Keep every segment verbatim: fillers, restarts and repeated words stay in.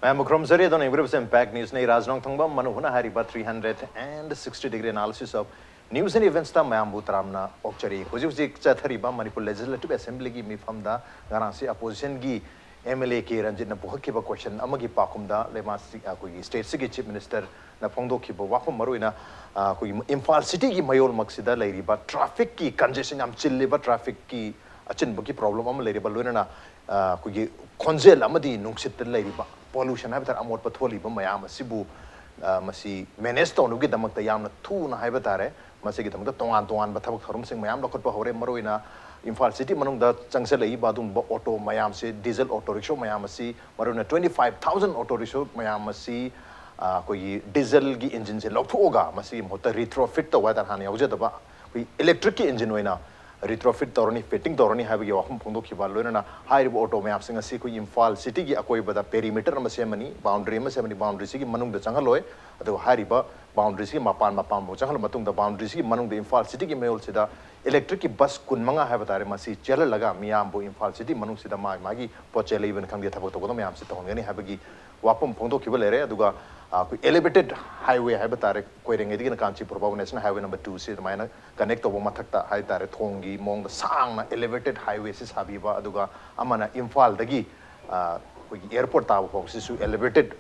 ꯃꯌꯥꯝꯕꯨ ꯈꯨꯔꯨꯝꯖꯔꯤ꯫ ꯑꯗꯣꯝꯅ ꯌꯦꯡꯕꯤꯔꯤꯕꯁꯤ Impact News ꯅꯤ꯫ ꯔꯥꯖ ꯅꯣꯡꯊꯣꯡꯕꯝ ꯃꯅꯨ ꯍꯨꯅ ꯍꯥꯏꯔꯤꯕ three hundred and sixty degree analysis of news and events ꯇ ꯃꯌꯥꯝꯕꯨ ꯇꯔꯥꯝꯅ ꯑꯣꯛꯆꯔꯤ꯫ ꯍꯧꯖꯤꯛ ꯍꯧꯖꯤꯛ ꯆꯠꯊꯔꯤꯕ ꯃꯅꯤꯄꯨꯔ Legislative Assembly ꯒꯤ ꯃꯤꯐꯝꯗ ꯉꯔꯥꯡꯁꯤ opposition ꯒꯤ M L A K ꯔꯟꯖꯤꯠꯅ ꯄꯨꯈꯠꯈꯤꯕ question ꯑꯃꯒꯤ ꯄꯥꯎꯈꯨꯝꯗ ꯂꯩꯕꯥꯛꯁꯤ, ꯑꯩꯈꯣꯏꯒꯤ state ꯁꯤꯒꯤ Chief Minister ꯅ ꯐꯣꯡꯗꯣꯛꯈꯤꯕ ꯋꯥꯐꯝ, ꯃꯔꯨꯑꯣꯏꯅ, ꯑ, ꯑꯩꯈꯣꯏꯒꯤ ꯏꯝꯐꯥꯜ city ꯒꯤ ꯃꯌꯣꯜꯃꯛꯁꯤꯗ ꯂꯩꯔꯤꯕ traffic ꯀꯤ congestion, ꯌꯥꯝ ꯆꯤꯜꯂꯤꯕ traffic ꯀꯤ ꯑꯆꯤꯟꯕꯒꯤ problem ꯑꯃ ꯂꯩꯔꯤꯕ, ꯂꯣꯏꯅꯅ, ꯑ, ꯑꯩꯈꯣꯏꯒꯤ ꯈꯣꯟꯖꯦꯜ ꯑꯃꯗꯤ ꯅꯨꯡꯁꯤꯠꯇ ꯂꯩꯔꯤꯕ pollution ꯍꯥꯏꯕ ꯇꯥꯔꯦ, ꯑꯃꯣꯠꯄ ꯊꯣꯛꯍꯜꯂꯤꯕ ꯃꯌꯥꯝ ꯑꯁꯤꯕꯨ, ꯑ, ꯃꯁꯤ manage ꯇꯧꯅꯕꯒꯤꯗꯃꯛꯇ ꯌꯥꯝꯅ ꯊꯨꯅ ꯍꯥꯏꯕ ꯇꯥꯔꯦ, ꯃꯁꯤꯒꯤꯗꯃꯛꯇ ꯇꯣꯉꯥꯟ ꯇꯣꯉꯥꯟꯕ ꯊꯕꯛ ꯊꯧꯔꯝꯁꯤꯡ ꯃꯌꯥꯝ ꯂꯧꯈꯠꯄ ꯍꯧꯔꯦ꯫ ꯃꯔꯨꯑꯣꯏꯅ ꯏꯝꯐꯥꯜ city ꯃꯅꯨꯡꯗ ꯆꯪꯁꯤꯜꯂꯛꯏꯕ ꯑꯗꯨꯒꯨꯝꯕ auto ꯃꯌꯥꯝꯁꯦ, diesel auto rickshaw ꯃꯌꯥꯝ ꯑꯁꯤ, ꯃꯔꯨꯑꯣꯏꯅ twenty five thousand auto rickshaw ꯃꯌꯥꯝ ꯑꯁꯤ, ꯑ, ꯑꯩꯈꯣꯏꯒꯤ diesel ꯒꯤ engine ꯁꯦ ꯂꯧꯊꯣꯛꯑꯒ ꯃꯁꯤꯒꯤ ꯃꯍꯨꯠꯇ retrofit ꯇꯧꯕ ꯍꯥꯏ ꯇꯥꯔꯦ, ꯍꯥꯟꯅ ꯌꯥꯎꯖꯗꯕ ꯑꯩꯈꯣꯏ electric ꯀꯤ engine ꯑꯣꯏꯅ retrofit ꯇꯧꯔꯅꯤ, fitting ꯇꯧꯔꯅꯤ ꯍꯥꯏꯕꯒꯤ ꯋꯥꯐꯝ ꯐꯣꯡꯗꯣꯛꯈꯤꯕ, ꯂꯣꯏꯅꯅ ꯍꯥꯏꯔꯤꯕ auto ꯃꯌꯥꯝꯁꯤꯡ ꯑꯁꯤ ꯑꯩꯈꯣꯏ ꯏꯝꯐꯥꯜ city ꯒꯤ ꯑꯀꯣꯏꯕꯗ perimeter ꯑꯃ ꯁꯦꯝꯃꯅꯤ, boundary ꯑꯃ ꯁꯦꯝꯃꯅꯤ, boundary ꯁꯤꯒꯤ ꯃꯅꯨꯡꯗ ꯆꯪꯍꯜꯂꯣꯏ꯫ ꯑꯗꯨꯒ ꯍꯥꯏꯔꯤꯕ boundary ꯁꯤꯒꯤ ꯃꯄꯥꯟ ꯃꯄꯥꯟꯕꯨ ꯆꯪꯍꯜꯂ ꯃꯇꯨꯡꯗ, boundary ꯁꯤꯒꯤ ꯃꯅꯨꯡꯗ ꯏꯝꯐꯥꯜ city ꯒꯤ ꯃꯌꯣꯜꯁꯤꯗ electric ꯀꯤ bus ꯀꯨꯟ ꯃꯉꯥ ꯍꯥꯏꯕ ꯇꯥꯔꯦ, ꯃꯁꯤ ꯆꯦꯜꯍꯜꯂꯒ ꯃꯤꯌꯥꯝꯕꯨ ꯏꯝꯐꯥꯜ city ꯃꯅꯨꯡꯁꯤꯗ ꯃꯥꯒꯤ ꯃꯥꯒꯤ ꯄꯣꯠ ꯆꯩ ꯂꯩꯕꯅꯤ ꯈꯪꯗꯦ, ꯊꯕꯛ ꯇꯧꯒꯗꯕ ꯃꯌꯥꯝꯁꯤ ꯇꯧꯍꯟꯒꯅꯤ ꯍꯥꯏꯕꯒꯤ ꯋꯥꯐꯝ ꯐꯣꯡꯗꯣꯛꯈꯤꯕ ꯂꯩꯔꯦ꯫ ꯑꯗꯨꯒ, ꯑ, ꯑꯩꯈꯣꯏ elevated highway ꯍꯥꯏꯕ ꯇꯥꯔꯦ, ꯀꯣꯏꯔꯦꯡꯒꯩꯗꯒꯤꯅ ꯀꯥꯟꯆꯤꯄꯨꯔ ꯐꯥꯎꯕ national highway number two ꯁꯤ ꯑꯗꯨꯃꯥꯏꯅ connect ꯇꯧꯕ ꯃꯊꯛꯇ ꯍꯥꯏ ꯇꯥꯔꯦ, ꯊꯣꯡꯒꯤ ꯃꯑꯣꯡꯗ ꯁꯥꯡꯅ elevated highway ꯁꯤ ꯁꯥꯕꯤꯕ, ꯑꯗꯨꯒ ꯑꯃꯅ ꯏꯝꯐꯥꯜꯗꯒꯤ, ꯑ, ꯑꯩꯈꯣꯏꯒꯤ airport ꯇꯥꯕ ꯐꯥꯎꯁꯤꯁꯨ elevated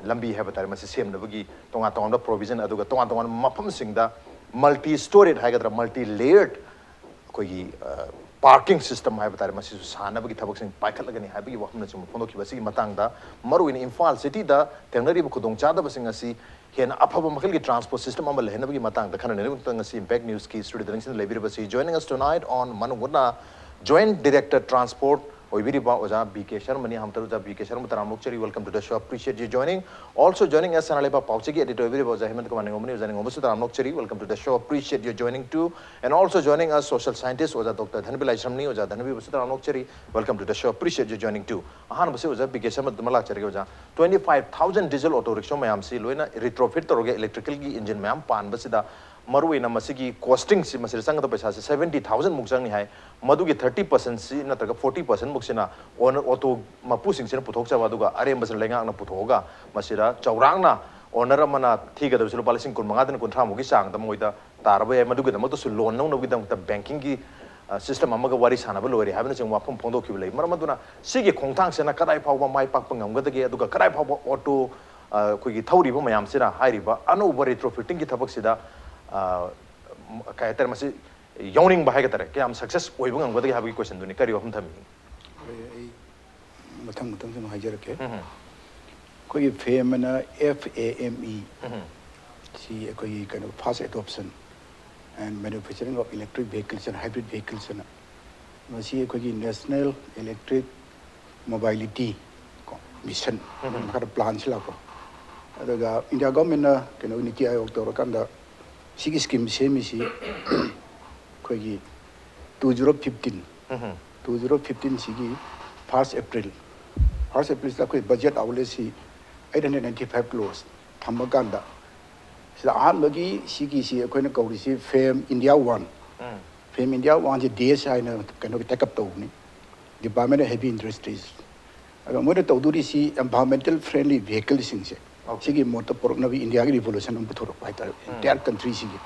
ꯂꯝꯕꯤ ꯍꯥꯏꯕ ꯇꯥꯔꯦ, ꯃꯁꯤ ꯁꯦꯝꯅꯕꯒꯤ ꯇꯣꯉꯥꯟ ꯇꯣꯉꯥꯟꯕ provision, ꯑꯗꯨꯒ ꯇꯣꯉꯥꯟ ꯇꯣꯉꯥꯟꯕ ꯃꯐꯝꯁꯤꯡꯗ multi storied ꯍꯥꯏꯒꯗ꯭ꯔꯥ, multi layered ꯑꯩꯈꯣꯏꯒꯤ, ꯑ, parking system ꯍꯥꯏꯕ ꯇꯥꯔꯦ, ꯃꯁꯤꯁꯨ ꯁꯥꯅꯕꯒꯤ ꯊꯕꯛꯁꯤꯡ ꯄꯥꯏꯈꯠꯂꯒꯅꯤ ꯍꯥꯏꯕꯒꯤ ꯋꯥꯐꯝꯅꯆꯤꯡꯕ ꯐꯣꯡꯗꯣꯛꯈꯤꯕ ꯑꯁꯤꯒꯤ ꯃꯇꯥꯡꯗ, ꯃꯔꯨꯑꯣꯏꯅ ꯏꯝꯐꯥꯜ city ꯗ ꯊꯦꯡꯅꯔꯤꯕ ꯈꯨꯗꯣꯡꯆꯥꯗꯕꯁꯤꯡ ꯑꯁꯤ ꯍꯦꯟꯅ ꯑꯐꯕ ꯃꯈꯜꯒꯤ transport system ꯑꯃ ꯂꯩꯍꯟꯅꯕꯒꯤ ꯃꯇꯥꯡꯗ ꯈꯟꯅꯅꯕꯒꯤꯗꯃꯛꯇ ꯉꯁꯤ Impact News ꯀꯤ studio the ꯂꯦꯡꯁꯤꯟꯅ ꯂꯩꯕꯤꯔꯤꯕꯁꯤ, joining us tonight on ꯃꯅꯨꯡ ꯍꯨꯠꯅ joint director transport ꯑꯣꯏꯕꯤꯔꯤꯕ ꯑꯣꯖꯥ ꯕꯤ ꯀꯦ ꯁꯔꯃꯅꯤ꯫ ꯑꯍꯥꯟꯕꯗ ꯑꯣꯖꯥ ꯕꯤ ꯀꯦ ꯁꯔꯃ ꯇꯔꯥꯝꯅ ꯑꯣꯛꯆꯔꯤ, welcome to the show, appreciate your joining. Also joining us, ꯁꯅꯥ ꯂꯩꯕꯥꯛ ꯄꯥꯎꯆꯦꯒꯤ editor ꯑꯣꯏꯕꯤꯔꯤꯕ ꯑꯣꯖꯥ ꯍꯦꯃꯟ ꯀꯨꯃꯥꯔ ꯅꯤꯉꯣꯝꯕꯅꯤ꯫ ꯑꯣꯖꯥ ꯅꯤꯉꯣꯝꯕꯁꯨ ꯇꯔꯥꯝꯅ ꯑꯣꯛꯆꯔꯤ, welcome to the show, appreciate your joining too. And also joining us, social scientist ꯑꯣꯖꯥ ꯗꯣꯛꯇꯔ ꯙꯅꯕꯤ ꯂꯥꯏꯁ꯭ꯔꯝꯅꯤ꯫ ꯑꯣꯖꯥ ꯙꯅꯕꯤꯕꯨꯁꯨ ꯇꯔꯥꯝꯅ ꯑꯣꯛꯆꯔꯤ, welcome to the show, appreciate your joining too. ꯑꯍꯥꯟꯕꯁꯤ ꯑꯣꯖꯥ B ꯀꯦ ꯁꯔꯃꯗ ꯑꯃ ꯂꯥꯛꯆꯔꯒꯦ꯫ ꯑꯣꯖꯥ, twenty five thousand diesel auto rickshaw ꯃꯌꯥꯝꯁꯤ ꯂꯣꯏꯅ retrofit ꯇꯧꯔꯒ electrical ꯒꯤ engine ꯃꯌꯥꯝ ꯄꯥꯟꯕꯁꯤꯗ ꯃꯔꯨꯑꯣꯏꯅ ꯃꯁꯤꯒꯤ ꯀꯣꯁꯇꯤꯡꯁꯤ, ꯃꯁꯤꯗ ꯆꯪꯒꯗꯕ ꯄꯩꯁꯥꯁꯤ ꯁꯕꯦꯟꯇꯤ ꯊꯥꯎꯖꯟꯃꯨꯛ ꯆꯪꯅꯤ ꯍꯥꯏ꯫ ꯃꯗꯨꯒꯤ ꯊꯥꯔꯇꯤ ꯄꯥꯔꯁꯦꯟꯁꯤ ꯅꯠꯇ꯭ꯔꯒ ꯐꯣꯔꯇꯤ ꯄꯥꯔꯁꯦꯟꯃꯨꯛꯁꯤꯅ ꯑꯣꯅꯔ, ꯑꯣꯇꯣ ꯃꯄꯨꯁꯤꯡꯁꯤꯅ ꯄꯨꯊꯣꯛꯆꯕ, ꯑꯗꯨꯒ ꯑꯔꯦꯝꯕꯁꯤꯅ ꯂꯩꯉꯥꯛꯅ ꯄꯨꯊꯣꯛꯑꯒ ꯃꯁꯤꯗ ꯆꯥꯎꯔꯥꯛꯅ ꯑꯣꯅꯔ ꯑꯃꯅ ꯊꯤꯒꯗꯕꯁꯤ ꯂꯨꯄꯥ ꯂꯤꯁꯤꯡ ꯀꯨꯟꯃꯉꯥꯗꯩꯅ ꯀꯨꯟꯊ꯭ꯔꯥꯃꯨꯛꯀꯤ ꯆꯥꯡꯗ ꯃꯣꯏꯗ ꯇꯥꯔꯕ ꯌꯥꯏ꯫ ꯃꯗꯨꯒꯤꯗꯃꯛꯇꯁꯨ ꯂꯣꯟ ꯂꯧꯅꯕꯒꯤꯗꯃꯛꯇ ꯕꯦꯡꯀꯤꯡꯒꯤ, ꯑ, ꯁꯤꯁꯇꯦꯝ ꯑꯃꯒ ꯋꯥꯔꯤ ꯁꯥꯟꯅꯕ ꯂꯣꯏꯔꯦ ꯍꯥꯏꯕꯅꯆꯤꯡꯕ ꯋꯥꯐꯝ ꯐꯣꯡꯗꯣꯛꯈꯤꯕ ꯂꯩ꯫ ꯃꯔꯝ ꯑꯗꯨꯅ ꯁꯤꯒꯤ ꯈꯣꯡꯊꯥꯡꯁꯤꯅ ꯀꯗꯥꯏ ꯐꯥꯎꯕ ꯃꯥꯏ ꯄꯥꯛꯄ ꯉꯝꯒꯗꯒꯦ, ꯑꯗꯨꯒ ꯀꯗꯥꯏ ꯐꯥꯎꯕ ꯑꯣꯇꯣ, ꯑ, ꯑꯩꯈꯣꯏꯒꯤ ꯊꯧꯔꯤꯕ ꯃꯌꯥꯝꯁꯤꯅ ꯍꯥꯏꯔꯤꯕ ꯑꯅꯧꯕ ꯔꯤꯇ꯭ꯔꯣꯐꯤꯠꯇꯤꯡꯒꯤ ꯊꯕꯛꯁꯤꯗ, ꯑ, ꯀꯩ ꯍꯥꯏꯇꯥꯔꯦ, ꯃꯁꯤ ꯌꯥꯎꯅꯤꯡꯕ ꯍꯥꯏꯒꯗ꯭ꯔꯥ, ꯀꯌꯥꯝ ꯁꯛꯁꯦꯁ ꯑꯣꯏꯕ ꯉꯝꯒꯗꯒꯦ ꯍꯥꯏꯕꯒꯤ ꯀꯣꯏꯁꯟꯗꯨꯅꯤ꯫ ꯀꯔꯤ ꯋꯥꯐꯝ ꯊꯝꯕꯤꯅꯤꯡꯉꯤ? ꯍꯣꯏ, ꯑꯩ ꯃꯊꯪ ꯃꯊꯪ ꯁꯨꯝ ꯍꯥꯏꯖꯔꯛꯀꯦ꯫ ꯎꯝ꯫ ꯑꯩꯈꯣꯏꯒꯤ ꯐꯦꯝ ꯑꯅ, F A M E, ꯎꯝ꯫ ꯁꯤ ꯑꯩꯈꯣꯏꯒꯤ ꯀꯩꯅꯣ, fast adoption and manufacturing of electric vehicles and hybrid vehicles ꯑꯅ, ꯃꯁꯤ ꯑꯩꯈꯣꯏꯒꯤ National Electric Mobility ꯀꯣ, Mission ꯎꯝ꯫ ꯃꯈꯥꯗ ꯄ꯭ꯂꯥꯟꯁꯤ ꯂꯥꯛꯄ꯫ ꯑꯗꯨꯒ ꯏꯟꯗꯤꯌꯥ ꯒꯣꯔꯃꯦꯟꯅ ꯀꯩꯅꯣ, ꯅꯤꯇꯤ ꯑꯥꯌꯣꯒ ꯇꯧꯔꯀꯥꯟꯗ ꯁꯤꯒꯤ ꯁ꯭ꯀꯤꯝ ꯁꯦꯝꯃꯤꯁꯤ ꯑꯩꯈꯣꯏꯒꯤ two zero fifteen, ꯎꯝ꯫ two zero fifteen ꯁꯤꯒꯤ first April, first April ꯁꯤꯗ ꯑꯩꯈꯣꯏ ꯕꯖꯦꯠ ꯑꯥꯎꯠꯂꯦꯠꯁꯤ eight hundred ninety five crores ꯊꯝꯃꯀꯥꯟꯗ, ꯁꯤꯗ ꯑꯍꯥꯟꯕꯒꯤ ꯁꯤꯒꯤꯁꯤ ꯑꯩꯈꯣꯏꯅ ꯀꯧꯔꯤꯁꯤ ꯐꯦꯝ ꯏꯟꯗꯤꯌꯥ ꯋꯥꯟ꯫ ꯎꯝ꯫ ꯐꯦꯝ ꯏꯟꯗꯤꯌꯥ ꯋꯥꯟꯁꯤ ꯗꯦꯁ ꯍꯥꯏꯅ ꯀꯩꯅꯣꯒꯤ ꯇꯦꯛ ꯑꯞ ꯇꯧꯕꯅꯤ, Department of Heavy Industries꯫ ꯑꯗꯣ ꯃꯣꯏꯅ ꯇꯧꯗꯣꯔꯤꯁꯤ environmental friendly vehicleꯁꯤꯡꯁꯦ Okay. ꯁꯤꯒꯤ ꯃꯣꯠꯇ ꯄꯨꯔꯛꯅꯕ ꯏꯟꯗꯤꯌꯥꯒꯤ ꯔꯤꯚꯣꯂꯨꯁꯟ ꯑꯃ ꯄꯨꯊꯣꯔꯛꯄ ꯍꯥꯏꯇꯥꯔꯦ, ꯎꯝ꯫ entire countryꯁꯤꯒꯤ꯫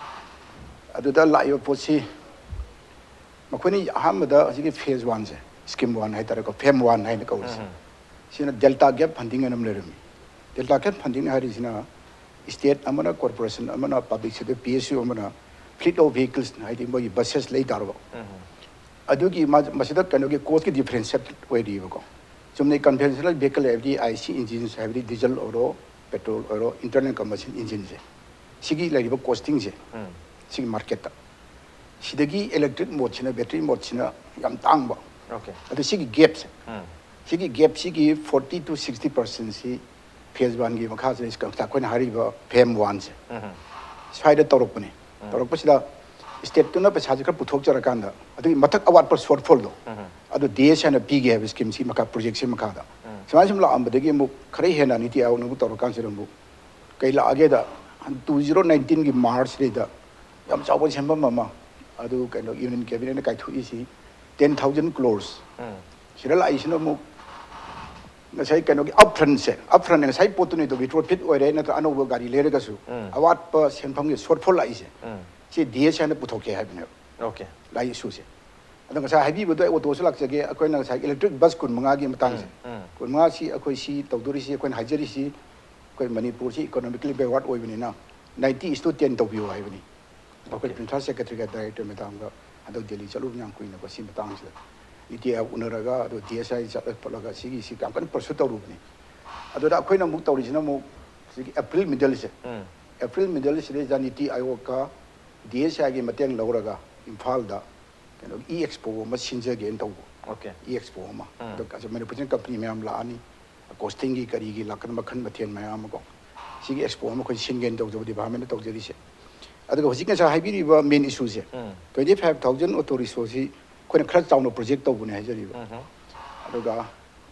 ꯑꯗꯨꯗ ꯂꯥꯛꯏꯕ ꯄꯣꯠꯁꯤ ꯃꯈꯣꯏꯅ ꯑꯍꯥꯟꯕꯗ ꯍꯧꯖꯤꯛꯀꯤ ꯐꯦꯁ ꯋꯥꯟꯁꯦ, ꯁ꯭ꯀꯤꯝ ꯋꯥꯟ ꯍꯥꯏꯇꯥꯔꯦꯀꯣ, ꯐꯦꯝ ꯋꯥꯟ ꯍꯥꯏꯅ ꯀꯧꯔꯤꯁꯦ, ꯎꯝ꯫ ꯁꯤꯅ ꯗꯦꯜꯇꯥ ꯒꯦꯞ ꯐꯟꯗꯤꯡ ꯍꯥꯏꯅ ꯑꯃ ꯂꯩꯔꯝꯃꯤ꯫ ꯗꯦꯜꯇꯥ ꯒꯦꯞ ꯐꯟꯗꯤꯡ ꯍꯥꯏꯔꯤꯁꯤꯅ ꯁ꯭ꯇꯦꯠ ꯑꯃꯅ, ꯀꯣꯔꯄꯣꯔꯦꯁꯟ ꯑꯃꯅ, public sector, P S U ꯑꯃꯅ fleet of vehicles, ꯍꯥꯏꯗꯤ ꯃꯣꯏꯒꯤ ꯕꯁꯦꯁ ꯂꯩ ꯇꯥꯔꯕ, ꯎꯝ꯫ ꯑꯗꯨꯒꯤ ꯃꯥ-, ꯃꯁꯤꯗ ꯀꯩꯅꯣꯒꯤ ꯀꯣꯁꯀꯤ ꯗꯤꯐ꯭ꯔꯦꯟꯁꯤꯌꯦꯠ ꯑꯣꯏꯔꯤꯕꯀꯣ꯫ ꯆꯨꯝꯅꯩ ꯀꯟꯚꯦꯟꯁꯅꯦꯜ ꯚꯦꯍꯤꯀꯜ ꯍꯥꯏꯕꯗꯤ I C engines ꯍꯥꯏꯕꯗꯤ ꯗꯤꯖꯜ ꯑꯣꯏꯔꯣ, ꯄꯦꯇ꯭ꯔꯣꯜ ꯑꯣꯏꯔꯣ, ꯏꯟꯇꯔꯅꯦꯜ ꯀꯝꯕꯁꯟ ꯏꯟꯖꯤꯟꯁꯦ, ꯁꯤꯒꯤ ꯂꯩꯔꯤꯕ ꯀꯣꯁꯇꯤꯡꯁꯦ, ꯎꯝ꯫ ꯁꯤꯒꯤ ꯃꯥꯔꯀꯦꯠꯇ, ꯁꯤꯗꯒꯤ ꯏꯂꯦꯛꯇ꯭ꯔꯤꯛ ꯃꯣꯠꯁꯤꯅ, ꯕꯦꯇ꯭ꯔꯤ ꯃꯣꯠꯁꯤꯅ ꯌꯥꯝ ꯇꯥꯡꯕ꯫ Okay. ꯑꯗꯨ ꯁꯤꯒꯤ ꯒꯦꯞꯁꯦ, ꯎꯝ꯫ ꯁꯤꯒꯤ ꯒꯦꯞꯁꯤꯒꯤ forty to sixty percentꯁꯤ ꯐꯦꯁ ꯋꯥꯟꯒꯤ ꯃꯈꯥꯁꯤꯗ ꯑꯩꯈꯣꯏꯅ ꯍꯥꯏꯔꯤꯕ ꯐꯦꯝ ꯋꯥꯟꯁꯦ, ꯎꯝ꯫ ꯁ꯭ꯋꯥꯏꯗ ꯇꯧꯔꯛꯄꯅꯦ꯫ ꯎꯝ꯫ ꯇꯧꯔꯛꯄꯁꯤꯗ ꯁ꯭ꯇꯦꯠꯇꯨꯅ ꯄꯩꯁꯥꯁꯦ ꯈꯔ ꯄꯨꯊꯣꯛꯆꯔꯀꯥꯟꯗ, ꯑꯗꯨꯒꯤ ꯃꯊꯛ ꯑꯋꯥꯠꯄ ꯁꯣꯔꯠꯐꯣꯜꯗꯣ, ꯎꯝ꯫ ꯑꯗꯨ ꯗꯦꯁ ꯍꯥꯏꯅ ꯄꯤꯒꯦ ꯍꯥꯏꯕ ꯁ꯭ꯀꯤꯝꯁꯤ ꯃꯈꯥ, ꯄ꯭ꯔꯣꯖꯦꯛꯁꯤ ꯃꯈꯥꯗ꯫ ꯎꯝ꯫ ꯁꯨꯃꯥꯏꯅ ꯁꯨꯝ ꯂꯥꯛꯑꯝꯕꯗꯒꯤ ꯑꯃꯨꯛ ꯈꯔ ꯍꯦꯟꯅ ꯅꯤꯇꯤ ꯑꯥꯌꯣꯒꯅ ꯑꯃꯨꯛ ꯇꯧꯔꯀꯥꯟꯁꯤꯗ ꯑꯃꯨꯛ ꯀꯩ ꯂꯥꯛꯑꯒꯦꯗ, two zero nineteenꯒꯤ ꯃꯥꯔꯆꯁꯤꯗꯩꯗ ꯌꯥꯝ ꯆꯥꯎꯕ ꯁꯦꯟꯐꯝ ꯑꯃ꯫ ꯑꯗꯨ ꯀꯩꯅꯣ ꯌꯨꯅꯤꯌꯟ ꯀꯦꯕꯤꯅꯦꯠꯅ ꯀꯥꯏꯊꯣꯛꯏꯁꯤ ꯇꯦꯟ ꯊꯥꯎꯖꯟ ꯀ꯭ꯔꯣꯔꯁ꯫ ꯁꯤꯗ ꯂꯥꯛꯏꯁꯤꯅ ꯑꯃꯨꯛ ꯉꯁꯥꯏ ꯀꯩꯅꯣꯒꯤ ꯑꯞ ꯐ꯭ꯔꯟꯁꯦ, ꯑꯞ ꯐ꯭ꯔꯟ ꯉꯁꯥꯏ ꯄꯣꯠꯇꯨꯅꯤꯗꯣ ꯔꯤꯇ꯭ꯔꯣꯐꯤꯠ ꯑꯣꯏꯔꯦ ꯅꯠꯇ꯭ꯔ ꯑꯅꯧꯕ ꯒꯥꯔꯤ ꯂꯩꯔꯒꯁꯨ ꯑꯋꯥꯠꯄ ꯁꯦꯟꯐꯝꯒꯤ ꯁꯣꯔꯠꯐꯣꯜ ꯂꯥꯛꯏꯁꯦ, ꯁꯤ ꯗꯤ ꯑꯦꯁ ꯑꯥꯏꯅ ꯄꯨꯊꯣꯛꯀꯦ ꯍꯥꯏꯕꯅꯦꯕ꯫ ꯑꯣꯀꯦ꯫ ꯂꯥꯛꯏ ꯏꯁꯨꯁꯦ꯫ ꯑꯗꯣ ꯉꯁꯥꯏ ꯍꯥꯏꯕꯤꯕꯗꯣ ꯑꯩ ꯑꯣꯇꯣꯁꯨ ꯂꯥꯛꯆꯒꯦ, ꯑꯩꯈꯣꯏꯅ ꯉꯁꯥꯏ ꯏꯂꯦꯛꯇ꯭ꯔꯤꯛ ꯕꯁ ꯀꯨꯟꯃꯉꯥꯒꯤ ꯃꯇꯥꯡꯁꯦ, ꯀꯨꯟꯃꯉꯥꯁꯤ ꯑꯩꯈꯣꯏ ꯁꯤ ꯇꯧꯗꯣꯔꯤꯁꯤ, ꯑꯩꯈꯣꯏꯅ ꯍꯥꯏꯖꯔꯤꯁꯤ, ꯑꯩꯈꯣꯏ ꯃꯅꯤꯄꯨꯔꯁꯤ economically backward ꯑꯣꯏꯕꯅꯤꯅ ninety is to ten ꯇꯧꯕꯤꯌꯨ ꯍꯥꯏꯕꯅꯤ ꯑꯩꯈꯣꯏ꯫ Okay. ꯄ꯭ꯔꯤꯟꯁꯤꯄꯥꯜ ꯁꯦꯀ꯭ꯔꯦꯇꯔꯤꯒ ꯗꯥꯏꯔꯦꯛꯇꯔ ꯃꯦꯗꯥꯝꯒ ꯍꯟꯗꯛ ꯗꯦꯜꯂꯤ ꯆꯠꯂꯨꯕ ꯌꯥꯝ ꯀꯨꯏꯅꯀꯣ꯫ ꯁꯤ ꯃꯇꯥꯡꯁꯤꯗ ꯅꯤꯇꯤ ꯑꯥꯌꯣꯒ ꯎꯅꯔꯒ ꯑꯗꯣ ꯗꯤ ꯑꯦꯁ ꯑꯥꯏ ꯆꯠꯂ ꯈꯣꯠꯂꯒ ꯁꯤꯒꯤꯁꯤ ꯌꯥꯝ ꯀꯟꯅ ꯄꯔꯁꯨ ꯇꯧꯔꯨꯕꯅꯤ꯫ ꯑꯗꯨꯗ ꯑꯩꯈꯣꯏꯅ ꯑꯃꯨꯛ ꯇꯧꯔꯤꯁꯤꯅ ꯑꯃꯨꯛ ꯍꯧꯖꯤꯛꯀꯤ ꯑꯦꯄ꯭ꯔꯤꯜ ꯃꯤꯗꯜꯁꯦ, ꯎꯝ꯫ ꯑꯦꯄ꯭ꯔꯤꯜ ꯃꯤꯗꯜꯁꯤꯗꯩꯗ ꯅꯤꯇꯤ ꯑꯥꯌꯣꯒ ꯗꯤ ꯑꯦꯁ ꯑꯥꯏꯒꯤ ꯃꯇꯦꯡ ꯂꯧꯔꯒ ꯏꯝꯐꯥꯜꯗ ꯀꯩꯅꯣꯒꯤ ꯏ ꯑꯦꯛꯁꯄꯣ ꯑꯃ ꯁꯤꯟꯖꯒꯦꯅ ꯇꯧꯕ꯫ Okay. ꯏ ꯑꯦꯛꯁꯄꯣ ꯑꯃ꯫ ꯎꯝ꯫ ꯑꯗꯣ ꯃꯦꯅꯨꯐꯦꯛꯆꯔꯤꯡ ꯀꯝꯄꯅꯤ ꯃꯌꯥꯝ ꯂꯥꯛꯑꯅꯤ, ꯀꯣꯁꯇꯤꯡꯒꯤ ꯀꯔꯤꯒꯤ ꯂꯥꯛꯀꯅꯤ, ꯃꯈꯜ ꯃꯊꯦꯜ ꯃꯌꯥꯝ ꯑꯃꯀꯣ꯫ ꯁꯤꯒꯤ ꯑꯦꯛꯁꯄꯣ ꯑꯃ ꯑꯩꯈꯣꯏ ꯁꯤꯟꯒꯦꯅ ꯇꯧꯖꯕ ꯗꯤꯄꯥꯔꯠꯃꯦꯟꯅ ꯇꯧꯖꯔꯤꯁꯦ꯫ ꯑꯗꯨꯒ ꯍꯧꯖꯤꯛ ꯉꯁꯥꯏ ꯍꯥꯏꯕꯤꯔꯤꯕ ꯃꯦꯟ ꯏꯁꯨꯁꯦ, ꯎꯝ꯫ twenty five thousand auto rickshaw ꯁꯤ ꯑꯩꯈꯣꯏꯅ ꯈꯔ ꯆꯥꯎꯅ ꯄ꯭ꯔꯣꯖꯦꯛ ꯇꯧꯕꯅꯦ ꯍꯥꯏꯖꯔꯤꯕ꯫ ꯎꯝ꯫ ꯑꯗꯨꯒ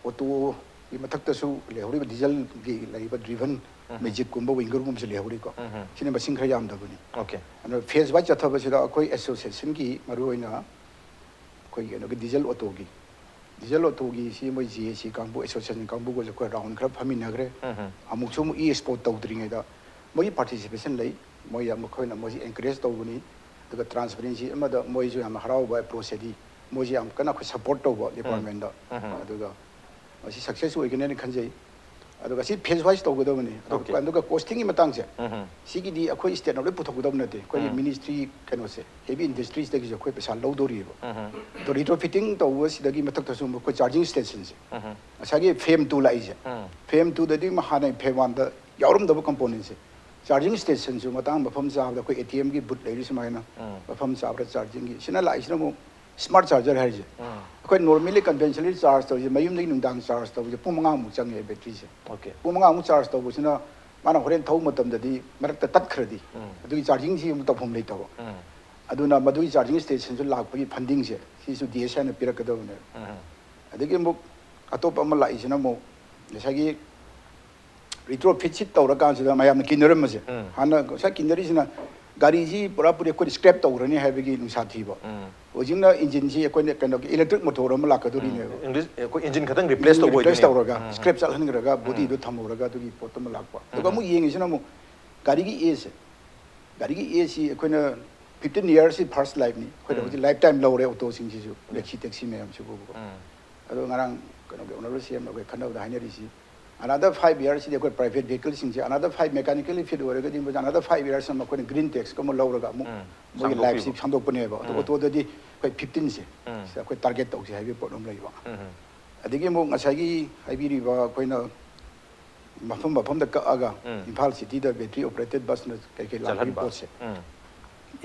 ꯑꯣꯇꯣꯒꯤ ꯃꯊꯛꯇꯁꯨ ꯂꯩꯍꯧꯔꯤꯕ ꯗꯤꯖꯜꯒꯤ ꯂꯩꯔꯤꯕ ꯗ꯭ꯔꯤꯚꯟ ꯎꯝ꯫ ꯃꯦꯖꯤꯛꯀꯨꯝꯕ ꯋꯤꯡꯒꯔꯒꯨꯝꯕꯁꯨ ꯂꯩꯍꯧꯔꯤꯀꯣ꯫ ꯎꯝ꯫ ꯁꯤꯅ ꯃꯁꯤꯡ ꯈꯔ ꯌꯥꯝꯗꯕꯅꯤ꯫ Okay. ꯑꯗꯨꯅ ꯐꯦꯖ ꯋꯥꯏꯁ ꯆꯠꯊꯕꯁꯤꯗ ꯑꯩꯈꯣꯏ ꯑꯦꯁꯣꯁꯤꯌꯦꯁꯟꯒꯤ ꯃꯔꯨꯑꯣꯏꯅ ꯑꯩꯈꯣꯏꯒꯤ ꯀꯩꯅꯣꯒꯤ ꯗꯤꯖꯜ ꯑꯣꯇꯣꯒꯤ, ꯗꯤꯖꯜ ꯑꯣꯇꯣꯒꯤ ꯁꯤ ꯃꯣꯏ ꯖꯤ ꯑꯦ ꯁꯤ ꯀꯥꯡꯕꯨ, ꯑꯦꯁꯣꯁꯤꯌꯦꯁꯟ ꯀꯥꯡꯕꯨꯒꯁꯨ ꯑꯩꯈꯣꯏ ꯔꯥꯎꯟ ꯈꯔ ꯐꯝꯃꯤꯟꯅꯈ꯭ꯔꯦ꯫ ꯎꯝ꯫ ꯑꯃꯨꯛꯁꯨ ꯑꯃꯨꯛ ꯏ ꯑꯦꯛꯁꯄꯣ ꯇꯧꯗ꯭ꯔꯤꯉꯩꯗ ꯃꯣꯏꯒꯤ ꯄꯥꯔꯇꯤꯁꯤꯄꯦꯁꯟ ꯂꯩ꯫ ꯃꯣꯏ ꯃꯈꯣꯏꯅ ꯃꯣꯏꯁꯤ ꯑꯦꯟꯀꯔꯦꯖ ꯇꯧꯕꯅꯤ꯫ ꯑꯗꯨꯒ ꯇ꯭ꯔꯥꯟꯁꯄꯔꯦꯟꯁꯤ ꯑꯃꯗ ꯃꯣꯏꯁꯨ ꯌꯥꯝꯅ ꯍꯔꯥꯎꯕ ꯑꯦꯄ꯭ꯔꯣꯆ ꯍꯥꯏꯗꯤ ꯃꯣꯏꯁꯤ ꯌꯥꯝ ꯀꯟꯅ ꯑꯩꯈꯣꯏ ꯁꯄꯣꯔꯠ ꯇꯧꯕ ꯗꯤꯄꯥꯔꯠꯃꯦꯟꯗ꯫ ꯎꯝ꯫ ꯑꯗꯨꯒ ꯃꯁꯤ ꯁꯛꯁꯦꯁ ꯑꯣꯏꯒꯅꯦꯅ ꯈꯟꯖꯩ꯫ ꯑꯗꯨꯒ ꯁꯤ ꯐꯦꯖ ꯋꯥꯏꯁ ꯇꯧꯒꯗꯕꯅꯤ꯫ ꯑꯗꯨꯒ Okay. ꯑꯗꯨꯒ ꯀꯣꯁꯇꯤꯡꯒꯤ ꯃꯇꯥꯡꯁꯦ, ꯎꯝ꯫ ꯁꯤꯒꯤꯗꯤ ꯑꯩꯈꯣꯏ ꯁ꯭ꯇꯦꯠꯅ ꯂꯣꯏ ꯄꯨꯊꯣꯛꯀꯗꯕ ꯅꯠꯇꯦ꯫ ꯑꯩꯈꯣꯏꯒꯤ ꯎꯝ꯫ ꯃꯤꯅꯤꯁꯇ꯭ꯔꯤ ꯀꯩꯅꯣꯁꯦ, ꯍꯦꯚꯤ ꯏꯟꯗꯁꯇ꯭ꯔꯤꯁꯇꯒꯤꯁꯨ ꯑꯩꯈꯣꯏ ꯄꯩꯁꯥ ꯂꯧꯗꯧꯔꯤꯕ꯫ ꯎꯝ꯫ ꯑꯗꯣ ꯔꯤꯇ꯭ꯔꯣꯐꯤꯠꯇꯤꯡ ꯇꯧꯕꯁꯤꯗꯒꯤ ꯃꯊꯛꯇꯁꯨ ꯑꯃꯨꯛ ꯑꯩꯈꯣꯏ ꯆꯥꯔꯖꯤꯡ ꯁ꯭ꯇꯦꯁꯟꯁꯦ, ꯎꯝ꯫ ꯉꯁꯥꯏꯒꯤ ꯐꯦꯝ ꯇꯨ ꯂꯥꯛꯏꯁꯦ, ꯎꯝ꯫ ꯐꯦꯝ ꯇꯨꯗꯗꯤ ꯍꯥꯟꯅ ꯐꯦꯝ ꯋꯥꯟꯗ ꯌꯥꯎꯔꯝꯗꯕ ꯀꯝꯄꯣꯅꯦꯟꯁꯦ, ꯆꯥꯔꯖꯤꯡ ꯁ꯭ꯇꯦꯁꯟꯁꯨ ꯃꯇꯥꯡ ꯃꯐꯝ ꯆꯥꯕꯗ ꯑꯩꯈꯣꯏ ꯑꯦ ꯇꯤ ꯑꯦꯝꯒꯤ ꯕꯨꯠ ꯂꯩꯔꯤ ꯁꯨꯃꯥꯏꯅ ꯎꯝ꯫ ꯃꯐꯝ ꯆꯥꯕꯗ ꯆꯥꯔꯖꯤꯡꯒꯤ꯫ ꯁꯤꯅ ꯂꯥꯛꯏꯁꯤꯅ ꯑꯃꯨꯛ ꯁ꯭ꯃꯥꯔꯠ ꯆꯥꯔꯖꯔ ꯍꯥꯏꯔꯤꯁꯦ꯫ ꯎꯝ꯫ ꯑꯩꯈꯣꯏ ꯅꯣꯔꯃꯦꯂꯤ ꯀꯟꯚꯦꯟꯁꯅꯦꯜꯂꯤ ꯆꯥꯔꯖ ꯇꯧꯔꯤꯁꯦ ꯃꯌꯨꯝꯗꯒꯤ ꯅꯨꯡꯗꯥꯡ ꯆꯥꯔꯖ ꯇꯧꯕꯁꯦ ꯄꯨꯡ ꯃꯉꯥꯃꯨꯛ ꯆꯪꯉꯦ ꯕꯦꯇ꯭ꯔꯤꯁꯦ꯫ Okay. ꯄꯨꯡ ꯃꯉꯥꯃꯨꯛ ꯆꯥꯔꯖ ꯇꯧꯕꯁꯤꯅ ꯃꯥꯅ ꯍꯣꯔꯦꯟ ꯊꯧꯕ ꯃꯇꯝꯗꯗꯤ ꯃꯔꯛꯇ ꯇꯠꯈ꯭ꯔꯗꯤ ꯎꯝ꯫ ꯑꯗꯨꯒꯤ ꯆꯥꯔꯖꯤꯡꯁꯤ ꯑꯃꯨꯛ ꯇꯧꯐꯝ ꯂꯩꯇꯕ꯫ ꯎꯝ꯫ ꯑꯗꯨꯅ ꯃꯗꯨꯒꯤ ꯆꯥꯔꯖꯤꯡ ꯁ꯭ꯇꯦꯁꯟꯁꯨ ꯂꯥꯛꯄꯒꯤ ꯐꯟꯗꯤꯡꯁꯦ ꯁꯤꯁꯨ ꯗꯤ ꯑꯦꯁ ꯑꯥꯏꯅ ꯄꯤꯔꯛꯀꯗꯕꯅꯦꯕ꯫ ꯎꯝ꯫ ꯑꯗꯒꯤ ꯑꯃꯨꯛ ꯑꯇꯣꯞꯄ ꯑꯃ ꯂꯥꯛꯏꯁꯤꯅ ꯑꯃꯨꯛ ꯉꯁꯥꯏꯒꯤ ꯔꯤꯇ꯭ꯔꯣꯐꯤꯠꯁꯤ ꯇꯧꯔꯀꯥꯟꯁꯤꯗ ꯃꯌꯥꯝꯅ ꯀꯤꯅꯔꯝꯕꯁꯦ, ꯎꯝ꯫ ꯍꯥꯟꯅ ꯉꯁꯥꯏ ꯀꯤꯅꯔꯤꯁꯤꯅ ꯒꯥꯔꯤꯁꯤ ꯄꯨꯔꯥ ꯄꯨꯔꯤ ꯑꯩꯈꯣꯏꯅ ꯁ꯭ꯀ꯭ꯔꯦꯞ ꯇꯧꯈ꯭ꯔꯅꯤ ꯍꯥꯏꯕꯒꯤ ꯅꯨꯡꯁꯥ ꯊꯤꯕ꯫ ꯎꯝ꯫ ꯍꯧꯖꯤꯛꯅ ꯏꯟꯖꯤꯟꯁꯤ ꯑꯩꯈꯣꯏꯅ ꯀꯩꯅꯣꯒꯤ ꯏꯂꯦꯛꯇ꯭ꯔꯤꯛ ꯃꯣꯇꯣꯔ ꯑꯃ ꯂꯥꯛꯀꯗꯣꯔꯤꯅꯦꯕ꯫ ꯏꯪꯂꯤꯁ ꯑꯩꯈꯣꯏ ꯏꯟꯖꯤꯟ ꯈꯛꯇꯪ ꯔꯤꯄ꯭ꯂꯦꯁ ꯇꯧꯕ ꯔꯤꯄ꯭ꯂꯦꯁ ꯑꯣꯏꯗꯣꯏꯅꯦ꯫ ꯇꯧꯔꯒ ꯁ꯭ꯀ꯭ꯔꯦꯞ ꯆꯠꯍꯟꯈ꯭ꯔꯒ ꯕꯣꯗꯤꯗꯣ ꯊꯝꯍꯧꯔꯒ ꯑꯗꯨꯒꯤ ꯄꯣꯠꯇꯨꯃ ꯂꯥꯛꯄ꯫ ꯑꯗꯨꯒ ꯑꯃꯨꯛ ꯌꯦꯡꯉꯤꯁꯤꯅ ꯑꯃꯨꯛ ꯒꯥꯔꯤꯒꯤ ꯑꯦꯖꯁꯦ, ꯒꯥꯔꯤꯒꯤ ꯑꯦꯖꯁꯤ ꯑꯩꯈꯣꯏꯅ fifteen yearsꯁꯤ first lifeꯅꯤ꯫ ꯑꯩꯈꯣꯏꯅ ꯍꯧꯖꯤꯛ life time ꯂꯧꯔꯦ ꯑꯣꯇꯣꯁꯤꯡꯁꯤꯁꯨ, ꯂꯦꯛꯁꯤ ꯇꯦꯛꯁꯤ ꯃꯌꯥꯝꯁꯤꯕꯨ꯫ ꯑꯗꯣ ꯉꯔꯥꯡ ꯀꯩꯅꯣꯒꯤ ꯑꯣꯅꯔꯦꯕꯜ ꯁꯤ ꯑꯦꯝꯅ ꯑꯩꯈꯣꯏ ꯈꯟꯅꯕꯗ ꯍꯥꯏꯅꯔꯤꯁꯤ, another five yearsꯁꯤꯗꯤ ꯑꯩꯈꯣꯏ private vehicleꯁꯤꯡꯁꯦ another five mechanically fit ꯑꯣꯏꯔꯒꯗꯤ, another five yearsꯁꯤꯗ ꯑꯩꯈꯣꯏꯅ green taxꯀꯨꯝꯕ ꯂꯧꯔꯒ ꯑꯃꯨꯛ ꯃꯣꯏꯒꯤ ꯁꯥꯡꯗꯣꯛꯄꯤꯕ꯫ Lifeꯁꯤ ꯁꯥꯡꯗꯣꯛꯄꯅꯦꯕ꯫ ꯑꯗꯣ ꯑꯣꯇꯣꯗꯗꯤ ꯑꯩꯈꯣꯏ fifteenꯁꯦ ꯁꯤꯗ ꯑꯩꯈꯣꯏ target ꯇꯧꯁꯦ ꯍꯥꯏꯕꯒꯤ ꯄꯣꯠ ꯑꯃ ꯂꯩꯕ꯫ ꯑꯗꯒꯤ ꯑꯃꯨꯛ ꯉꯁꯥꯏꯒꯤ ꯍꯥꯏꯕꯤꯔꯤꯕ ꯑꯩꯈꯣꯏꯅ ꯃꯐꯝ ꯃꯐꯝꯗ ꯀꯛꯑꯒ ꯏꯝꯐꯥꯜ cityꯗ battery operated busꯅ ꯀꯩ ꯀꯩ ꯂꯥꯛꯄꯒꯤ ꯆꯠꯍꯟꯕ꯫ ꯄꯣꯠꯁꯦ,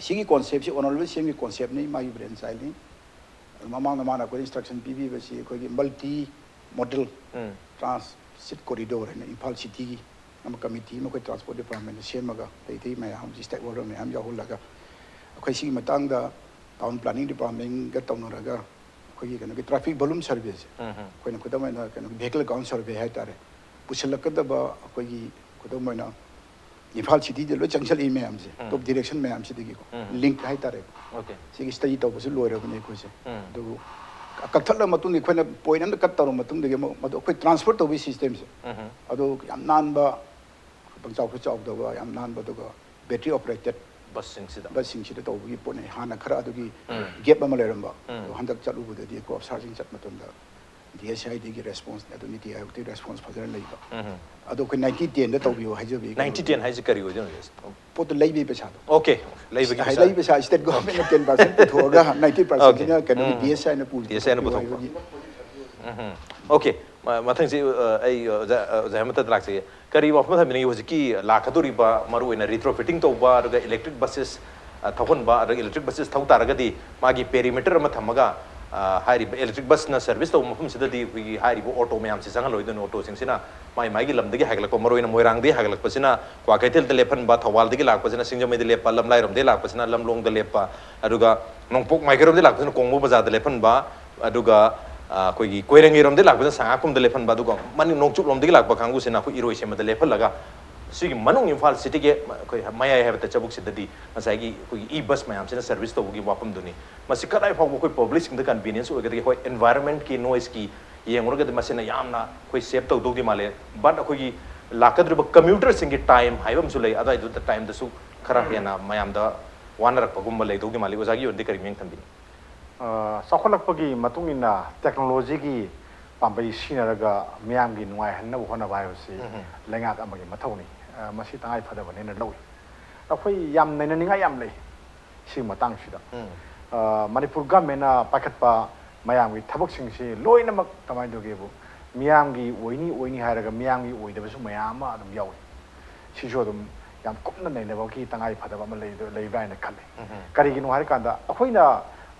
ꯁꯤꯒꯤ conceptꯁꯤ ꯑꯣꯅꯔꯦꯕꯜ ꯁꯤ ꯑꯦꯝꯒꯤ conceptꯅꯤ, ꯃꯥꯒꯤ brain childꯅꯤ꯫ ꯑꯗꯨ ꯃꯃꯥꯡꯗ ꯃꯥꯅ ꯑꯩꯈꯣꯏ instruction ꯄꯤꯕꯤꯕꯁꯤ ꯑꯩꯈꯣꯏꯒꯤ multi modal transit corridor ꯍꯥꯏꯅ ꯏꯝꯐꯥꯜ cityꯒꯤ ꯑꯃ committee ꯑꯃ ꯑꯩꯈꯣꯏ transport departmentꯅ ꯁꯦꯝꯃꯒ ꯑꯇꯩ ꯑꯇꯩ ꯃꯌꯥꯝ stakeholder ꯃꯌꯥꯝ ꯌꯥꯎꯍꯜꯂꯒ ꯑꯩꯈꯣꯏ ꯁꯤꯒꯤ ꯃꯇꯥꯡꯗ town planning departmentꯒ ꯇꯧꯅꯔꯒ ꯑꯩꯈꯣꯏꯒꯤ ꯀꯩꯅꯣꯒꯤ traffic volume surveyꯁꯦ ꯑꯩꯈꯣꯏꯅ ꯈꯨꯗꯝ ꯑꯣꯏꯅ ꯀꯩꯅꯣꯒꯤ vehicle count survey ꯍꯥꯏꯇꯥꯔꯦ, ꯄꯨꯁꯤꯜꯂꯛꯀꯗꯕ ꯑꯩꯈꯣꯏꯒꯤ ꯈꯨꯗꯝ ꯑꯣꯏꯅ ꯏꯝꯐꯥꯜ cityꯗ ꯂꯣꯏ ꯆꯪꯁꯤꯜꯂꯛꯏ ꯃꯌꯥꯝꯁꯦ, top direction ꯃꯌꯥꯝꯁꯤꯗꯒꯤꯀꯣ, link ꯍꯥꯏꯇꯥꯔꯦ꯫ Okay꯫ ꯁꯤꯒꯤ study ꯇꯧꯕꯁꯨ ꯂꯣꯏꯔꯕꯅꯤ ꯑꯩꯈꯣꯏꯁꯦ꯫ ꯑꯗꯨꯕꯨ ꯀꯛꯊꯠꯂ ꯃꯇꯨꯡꯗ ꯑꯩꯈꯣꯏꯅ point ꯑꯃꯗ cut ꯇꯧꯔ ꯃꯇꯨꯡꯗꯒꯤ ꯑꯃꯨꯛ ꯃꯗꯨ ꯑꯩꯈꯣꯏ transfer ꯇꯧꯕꯒꯤ systemꯁꯦ, ꯑꯗꯨ ꯌꯥꯝ ꯅꯥꯟꯕ, ꯄꯪꯆꯥꯎꯁꯨ ꯆꯥꯎꯗꯕ, ꯌꯥꯝ ꯅꯥꯟꯕ, ꯑꯗꯨꯒ battery operated busꯁꯤꯡꯁꯤꯗ꯫ busꯁꯤꯡꯁꯤꯗ ꯇꯧꯕꯒꯤ ꯄꯣꯠꯅꯤ꯫ ꯍꯥꯟꯅ ꯈꯔ ꯑꯗꯨꯒꯤ gap ꯑꯃ ꯂꯩꯔꯝꯕ, ꯑꯗꯣ ꯍꯟꯗꯛ ꯆꯠꯂꯨꯕꯗꯗꯤ ꯀꯣ ꯁꯥꯔꯁꯤꯡ ꯆꯠꯄ ꯃꯇꯝꯗ D S I ꯗꯒꯤ response ꯑꯗꯨ ꯅꯤꯇꯤ ꯑꯥꯌꯣꯒꯇꯒꯤ response ꯐꯖꯅ ꯂꯩꯕ꯫ ꯑꯗꯣ ꯑꯩꯈꯣꯏ ninety ten ꯗ ꯇꯧꯕꯤꯌꯨ ꯍꯥꯏꯖꯕꯒꯤ Ninety ten ꯍꯥꯏꯁꯦ ꯀꯔꯤ ꯑꯣꯏꯗꯣꯏꯅꯣ? ꯄꯣꯠꯇꯣ ꯂꯩꯕꯒꯤ ꯄꯩꯁꯥꯗꯣ꯫ Okay, ꯂꯩꯕꯒꯤ ꯄꯩꯁꯥ꯫ ꯂꯩꯕꯒꯤ ꯄꯩꯁꯥ state governmentꯅ ten percent ꯄꯨꯊꯣꯛꯑꯒ ninety percentꯁꯤꯅ ꯀꯩꯅꯣꯒꯤ D S I ꯅ ꯄꯨ-, D S I ꯅ ꯄꯨꯊꯣꯛꯄ꯫ Okay, ꯃ-, ꯃꯊꯪꯁꯤ, ꯑ, ꯑꯩ, ꯑ, ꯑꯣꯖꯥ, ꯑ, ꯑꯣꯖꯥ ꯑꯃꯠꯇ ꯂꯥꯛꯆꯒꯦ꯫ ꯀꯔꯤ ꯋꯥꯐꯝ ꯊꯝꯕꯤꯅꯤꯡꯉꯤ? ꯍꯧꯖꯤꯛꯀꯤ ꯂꯥꯛꯀꯗꯧꯔꯤꯕ ꯃꯔꯨꯑꯣꯏꯅ retrofitting ꯇꯧꯕ, ꯑꯗꯨꯒ electric buses, ꯑ, ꯊꯧꯍꯟꯕ, ꯑꯗꯨꯒ electric buses ꯊꯧ ꯇꯥꯔꯒꯗꯤ ꯃꯥꯒꯤ perimeter ꯑꯃ ꯊꯝꯃꯒ, ꯑ, ꯍꯥꯏꯔꯤꯕ electric busꯅ service ꯇꯧꯕ ꯃꯐꯝꯁꯤꯗꯗꯤ ꯑꯩꯈꯣꯏꯒꯤ ꯍꯥꯏꯔꯤꯕ ꯑꯣꯇꯣ ꯃꯌꯥꯝꯁꯤ ꯆꯪꯍꯜꯂꯣꯏꯗꯣꯏꯅꯣ? ꯑꯣꯇꯣꯁꯤꯡꯁꯤꯅ ꯃꯥꯏ ꯃꯥꯏꯒꯤ ꯂꯝꯗꯒꯤ ꯍꯥꯏꯒꯠꯂꯛꯄ, ꯃꯔꯨꯑꯣꯏꯅ ꯃꯣꯏꯔꯥꯡꯗꯒꯤ ꯍꯥꯏꯒꯠꯂꯛꯄꯁꯤꯅ ꯀ꯭ꯋꯥꯀꯩꯊꯦꯜꯗ ꯂꯦꯞꯍꯟꯕ, ꯊꯧꯕꯥꯜꯗꯒꯤ ꯂꯥꯛꯄꯁꯤꯅ ꯁꯤꯡꯖꯃꯩꯗ ꯂꯦꯞꯄ, ꯂꯝꯂꯥꯏꯔꯣꯝꯗꯒꯤ ꯂꯥꯛꯄꯁꯤꯅ ꯂꯝꯂꯣꯡꯗ ꯂꯦꯞꯄ, ꯑꯗꯨꯒ ꯅꯣꯡꯄꯣꯛ ꯃꯥꯏꯀꯩꯔꯣꯝꯗꯒꯤ ꯂꯥꯛꯄꯁꯤꯅ ꯀꯣꯡꯕ ꯕꯖꯥꯔꯗ ꯂꯦꯞꯍꯟꯕ, ꯑꯗꯨꯒ, ꯑ, ꯑꯩꯈꯣꯏꯒꯤ ꯀꯣꯏꯔꯦꯡꯒꯩꯔꯣꯝꯗꯒꯤ ꯂꯥꯛꯄꯁꯤꯅ ꯁꯉꯥꯛꯄꯝꯗ ꯂꯦꯞꯍꯟꯕ, ꯑꯗꯨꯒ ꯃꯅꯤꯡ ꯅꯣꯡꯆꯨꯞꯂꯣꯝꯗꯒꯤ ꯂꯥꯛꯄ ꯀꯥꯡꯕꯨꯁꯤꯅ ꯑꯩꯈꯣꯏ ꯏꯔꯣꯏꯁꯦꯝꯕꯗ ꯂꯦꯞꯍꯜꯂꯒ ꯁꯤꯒꯤ ꯃꯅꯨꯡ ꯏꯝꯐꯥꯜ ꯁꯤꯇꯤꯒꯤ ꯑꯩꯈꯣꯏ ꯃꯌꯥꯏ ꯍꯥꯏꯕ ꯇꯥꯏ, ꯆꯕꯨꯛꯁꯤꯗꯗꯤ ꯉꯁꯥꯏꯒꯤ ꯑꯩꯈꯣꯏꯒꯤ ꯏ ꯕꯁ ꯃꯌꯥꯝꯁꯤꯅ ꯁꯔꯚꯤꯁ ꯇꯧꯕꯒꯤ ꯋꯥꯐꯝꯗꯨꯅꯤ꯫ ꯃꯁꯤ ꯀꯗꯥꯏ ꯐꯥꯎꯕ ꯑꯩꯈꯣꯏ ꯄꯕ꯭ꯂꯤꯛꯁꯤꯡꯗ ꯀꯟꯚꯤꯅꯤꯌꯦꯟꯁ ꯑꯣꯏꯒꯗꯒꯦ? ꯍꯣꯏ, ꯏꯟꯚꯥꯏꯔꯟꯃꯦꯟꯠꯀꯤ ꯅꯣꯏꯁꯀꯤ ꯌꯦꯡꯉꯨꯔꯒꯗꯤ ꯃꯁꯤꯅ ꯌꯥꯝꯅ ꯑꯩꯈꯣꯏ ꯁꯦꯞ ꯇꯧꯗꯧꯗꯤ ꯃꯥꯜꯂꯦ꯫ ꯕꯠ ꯑꯩꯈꯣꯏꯒꯤ ꯂꯥꯛꯀꯗꯧꯔꯤꯕ ꯀꯝꯃ꯭ꯌꯨꯇꯔꯁꯤꯡꯒꯤ ꯇꯥꯏꯝ ꯍꯥꯏꯕ ꯑꯃꯁꯨ ꯂꯩ, ꯑꯗꯨꯋꯥꯏꯗꯨꯗ ꯇꯥꯏꯝꯗꯁꯨ ꯈꯔ ꯍꯦꯟꯅ ꯃꯌꯥꯝꯗ ꯋꯥꯅꯔꯛꯄꯒꯨꯝꯕ ꯂꯩꯗꯧꯗꯤ ꯃꯥꯜꯂꯤ꯫ ꯑꯣꯖꯥꯒꯤ ꯑꯣꯏꯅꯗꯤ ꯀꯔꯤ ꯃꯤꯠꯌꯦꯡ ꯊꯝꯕꯤꯅꯤ? ꯑ, ꯆꯥꯎꯈꯠꯂꯛꯄꯒꯤ ꯃꯇꯨꯡ ꯏꯟꯅ ꯇꯦꯛꯅꯣꯂꯣꯖꯤꯒꯤ ꯄꯥꯝꯕꯩ ꯁꯤꯖꯤꯟꯅꯔꯒ ꯃꯤꯌꯥꯝꯒꯤ ꯅꯨꯡꯉꯥꯏꯍꯟꯅꯕ ꯍꯣꯠꯅꯕ ꯍꯥꯏꯕꯁꯤ ꯂꯩꯉꯥꯛ ꯑꯃꯒꯤ ꯃꯊꯧꯅꯤ꯫ ꯑ, ꯃꯁꯤ ꯇꯉꯥꯏ ꯐꯗꯕꯅꯦꯅ ꯂꯧꯏ꯫ ꯑꯩꯈꯣꯏ ꯌꯥꯝ ꯅꯩꯅꯅꯤꯡꯉꯥꯏ ꯌꯥꯝ ꯂꯩ ꯁꯤꯒꯤ ꯃꯇꯥꯡꯁꯤꯗ꯫ ꯑ, ꯃꯅꯤꯄꯨꯔ ꯒꯃꯦꯟꯅ ꯄꯥꯏꯈꯠꯄ ꯃꯌꯥꯝꯒꯤ ꯊꯕꯛꯁꯤꯡꯁꯤ ꯂꯣꯏꯅꯃꯛ ꯀꯃꯥꯏꯅ ꯇꯧꯒꯦꯕꯨ, ꯃꯤꯌꯥꯝꯒꯤ ꯑꯣꯏꯅꯤ ꯑꯣꯏꯅꯤ ꯍꯥꯏꯔꯒ ꯃꯤꯌꯥꯝꯒꯤ ꯑꯣꯏꯗꯕꯁꯨ ꯃꯌꯥꯝ ꯑꯃ ꯑꯗꯨꯝ ꯌꯥꯎꯏ꯫ ꯁꯤꯁꯨ ꯑꯗꯨꯝ ꯌꯥꯝ ꯀꯨꯞꯅ ꯅꯩꯅꯕꯒꯤ ꯇꯉꯥꯏ ꯐꯗꯕ ꯑꯃ ꯂꯩ-, ꯂꯩꯕ꯭ꯔꯥ ꯍꯥꯏꯅ ꯈꯜꯂꯤ꯫ ꯀꯔꯤꯒꯤꯅꯣ ꯍꯥꯏꯔꯀꯥꯟꯗ ꯑꯩꯈꯣꯏꯅ,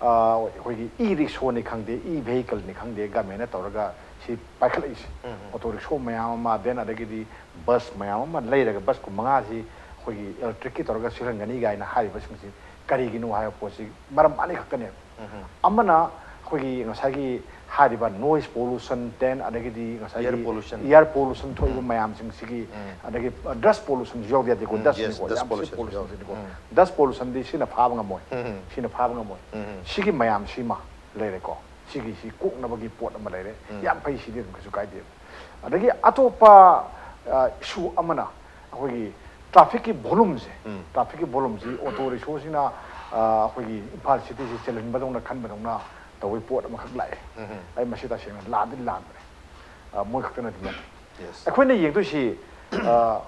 ꯑ, ꯑꯩꯈꯣꯏꯒꯤ ꯏ ꯔꯤꯛꯁꯣꯅꯤ ꯈꯪꯗꯦ, ꯏ ꯚꯦꯍꯤꯀꯜꯅꯤ ꯈꯪꯗꯦ, ꯒꯃꯦꯟꯅ ꯇꯧꯔꯒ ꯁꯤ ꯄꯥꯏꯈꯠꯂꯛꯏꯁꯦ꯫ ꯑꯣꯇꯣ ꯔꯤꯛꯁꯣ ꯃꯌꯥꯝ ꯑꯃ, ꯗꯦꯟ ꯑꯗꯒꯤꯗꯤ ꯕꯁ ꯃꯌꯥꯝ ꯑꯃ ꯂꯩꯔꯒ, ꯕꯁ ꯀꯨꯟ ꯃꯉꯥꯁꯤ ꯑꯩꯈꯣꯏꯒꯤ ꯏꯂꯦꯛꯇ꯭ꯔꯤꯛꯀꯤ ꯇꯧꯔꯒ ꯆꯦꯜꯍꯟꯒꯅꯤ ꯀꯥꯏꯅ ꯍꯥꯏꯔꯤꯕꯁꯤꯡꯁꯤ ꯀꯔꯤꯒꯤꯅꯣ ꯍꯥꯏꯕ ꯄꯣꯠꯁꯤ ꯃꯔꯝ ꯑꯅꯤꯈꯛꯇꯅꯦꯕ꯫ ꯑꯃꯅ ꯑꯩꯈꯣꯏꯒꯤ ꯉꯁꯥꯏꯒꯤ ꯍꯥꯏꯔꯤꯕ ꯅꯣꯏꯁ ꯄꯣꯂꯨꯁꯟ, ꯗꯦꯟ ꯑꯗꯒꯤꯗꯤ ꯉꯁꯥꯏꯒꯤ Air pollution. ꯏꯌꯔ ꯄꯣꯂꯨꯁꯟ ꯊꯣꯛꯏꯕ ꯃꯌꯥꯝꯁꯤꯡꯁꯤꯒꯤ, ꯑꯗꯒꯤ ꯗꯁ ꯄꯣꯂꯨꯁꯟꯁꯨ ꯌꯥꯎꯗꯦ ꯌꯥꯗꯦꯀꯣ, ꯎꯝ, ꯗꯁꯅꯤꯀꯣ, yes, dust ꯌꯥꯝ ꯁꯤ pollution ꯄꯣꯂꯨꯁꯟꯁꯤꯅꯤꯀꯣ꯫ ꯌꯥꯎꯗꯦ. ꯎꯝ. ꯗꯁ ꯄꯣꯂꯨꯁꯟꯗꯤ ꯁꯤꯅ ꯐꯥꯕ ꯉꯝꯃꯣꯏ, ꯁꯤꯅ ꯐꯥꯕ ꯉꯝꯃꯣꯏ꯫ ꯁꯤꯒꯤ ꯃꯌꯥꯝꯁꯤꯃ ꯂꯩꯔꯦꯀꯣ, ꯁꯤꯒꯤꯁꯤ ꯀꯣꯛꯅꯕꯒꯤ ꯄꯣꯠ ꯑꯃ ꯂꯩꯔꯦ꯫ ꯌꯥꯝ ꯐꯩ, ꯁꯤꯗꯤ ꯑꯗꯨꯝ ꯀꯩꯁꯨ ꯀꯥꯏꯗꯦ꯫ ꯑꯗꯒꯤ ꯑꯇꯣꯞꯄ ꯏꯁꯨ ꯑꯃꯅ ꯑꯩꯈꯣꯏꯒꯤ ꯇ꯭ꯔꯥꯐꯤꯛꯀꯤ ꯚꯣꯂꯨꯝꯁꯦ, ꯇ꯭ꯔꯥꯐꯤꯛꯀꯤ ꯚꯣꯂꯨꯝꯁꯤ ꯑꯣꯇꯣ ꯔꯤꯛꯁꯣꯁꯤꯅ, ꯑ, ꯑꯩꯈꯣꯏꯒꯤ ꯏꯝꯐꯥꯜ ꯁꯤꯇꯤꯁꯤ ꯆꯦꯜꯍꯟꯕꯗꯧꯅ ꯈꯟꯕꯗꯧꯅ ꯇꯧꯕꯒꯤ ꯄꯣꯠ ꯑꯃꯈꯛ ꯂꯥꯛꯑꯦ꯫ ꯑꯩ ꯃꯁꯤ ꯇꯁꯦꯡꯅ ꯂꯥꯟꯗꯤ ꯂꯥꯟꯕꯅꯦ꯫ ꯑ, ꯃꯣꯏ ꯈꯛꯇꯅꯗꯤ ꯅꯠꯇꯦ꯫ Yes. ꯑꯩꯈꯣꯏꯅ ꯌꯦꯡꯗꯣꯏꯁꯤ, ꯑ,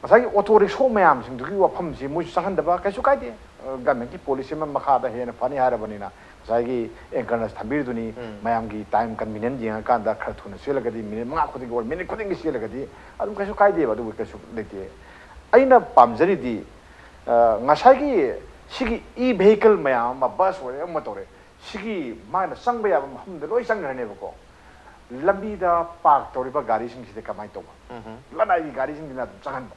ꯉꯁꯥꯏꯒꯤ ꯑꯣꯇꯣ ꯔꯤꯛꯁꯣ ꯃꯌꯥꯝꯁꯤꯡꯗꯨꯒꯤ ꯋꯥꯐꯝꯁꯤ ꯃꯣꯏꯁꯨ ꯆꯪꯍꯟꯗꯕ ꯀꯩꯁꯨ ꯀꯥꯏꯗꯦ꯫ ꯑ, ꯒꯃꯦꯟꯒꯤ ꯄꯣꯂꯤꯁꯤ ꯑꯃ ꯃꯈꯥꯗ ꯍꯦꯟꯅ ꯐꯅꯤ ꯍꯥꯏꯔꯕꯅꯤꯅ, ꯉꯁꯥꯏꯒꯤ ꯑꯦꯡꯀꯔꯅ ꯊꯝꯕꯤꯔꯤꯗꯨꯅꯤ, ꯃꯌꯥꯝꯒꯤ ꯇꯥꯏꯝ ꯀꯟꯚꯤꯅꯤꯌꯟ ꯌꯦꯡꯉꯀꯥꯟꯗ ꯈꯔ ꯊꯨꯅ ꯆꯦꯜꯂꯒꯗꯤ, ꯃꯤꯅꯤꯠ ꯃꯉꯥ ꯈꯨꯗꯤꯡꯒꯤ ꯑꯣꯔ ꯃꯤꯅꯤꯠ ꯈꯨꯗꯤꯡꯒꯤ ꯆꯦꯜꯂꯒꯗꯤ ꯑꯗꯨꯝ ꯀꯩꯁꯨ ꯀꯥꯏꯗꯦꯕ, ꯑꯗꯨꯕꯨ ꯀꯩꯁꯨ ꯂꯩꯇꯦ꯫ ꯑꯩꯅ ꯄꯥꯝꯖꯔꯤꯗꯤ, ꯑ, ꯉꯁꯥꯏꯒꯤ ꯁꯤꯒꯤ ꯏ ꯚꯦꯍꯤꯀꯜ ꯃꯌꯥꯝ ꯑꯃ, ꯕꯁ ꯑꯣꯏꯔꯦ, ꯑꯃ ꯇꯧꯔꯦ, ꯁꯤꯒꯤ ꯃꯥꯅ ꯆꯪꯕ ꯌꯥꯕ ꯃꯐꯝꯗ ꯂꯣꯏ ꯆꯪꯈ꯭ꯔꯅꯦꯕꯀꯣ꯫ ꯂꯝꯕꯤꯗ ꯄꯥꯔꯛ ꯇꯧꯔꯤꯕ ꯒꯥꯔꯤꯁꯤꯡꯁꯤꯗꯤ ꯀꯃꯥꯏꯅ ꯇꯧꯕ? ꯂꯅꯥꯏꯒꯤ ꯒꯥꯔꯤꯁꯤꯡꯁꯤꯅ ꯑꯗꯨꯝ ꯆꯪꯍꯟꯕ꯫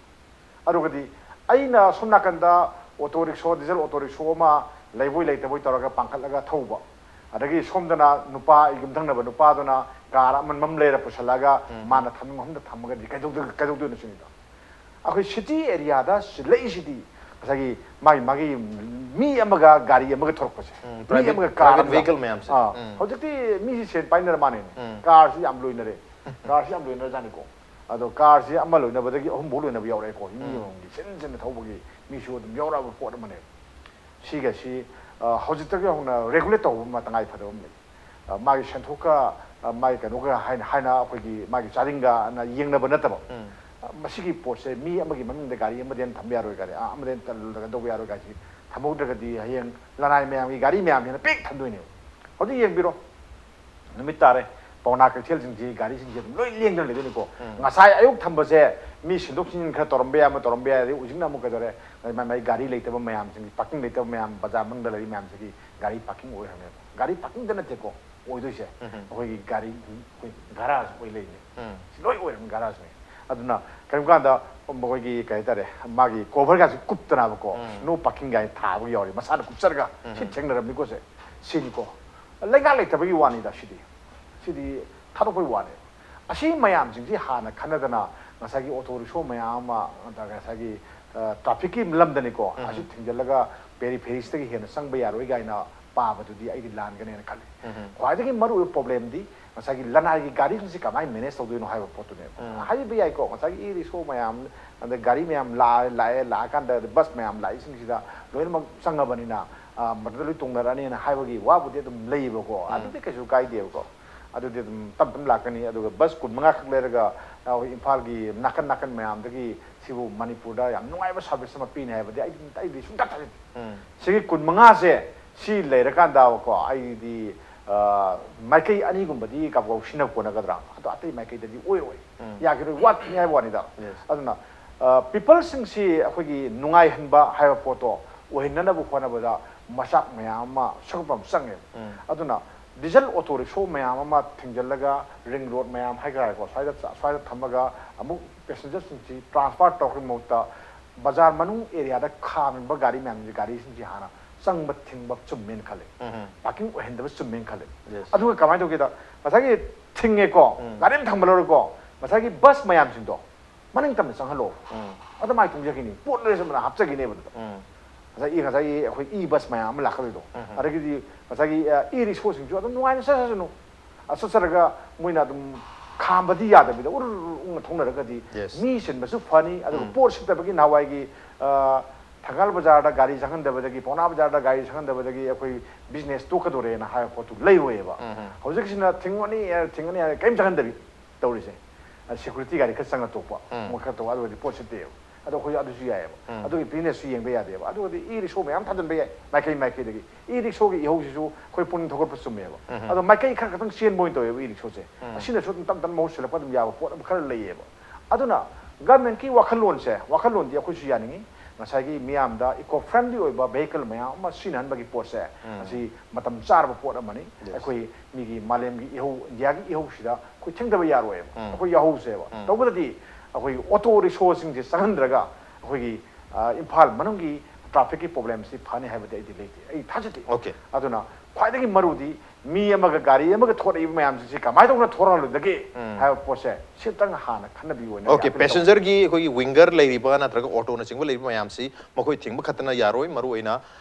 ꯑꯗꯨꯒꯗꯤ ꯑꯩꯅ ꯁꯣꯝ ꯅꯥꯀꯟꯗ auto rickshaw, diesel auto rickshaw ꯑꯃ ꯂꯩꯕꯣꯏ ꯂꯩꯇꯕꯣꯏ ꯇꯧꯔꯒ ꯄꯥꯡꯈꯠꯂꯒ ꯊꯧꯕ, ꯑꯗꯒꯤ ꯁꯣꯝꯗꯅ ꯅꯨꯄꯥ, ꯑꯩꯒꯤ ꯌꯨꯝꯊꯪꯅꯕ ꯅꯨꯄꯥꯗꯨꯅ ꯀꯥꯔ ꯑꯃꯟꯕ ꯑꯃ ꯂꯩꯔ ꯄꯨꯁꯜꯂꯛꯑꯒ ꯃꯥꯅ ꯊꯝꯅꯤꯡꯕ ꯃꯐꯝꯗ ꯊꯝꯃꯒꯗꯤ ꯀꯩꯗꯧꯗꯣꯏ-, ꯀꯩꯗꯧꯗꯣꯏꯅꯣ ꯁꯤꯅꯤꯗ꯫ ꯑꯩꯈꯣꯏ ꯁꯤꯇꯤ ꯑꯦꯔꯤꯌꯥꯗ ꯂꯩꯁꯤꯗꯤ ꯉꯁꯥꯏꯒꯤ ꯃꯥꯒꯤ ꯃꯥꯒꯤ ꯃꯤ ꯑꯃꯒ ꯒꯥꯔꯤ ꯑꯃꯒ ꯊꯣꯔꯛꯄꯁꯦ, ꯎꯝ, ꯃꯤ private- ꯑꯃꯒ ꯀꯥꯔ private ꯑꯃꯒ꯫ vehicle ꯃꯌꯥꯝꯁꯦ꯫ ꯑꯥ, ꯎꯝ. ꯍꯧꯖꯤꯛꯇꯤ ꯃꯤꯁꯤ ꯁꯦꯟ ꯄꯥꯏꯅꯔ ꯃꯥꯅꯦꯅꯦ꯫ ꯎꯝ. ꯀꯥꯔꯁꯤ ꯌꯥꯝ ꯂꯣꯏꯅꯔꯦ꯫ ꯀꯥꯔꯁꯤ ꯌꯥꯝ ꯂꯣꯏꯅꯔꯖꯥꯠꯅꯤꯀꯣ꯫ ꯑꯗꯣ ꯀꯥꯔꯁꯤ ꯑꯃ ꯂꯣꯏꯅꯕꯗꯒꯤ ꯑꯍꯨꯝꯐꯥꯎ ꯂꯣꯏꯅꯕ ꯌꯥꯎꯔꯛꯑꯦꯀꯣ꯫ ꯃꯤ ꯑꯃꯃꯝꯒꯤ ꯆꯤꯟ ꯆꯤꯟꯅ ꯊꯧꯕꯒꯤ ꯃꯤꯁꯨ ꯑꯗꯨꯝ ꯌꯥꯎꯔꯛꯑꯕ ꯄꯣꯠ ꯑꯃꯅꯦꯕ꯫ ꯁꯤꯒꯁꯤ, ꯑ, ꯍꯧꯖꯤꯛꯇꯒꯤ ꯍꯧꯅ ꯔꯦꯒꯨꯂꯦꯠ ꯇꯧꯕ ꯑꯃ ꯇꯉꯥꯏ ꯐꯗꯕ ꯑꯃ ꯂꯩ꯫ ꯑ, ꯃꯥꯒꯤ ꯁꯦꯟꯊꯣꯛꯀ, ꯑ, ꯃꯥꯒꯤ ꯀꯩꯅꯣꯒ ꯍꯥꯏꯅ, ꯍꯥꯏꯅ ꯑꯩꯈꯣꯏꯒꯤ ꯃꯥꯒꯤ ꯆꯥꯗꯤꯡꯒꯅ ꯌꯦꯡꯅꯕ ꯅꯠꯇꯕ꯫ ꯎꯝ. ꯑ, ꯃꯁꯤꯒꯤ ꯄꯣꯠꯁꯦ ꯃꯤ ꯑꯃꯒꯤ ꯃꯃꯤꯡꯗ ꯒꯥꯔꯤ ꯑꯃꯗꯤ ꯍꯦꯟꯅ ꯊꯝꯕ ꯌꯥꯔꯣꯏ, ꯒꯥꯔꯤ, ꯑ, ꯑꯃꯗꯤ ꯍꯦꯟꯅ ꯇꯧꯕ ꯌꯥꯔꯣꯏ ꯒꯥꯔꯤꯁꯤ ꯊꯝꯍꯧꯗ꯭ꯔꯒꯗꯤ ꯍꯌꯦꯡ ꯂꯅꯥꯏ ꯃꯌꯥꯝꯒꯤ ꯒꯥꯔꯤ ꯃꯌꯥꯝꯁꯤꯅ ꯄꯤꯛ ꯊꯟꯗꯣꯏꯅꯦꯕ꯫ ꯍꯧꯖꯤꯛ ꯌꯦꯡꯕꯤꯔꯣ, ꯅꯨꯃꯤꯠ ꯇꯥꯔꯦ, ꯄꯥꯎꯅꯥ ꯀꯩꯊꯦꯜꯁꯤꯡꯁꯤ ꯒꯥꯔꯤꯁꯤꯡꯁꯤ ꯑꯗꯨꯝ ꯂꯣꯏ ꯂꯦꯡꯗꯅ ꯂꯩꯗꯣꯏꯅꯤꯀꯣ꯫ ꯎꯝ. ꯉꯁꯥꯏ ꯑꯌꯨꯛ ꯊꯝꯕꯁꯦ ꯃꯤ ꯁꯤꯟꯗꯣꯛ ꯁꯤꯟꯖꯤꯟ ꯈꯔ ꯇꯧꯔꯝꯕ ꯌꯥꯏ, ꯑꯃ ꯇꯧꯔꯝꯕ ꯌꯥꯏ, ꯑꯗꯩ ꯍꯧꯖꯤꯛꯅ ꯑꯃꯨꯛ ꯀꯩꯗꯧꯔꯦ, ꯃꯥꯏ ꯃꯥꯏ ꯒꯥꯔꯤ ꯂꯩꯇꯕ ꯃꯌꯥꯝꯁꯤꯡ, ꯄꯥꯔꯀꯤꯡ ꯂꯩꯇꯕ ꯃꯌꯥꯝ, ꯕꯖꯥꯔ ꯃꯅꯨꯡꯗ ꯂꯩꯔꯤ ꯃꯌꯥꯝꯁꯤꯒꯤ ꯒꯥꯔꯤ ꯄꯥꯔꯀꯤꯡ ꯑꯣꯏꯈ꯭ꯔꯕꯅꯦꯕ꯫ ꯒꯥꯔꯤ ꯄꯥꯔꯀꯤꯡꯗ ꯅꯠꯇꯦꯀꯣ ꯑꯣꯏꯗꯣꯏꯁꯦ, ꯎꯝ. ꯑꯩꯈꯣꯏꯒꯤ ꯒꯥꯔꯤ, ꯑꯩꯈꯣꯏ ꯒꯥꯔꯥꯖ ꯑꯣꯏ ꯂꯩꯅꯦ꯫ ꯎꯝ. ꯁꯤ ꯂꯣꯏ ꯑꯣꯏꯔꯕꯅꯤ ꯒꯥꯔꯥꯖꯅꯦ꯫ ꯑꯗꯨꯅ ꯀꯔꯤꯒꯨꯝꯕ ꯀꯥꯟꯗ ꯃꯈꯣꯏꯒꯤ ꯀꯩ ꯍꯥꯏꯇꯥꯔꯦ, ꯃꯥꯒꯤ ꯀꯣꯚꯔꯒꯁꯦ ꯀꯨꯞꯇꯅꯕꯀꯣ, ꯎꯝ. ꯅꯣ ꯄꯥꯔꯀꯤꯡ ꯒꯥꯔꯤ ꯊꯥꯕꯒ ꯌꯥꯎꯔꯤ, ꯃꯁꯥꯅ ꯀꯨꯞꯆꯔꯒ꯫ ꯎꯝ. ꯁꯤ ꯊꯦꯡꯅꯔꯝꯃꯤꯀꯣ꯫ ꯁꯦ ꯁꯤꯅꯤꯀꯣ, ꯂꯩꯉꯥꯛ ꯂꯩꯇꯕꯒꯤ ꯋꯥꯅꯤꯗ꯫ ꯁꯤꯗꯤ, ꯁꯤꯗꯤ ꯊꯥꯗꯣꯛꯄꯒꯤ ꯋꯥꯅꯦ꯫ ꯑꯁꯤ ꯃꯌꯥꯝꯁꯤꯡꯁꯤ ꯍꯥꯟꯅ ꯈꯟꯅꯗꯅ ꯉꯁꯥꯏꯒꯤ ꯑꯣꯇꯣ ꯔꯤꯛꯁꯣ ꯃꯌꯥꯝ ꯑꯃ, ꯑꯗ ꯉꯁꯥꯏꯒꯤ, ꯑ, ꯇ꯭ꯔꯥꯐꯤꯛꯀꯤ ꯂꯝꯗꯅꯤꯀꯣ, ꯎꯝ. ꯑꯁꯤ ꯊꯤꯡꯖꯤꯜꯂꯒ ꯄꯦꯔꯤꯐꯦꯔꯤꯁꯇꯒꯤ ꯍꯦꯟꯅ ꯆꯪꯕ ꯌꯥꯔꯣꯏ ꯀꯥꯏꯅ ꯄꯥꯕꯗꯨꯗꯤ ꯑꯩꯗꯤ ꯂꯥꯟꯒꯅꯦꯅ ꯈꯜꯂꯤ꯫ ꯎꯝ. ꯈ꯭ꯋꯥꯏꯗꯒꯤ ꯃꯔꯨꯑꯣꯏꯕ ꯄ꯭ꯔꯣꯕ꯭ꯂꯦꯝꯗꯤ ꯉꯁꯥꯏꯒꯤ ꯂꯅꯥꯏꯒꯤ ꯒꯥꯔꯤꯁꯤꯡꯁꯤ ꯀꯃꯥꯏꯅ ꯃꯦꯅꯦꯖ ꯇꯧꯗꯣꯏꯅꯣ ꯍꯥꯏꯕ ꯄꯣꯠꯇꯨꯅꯦꯕ꯫ ꯎꯝ. ꯍꯥꯏꯕ ꯌꯥꯏꯀꯣ, ꯉꯁꯥꯏꯒꯤ ꯏ ꯔꯤꯛꯁꯣ ꯃꯌꯥꯝ, ꯑꯗ ꯒꯥꯔꯤ ꯃꯌꯥꯝ ꯂꯥꯛꯑꯦ, ꯂꯥꯛꯑꯦ, ꯂꯥꯛꯑꯀꯥꯟꯗ ꯕꯁ ꯃꯌꯥꯝ ꯂꯥꯛꯏꯁꯤꯡꯁꯤꯗ ꯂꯣꯏꯅꯃꯛ ꯆꯪꯉꯕꯅꯤꯅ, ꯑ, ꯃꯗꯨꯗ ꯂꯣꯏ ꯇꯣꯡꯅꯔꯛꯑꯅꯤꯅ ꯍꯥꯏꯕꯒꯤ ꯋꯥꯕꯨꯗꯤ ꯑꯗꯨꯝ ꯂꯩꯌꯦꯕꯀꯣ꯫ ꯎꯝ. ꯑꯗꯨꯗꯤ ꯀꯩꯁꯨ ꯀꯥꯏꯗꯦꯕꯀꯣ꯫ ꯑꯗꯨꯗꯤ ꯑꯗꯨꯝ ꯇꯞ ꯇꯞꯅ ꯂꯥꯛꯀꯅꯤ꯫ ꯑꯗꯨꯒ ꯕꯁ ꯀꯨꯟꯃꯉꯥ ꯈꯛ ꯂꯩꯔꯒ, ꯑ, ꯑꯩꯈꯣꯏ ꯏꯝꯐꯥꯜꯒꯤ ꯅꯥꯀꯟ ꯅꯥꯀꯟ ꯃꯌꯥꯝꯗꯒꯤ ꯁꯤꯕꯨ ꯃꯅꯤꯄꯨꯔꯗ ꯌꯥꯝ ꯅꯨꯡꯉꯥꯏꯕ ꯁꯥꯔꯚꯤꯁ ꯑꯃ ꯄꯤꯅꯤ ꯍꯥꯏꯕꯗꯤ ꯑꯩ, ꯑꯩꯗꯤ ꯁꯨꯡꯊꯥ ꯊꯥꯖꯗꯦ꯫ ꯎꯝ. ꯁꯤꯒꯤ ꯀꯨꯟꯃꯉꯥꯁꯦ ꯁꯤ ꯂꯩꯔꯀꯥꯟꯗꯀꯣ ꯑꯩꯗꯤ, ꯑ, ꯃꯥꯏꯀꯩ ꯑꯅꯤꯒꯨꯝꯕꯗꯤ ꯀꯥꯕꯣꯛ ꯁꯤꯟꯅ ꯀꯣꯟꯅꯒꯗ꯭ꯔꯥ? ꯑꯗꯣ ꯑꯇꯩ ꯃꯥꯏꯀꯩꯗꯗꯤ ꯑꯣꯏꯔꯣꯏ꯫ ꯎꯝ. ꯌꯥꯈꯤꯔꯣꯏ, ꯋꯥꯠꯈꯤꯅꯤ ꯍꯥꯏꯕ ꯋꯥꯅꯤꯗ꯫ Yes. ꯑꯗꯨꯅ, ꯑ, ꯄꯤꯄꯜꯁꯤꯡꯁꯤ ꯑꯩꯈꯣꯏꯒꯤ ꯅꯨꯡꯉꯥꯏꯍꯟꯕ ꯍꯥꯏꯕ ꯄꯣꯠꯇꯣ ꯑꯣꯏꯍꯟꯅꯅꯕ ꯍꯣꯠꯅꯕꯗ ꯃꯆꯥꯛ ꯃꯌꯥꯝ ꯑꯃ ꯁꯦꯝꯒꯠꯄ ꯑꯃ ꯆꯪꯉꯦꯕ꯫ ꯎꯝ. ꯑꯗꯨꯅ ꯗꯤꯖꯜ ꯑꯣꯇꯣ ꯔꯤꯛꯁꯣ ꯃꯌꯥꯝ ꯑꯃ ꯊꯤꯡꯖꯤꯜꯂꯒ ꯔꯤꯡ ꯔꯣꯗ ꯃꯌꯥꯝ ꯍꯥꯏꯇꯥꯔꯦꯀꯣ, ꯁ꯭ꯋꯥꯏꯗ, ꯁ꯭ꯋꯥꯏꯗ ꯊꯝꯃꯒ ꯑꯃꯨꯛ ꯄꯦꯁꯦꯟꯖꯔꯁꯤꯡꯁꯤ ꯇ꯭ꯔꯥꯟꯁꯐꯔ ꯇꯧꯔꯛꯄꯒꯤ ꯃꯍꯨꯠꯇ ꯕꯖꯥꯔ ꯃꯅꯨꯡ ꯑꯦꯔꯤꯌꯥꯗ ꯈꯥꯝꯃꯤꯕ ꯒꯥꯔꯤ ꯃꯌꯥꯝꯁꯤ, ꯒꯥꯔꯤꯁꯤꯡꯁꯤ ꯍꯥꯟꯅ ꯆꯪꯕ ꯊꯤꯡꯕ ꯆꯨꯝꯃꯦꯅ ꯈꯜꯂꯦ꯫ ꯎꯝ. ꯄꯥꯔꯀꯤꯡ ꯑꯣꯏꯍꯟꯗꯕ ꯆꯨꯝꯃꯦꯅ ꯈꯜꯂꯦ꯫ Yes. ꯑꯗꯨꯒ ꯀꯃꯥꯏꯅ ꯇꯧꯒꯦꯗ, ꯉꯁꯥꯏꯒꯤ ꯊꯤꯡꯉꯦꯀꯣ, ꯎꯝ. ꯒꯥꯔꯤ ꯑꯃ ꯊꯝꯕ ꯂꯧꯔꯦꯀꯣ, ꯉꯁꯥꯏꯒꯤ ꯕꯁ ꯃꯌꯥꯝꯁꯤꯡꯗꯣ, ꯃꯅꯤꯡ ꯇꯝꯅ ꯆꯪꯍꯜꯂꯣ꯫ ꯑꯗꯨꯃꯥꯏꯅ ꯇꯣꯡꯖꯈꯤꯅꯤ, ꯄꯣꯠ ꯂꯩꯔꯁꯨ ꯃꯅꯥ ꯍꯥꯞꯆꯈꯤꯅꯦꯕ ꯑꯗꯨꯗ꯫ ꯉꯁꯥꯏ ꯉꯁꯥꯏꯒꯤ ꯑꯩꯈꯣꯏ ꯏ ꯕꯁ ꯃꯌꯥꯝ ꯑꯃ ꯂꯥꯛꯀꯗꯣꯏꯗꯣ, ꯑꯗꯒꯤꯗꯤ ꯉꯁꯥꯏꯒꯤ ꯏ ꯔꯤꯛꯁꯣꯁꯤꯡꯁꯨ ꯑꯗꯨꯝ ꯅꯨꯡꯉꯥꯏꯅ ꯆꯠꯁꯅꯨ꯫ ꯑ, ꯆꯠꯆꯔꯒ ꯃꯣꯏꯅ ꯑꯗꯨꯝ ꯈꯥꯝꯕꯗꯤ ꯌꯥꯗꯕꯤꯗ ꯎꯔ ꯎꯔ ꯎꯪꯅ ꯊꯧꯅꯔꯒꯗꯤ, ꯃꯤ ꯆꯤꯟꯕꯁꯨ ꯐꯅꯤ, ꯑꯗꯨꯒ ꯄꯣꯠ ꯁꯤꯠꯇꯕꯒꯤ ꯅꯍꯥꯟꯋꯥꯏꯒꯤ, ꯑ, ꯊꯪꯒꯥꯜ ꯕꯖꯥꯔꯗ ꯒꯥꯔꯤ ꯆꯪꯍꯟꯗꯕꯗꯒꯤ, ꯄꯥꯎꯅꯥ ꯕꯖꯥꯔꯗ ꯒꯥꯔꯤ ꯆꯪꯍꯟꯗꯕꯗꯒꯤ ꯑꯩꯈꯣꯏ ꯕꯤꯖꯤꯅꯦꯁ ꯇꯣꯛꯀꯗꯣꯔꯦꯅ ꯍꯥꯏꯕ ꯄꯣꯠꯇꯨ ꯂꯩꯔꯣꯏꯌꯦꯕ꯫ ꯍꯧꯖꯤꯛꯁꯤꯅ ꯊꯤꯡꯉꯅꯤ, ꯑ, ꯊꯤꯡꯉꯅꯤ ꯍꯥꯏꯔ ꯀꯔꯤꯝ ꯆꯪꯍꯟꯗꯕꯤ ꯇꯧꯔꯤꯁꯦ꯫ ꯑ, ꯁꯦꯀ꯭ꯌꯨꯔꯤꯇꯤ ꯒꯥꯔꯤ ꯈꯔ ꯆꯪꯉ ꯇꯣꯛꯄ, ꯃꯣꯏ ꯈꯔ ꯇꯧꯕ, ꯑꯗꯨꯒꯗꯤ ꯄꯣꯠ ꯁꯤꯠꯇꯦꯕ꯫ ꯑꯗꯣ ꯑꯩꯈꯣꯏ ꯑꯗꯨꯁꯨ ꯌꯥꯏꯑꯕ꯫ ꯑꯗꯨꯒꯤ ꯕꯤꯖꯤꯅꯦꯁꯁꯨ ꯌꯦꯡꯕ ꯌꯥꯗꯦꯕ꯫ ꯑꯗꯨꯒꯗꯤ ꯏ ꯔꯤꯛꯁꯣ ꯃꯌꯥꯝ ꯊꯥꯖꯤꯟꯕ ꯌꯥꯏ, ꯃꯥꯏꯀꯩ ꯃꯥꯏꯀꯩꯗꯒꯤ꯫ ꯏ ꯔꯤꯛꯁꯣꯒꯤ ꯏꯍꯧꯁꯤꯁꯨ ꯑꯩꯈꯣꯏ ꯄꯨꯛꯅꯤꯡ ꯊꯧꯒꯠꯄ ꯆꯨꯝꯃꯦꯕ꯫ ꯑꯗꯣ ꯃꯥꯏꯀꯩ ꯈꯔ ꯈꯛꯇꯪ ꯆꯦꯟꯕ ꯑꯣꯏꯅ ꯇꯧꯋꯦꯕ ꯏ ꯔꯤꯛꯁꯣꯁꯦ꯫ ꯑꯁꯤꯅꯁꯨ ꯑꯗꯨꯝ ꯇꯞ ꯇꯞꯅ ꯃꯍꯨꯠ ꯁꯤꯜꯂꯛꯄ ꯑꯗꯨꯝ ꯌꯥꯕ ꯄꯣꯠ ꯑꯃ ꯈꯔ ꯂꯩꯌꯦꯕ꯫ ꯑꯗꯨꯅ ꯒꯚꯔꯟꯃꯦꯟꯠꯀꯤ ꯋꯥꯈꯜꯂꯣꯟꯁꯦ, ꯋꯥꯈꯜꯂꯣꯟꯗꯤ ꯑꯩꯈꯣꯏꯁꯨ ꯌꯥꯅꯤꯡꯉꯤ, ꯉꯁꯥꯏꯒꯤ ꯃꯤꯌꯥꯝꯗ ꯏꯀꯣ ꯐ꯭ꯔꯦꯟꯗꯂꯤ ꯑꯣꯏꯕ ꯚꯦꯍꯤꯀꯜ ꯃꯌꯥꯝ ꯑꯃ ꯁꯤꯖꯤꯟꯅꯍꯟꯕꯒꯤ ꯄꯣꯠꯁꯦ, ꯑꯁꯤ ꯃꯇꯝ ꯆꯥꯔꯕ ꯄꯣꯠ ꯑꯃꯅꯤ꯫ ꯑꯩꯈꯣꯏ ꯃꯤꯒꯤ ꯃꯥꯂꯦꯝꯒꯤ ꯏꯍꯧ, ꯏꯟꯗꯤꯌꯥꯒꯤ ꯏꯍꯧꯁꯤꯗ ꯑꯩꯈꯣꯏ ꯊꯦꯡꯊꯕ ꯌꯥꯔꯣꯏꯕ꯫ ꯑꯩꯈꯣꯏ ꯌꯥꯍꯧꯁꯦꯕ꯫ ꯇꯧꯕꯗꯗꯤ ꯑꯩꯈꯣꯏꯒꯤ ꯑꯣꯇꯣ ꯔꯤꯛꯁꯣꯁꯤꯡꯁꯦ ꯆꯪꯍꯟꯗ꯭ꯔꯒ ꯑꯩꯈꯣꯏꯒꯤ, ꯑ, ꯏꯝꯐꯥꯜ ꯃꯅꯨꯡꯒꯤ ꯇ꯭ꯔꯥꯐꯤꯛꯀꯤ ꯄ꯭ꯔꯣꯕ꯭ꯂꯦꯝꯁꯤ ꯐꯅꯤ ꯍꯥꯏꯕꯗꯤ ꯑꯩꯗꯤ ꯂꯩꯇꯦ, ꯑꯩ ꯊꯥꯖꯗꯦ꯫ ꯑꯗꯨꯅ ꯈ꯭ꯋꯥꯏꯗꯒꯤ ꯃꯔꯨꯗꯤ ꯃꯤ ꯑꯃꯒ ꯒꯥꯔꯤ ꯑꯃꯒ ꯊꯣꯔꯛꯏꯕ ꯃꯌꯥꯝꯁꯤꯡꯁꯤ ꯀꯃꯥꯏꯅ ꯇꯧꯅ ꯊꯣꯔꯛꯍꯜꯂꯣꯏꯗꯒꯦ ꯍꯥꯏꯕ ꯄꯣꯠꯁꯦ ꯁꯤꯇꯪ ꯍꯥꯟꯅ ꯈꯟꯅꯕꯤꯌꯨ ꯍꯥꯏꯅ ꯑꯩ ꯑꯣꯀꯦ, ꯑꯄꯤꯜ ꯇꯧꯖꯩ꯫ ꯄꯦꯁꯦꯟꯖꯔꯒꯤ ꯑꯩꯈꯣꯏꯒꯤ ꯋꯤꯡꯒꯔ ꯂꯩꯔꯤꯕ ꯅꯠꯇ꯭ꯔꯒ ꯑꯣꯇꯣꯅꯆꯤꯡꯕ ꯂꯩꯔꯤꯕ ꯃꯌꯥꯝꯁꯤ ꯃꯈꯣꯏ ꯊꯤꯡꯕ ꯈꯛꯇꯅ ꯌꯥꯔꯣꯏ꯫ ꯃꯔꯨꯑꯣꯏꯅ